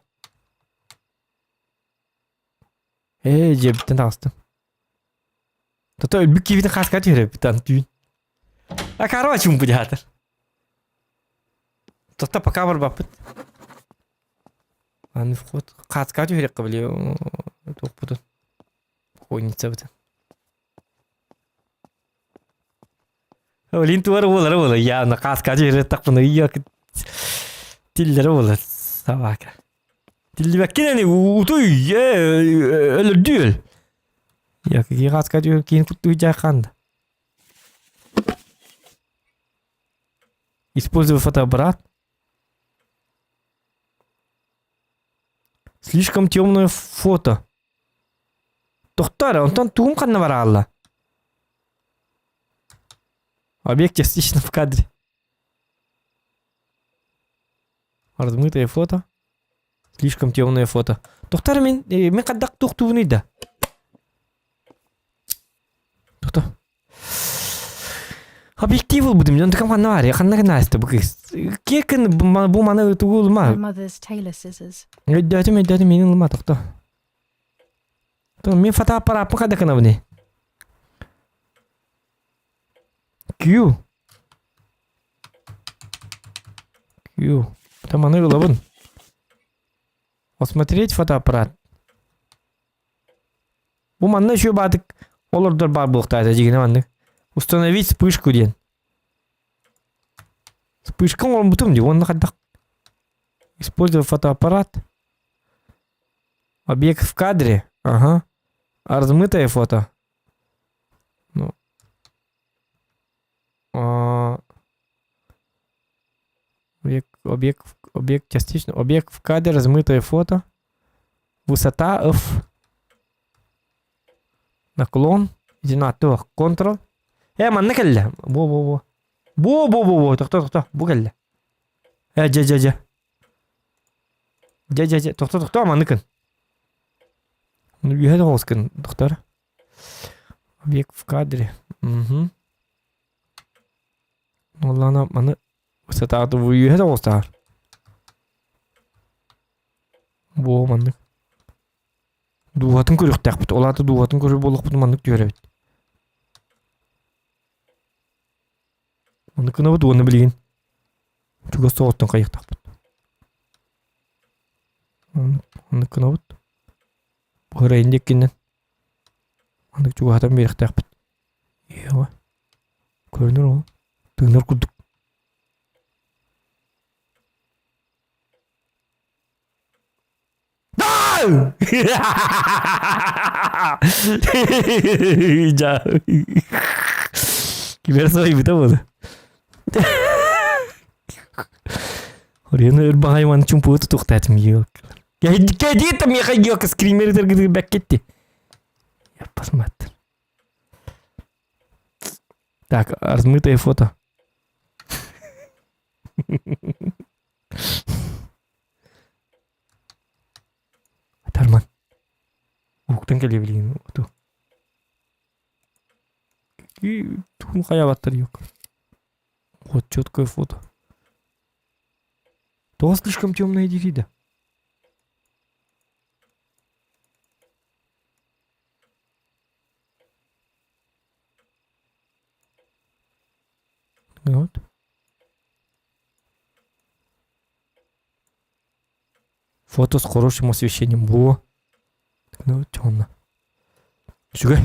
Ээ, дьиэбиттэн таҕыстым. Тото өлбүт киһибитин хааска түһэрэбит түүн. А короче чуумпу Тото пока барбаппыт. Аны вход хааска түһэриэххэ били туохпутун. Покойницабытын. Олин туара буолара буола я хааска түһэриэхтахпына ийэ тиллэрэ буолар собака. Тиллибэккин ини утуй өлөрдүү өл. Я какие хааска түһэр киин куттуу дьааххаанда. Используй фотоаппарат. Слишком темное фото. Тохтоо онтон тугум ханна бараалла? Объект частично в кадре. Размытое фото. Слишком темное фото. Тохтоо мин мин хайдах туохтуубунуй да. Тохто. Объектив ылбытым, онтукам ханна баар, ханна гынаста бу кыыс. Кекин бу маны тугу ылма. My mother's tailor scissors. Өйдөөтүм, өйдөөтүм, миин ылма, тохто. То мин фотоаппарааппын хайдах гынабыный? Q. Q. Там аны ылабын. Осмотреть фотоаппарат. Бу манна еще баатык олордор баар буолуохтаах дьигинэ маннык. Установить вспышку диэн. Вспышка оҥорбутум дии уонна хайдах Использовать фотоаппарат. Объект в кадре. Ага. А размытое фото. Ну. А... Объект, объект, объект частично. Объект в кадре, размытое фото. Высота F. Наклон. Иди на то. Ctrl. Э, манна кэллэ. Бу, бу, бу. Бу, бу, бу, бу. Тохто, тохто. Бу кэллэ. Э, дьэ, дьэ, дьэ. Дьэ, дьэ, дьэ. Тохто, тохто, манныкын. Үһэ тоҕускын, доктор. Объект в кадре. Угу. Оллана маны высота үһэ тоҕустаар. Бу маннык. Дууһатын көрүөхтээхпит. Ол аата дууһатын көрөр буоллахпытына маннык түһэрэбит. Маннык гынабыт уонна билигин чугас соҕуттан хайыахтаахпыт. Оннук гынабыт. Буһарайын диэккинэн. Маннык чугаһатан биэриэхтээхпит. Иэҕэ. Көрүнэр ол. Тыынар курдук. Кимэр соһуйбута буолуо. Оройуон өр баҕайы маны чумпуга тутуохтаатым елкалар. Кэдиэтэ миэхэ елка скримердер бэккетти. Я посмотрю. Так, размытое фото. Атарман. Уһуктан кэлиэ билигин оту. Тугун хайаабаттар yok. Вот четкое фото. Тоҕо слишком темная дири да. Вот. Фото с хорошим освещением. Во. Ну, темно. Үчүгэй.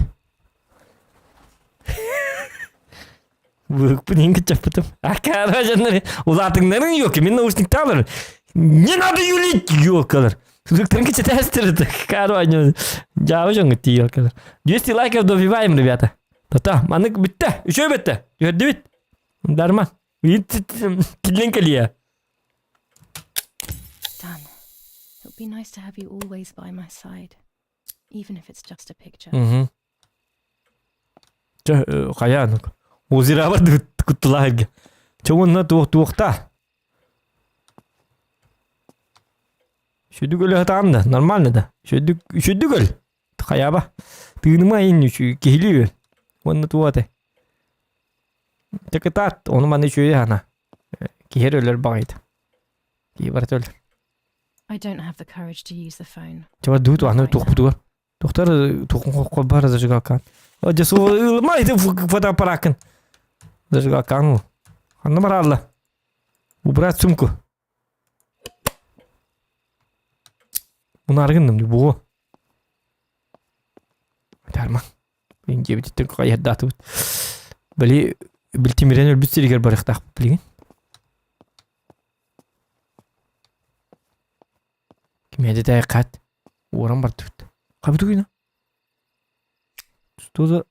Быыкпын иҥ чаппытым. Акара дьоннор улаатыҥнарын ёлки, мин наушниктаалар. Не надо юлить, ёлкалар. Суруктарын кичэтээстер Каро дьаабы дьоҥҥут тии ёлкалар. 200 лайков добиваем, ребята. Тата, маннык бүттэ. Үчүгэй бүттэ. Түһэрдибит. Дарма. Киллен кэлиэ. Done. It would be nice to have you always by my side, even if it's just a picture. Угу. Чэ, хайа анук. Озераба куттулаһырга. Чэ уонна туох туохта. Сүдүк өлө хатаан да, нормально да. Сүдүк сүдүк өл. Хайаба. Тыыныма ин киһилии өл. Уонна туох этэй. Дьэ кытаат, ону маны үчүгэй аһана. Киһи эрэ өлөр баҕайыта. Киһи барыта өлөр. I don't have the courage to use the phone. Чаба дуут аны туохпутугар. Тухтар тухун хоххо бар зажигалкан. Дьэ ылма ити фотоаппараккын. Зажигалкан ыл. Ханна бараалла? Убрать сумку. Мунааргынным буо. Дарма. Мин диэбититтэн хайыһардаатыбыт. Били билтимирэн өлбүт сиригэр барыахтаахпыт билигин. Кимиэдэ тээххат уоран бардыбыт. Хабытыгына. Что за...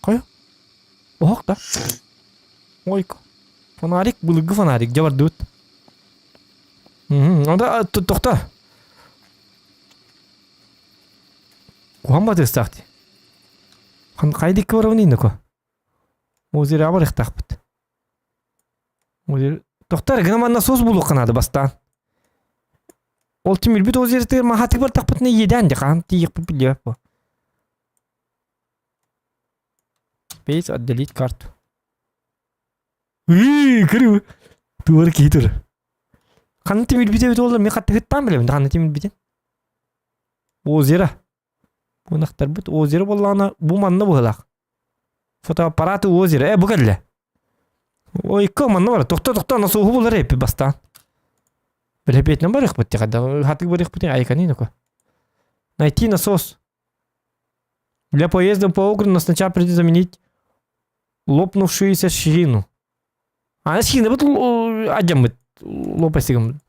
Хайа? Оһох да. Ойко. Фонарик, былыргы фонарик, дьэ бардыбыт. Анда тохто. Куһан батыастаах дии. Хайа дикки барабын иннеко. Озераҕа барыахтаахпыт. Тохтор гына манна сос булуохха наада бастаан. Ол тимирбит озератыгар маһатык бартахпытына иэдээн дьэ хаһан тиийиэхпит биллибэт буо. Space отделить карту. Ыы, көрү. Туора киһи тур. Ханна тимирбит эбит буолла, мен хаттыгыттаан билэбин, ханна тимирбитин. Озеро. Ынахтарбыт озеро буоллаҕына бу манна быһыылаах. Фотоаппараты озеро. Э, бу кэллэ. Ой, манна бар. Тохто, тохто, насоһу булар эппи бастаан. Билэпиэтинэн барыахпыт тиҕэ. Хатык барыахпыт айканын око. Найти насос. Для поезда по округу но сначала придется заменить лопнувшуюся ширину. А шина бут адьаммыт лопастигым.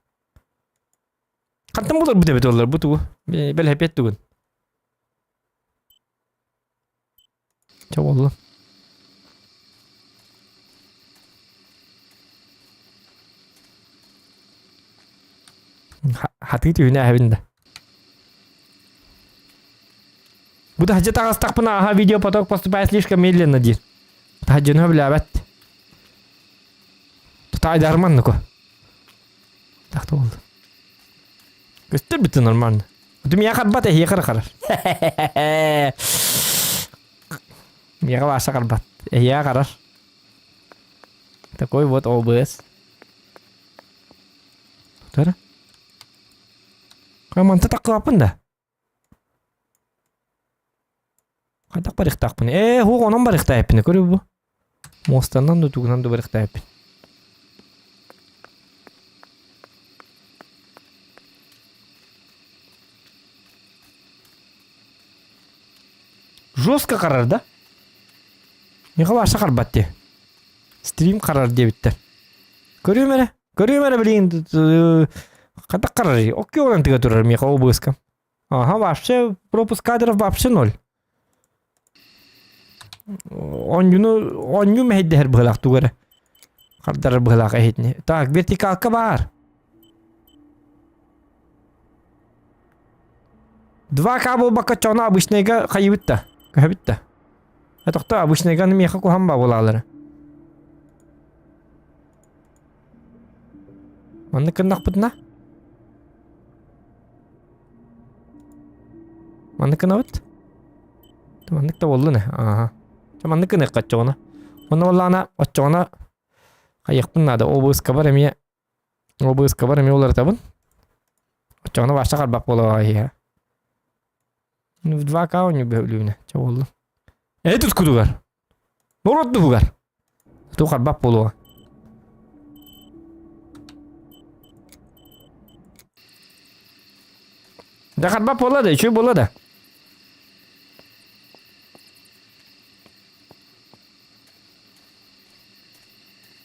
Хантан булар бу эбит олар бу тугу? Бэлэһэпиэт тугун? Чэ буолла. Хатыы түһүнэ эһэбин да. Бу таһдьа таҕыстахпына аха видеопоток поступает слишком медленно диир. Таһдьаны сөбүлээбэт. Тутаайдарман нуку. Так буолла. Көстөр бүтүн нормально. Миэхэ харбат, эһиэхэ харар. Миэхэ Ваша харбат. Эһиэхэ харар. Такой вот ОБС. Тутара. Манта таккылаппын да. Хайдах барыахтаахпын? Ээ, һуох онон барыахтаахпын көрү бу. Муостанан да тугунан да барыахтаахпын. Жестко харар да? Миэхэ баша харбат дии. Стрим харар диэбиттэр. Көрүөм эрэ. Көрүөм эрэ билигин хатак харар. Окей онон тыга турар миэхэ обыска. Ага, вообще пропуск кадров вообще ноль. Онньуну онньу мэһэйдэһэр быһылаах тугу эрэ. Хардарар быһылаах эһитини. Так, вертикалка баар. 2К буолбакка чоно обычныйга хайыбыт да. Көһөбүт да. Тохто обычныйга миэхэ куһан ба буолаалары. Маннык гыннахпытына? Маннык гынабыт? Маннык да буоллун ээ. Ааха. Маннык гыныахха оччоҕуна. Онно буоллаҕына оччоҕуна хайыахпын наада. Обыскабар эмиэ обыскабар эмиэ уларытабын. Оччоҕуна баша харбах буолуоҕа иһэ. В 2К оонньуу бөһүлүүнэ. Чэ буоллун. Э туткутугар. Норуот туһугар. Туох арбап буолуо. Да харбап буолла да, үчүгэй буолла да.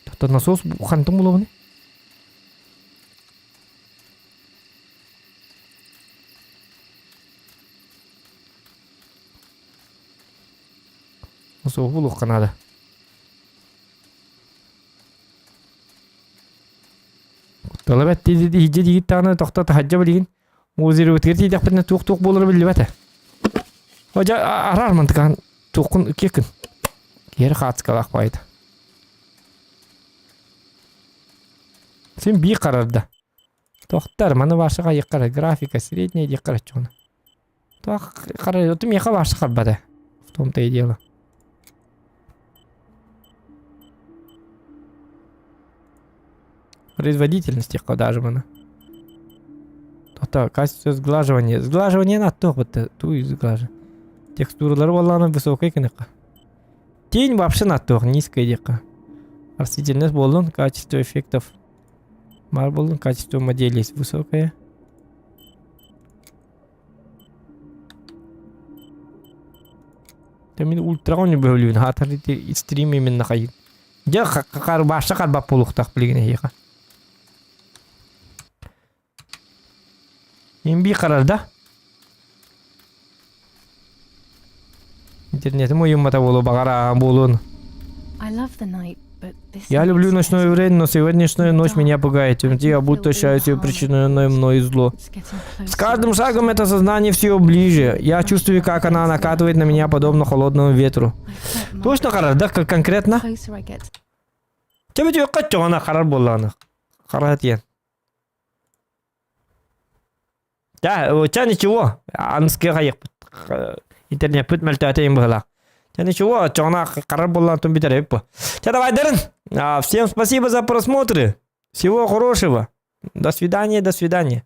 Тоттон насос хантан булабыный? Суох булуохха наада. Куттала бэт иһдьэ диигит даҕаны тохто таһырдьа билигин озеробытыгар тиийдэхпитинэ туох-туох буолара биллибэт ээ. Одьа араар мантыкаан туоххун киэккин. Киһи хаацкалаах баайда. Син биир харарда. Тохтар, маны баашаға яккара графика средняя диэххэ чоҕуна. Туох хара оту миэхэ баашса харбата. В том-то и дело. Производительность диэххэ даже маны. Тота качество сглаживания. Сглаживание на туох бытта туу сглажа. Текстуралары буоллаҕына высокай гыныахха. Тень вообще на туох низкая диэххэ. Растительность буоллун, качество эффектов баар буоллун, качество моделей высокое. Мин ультраҕа бөһүлүүн хаатар ити стрим именно хайын. Дьэ баашта харбап буолуохтаах билигин эһиэхэ. Мин бии харар да? Интернетим уйуммата буолуо баҕар буолуон. I love the night, but this Я люблю ночное время, но сегодняшняя ночь меня пугает. Темноте я будто ощущаю причиненное мной зло. С каждым шагом это сознание все ближе. Я чувствую, как она накатывает на меня подобно холодному ветру. Точно харар, да, как конкретно? Тебе она харар буоллаҕына. Харар диэн. Да, ча ничего, аныскы хайыхпыт. Интернеппит мөлтөөтө им быһылаах. Ча ничего, чоҕуна харар буоллаан тун бүтэр эбит бу. Ча давай дарын. Всем спасибо за просмотры. Всего хорошего. До свидания, до свидания.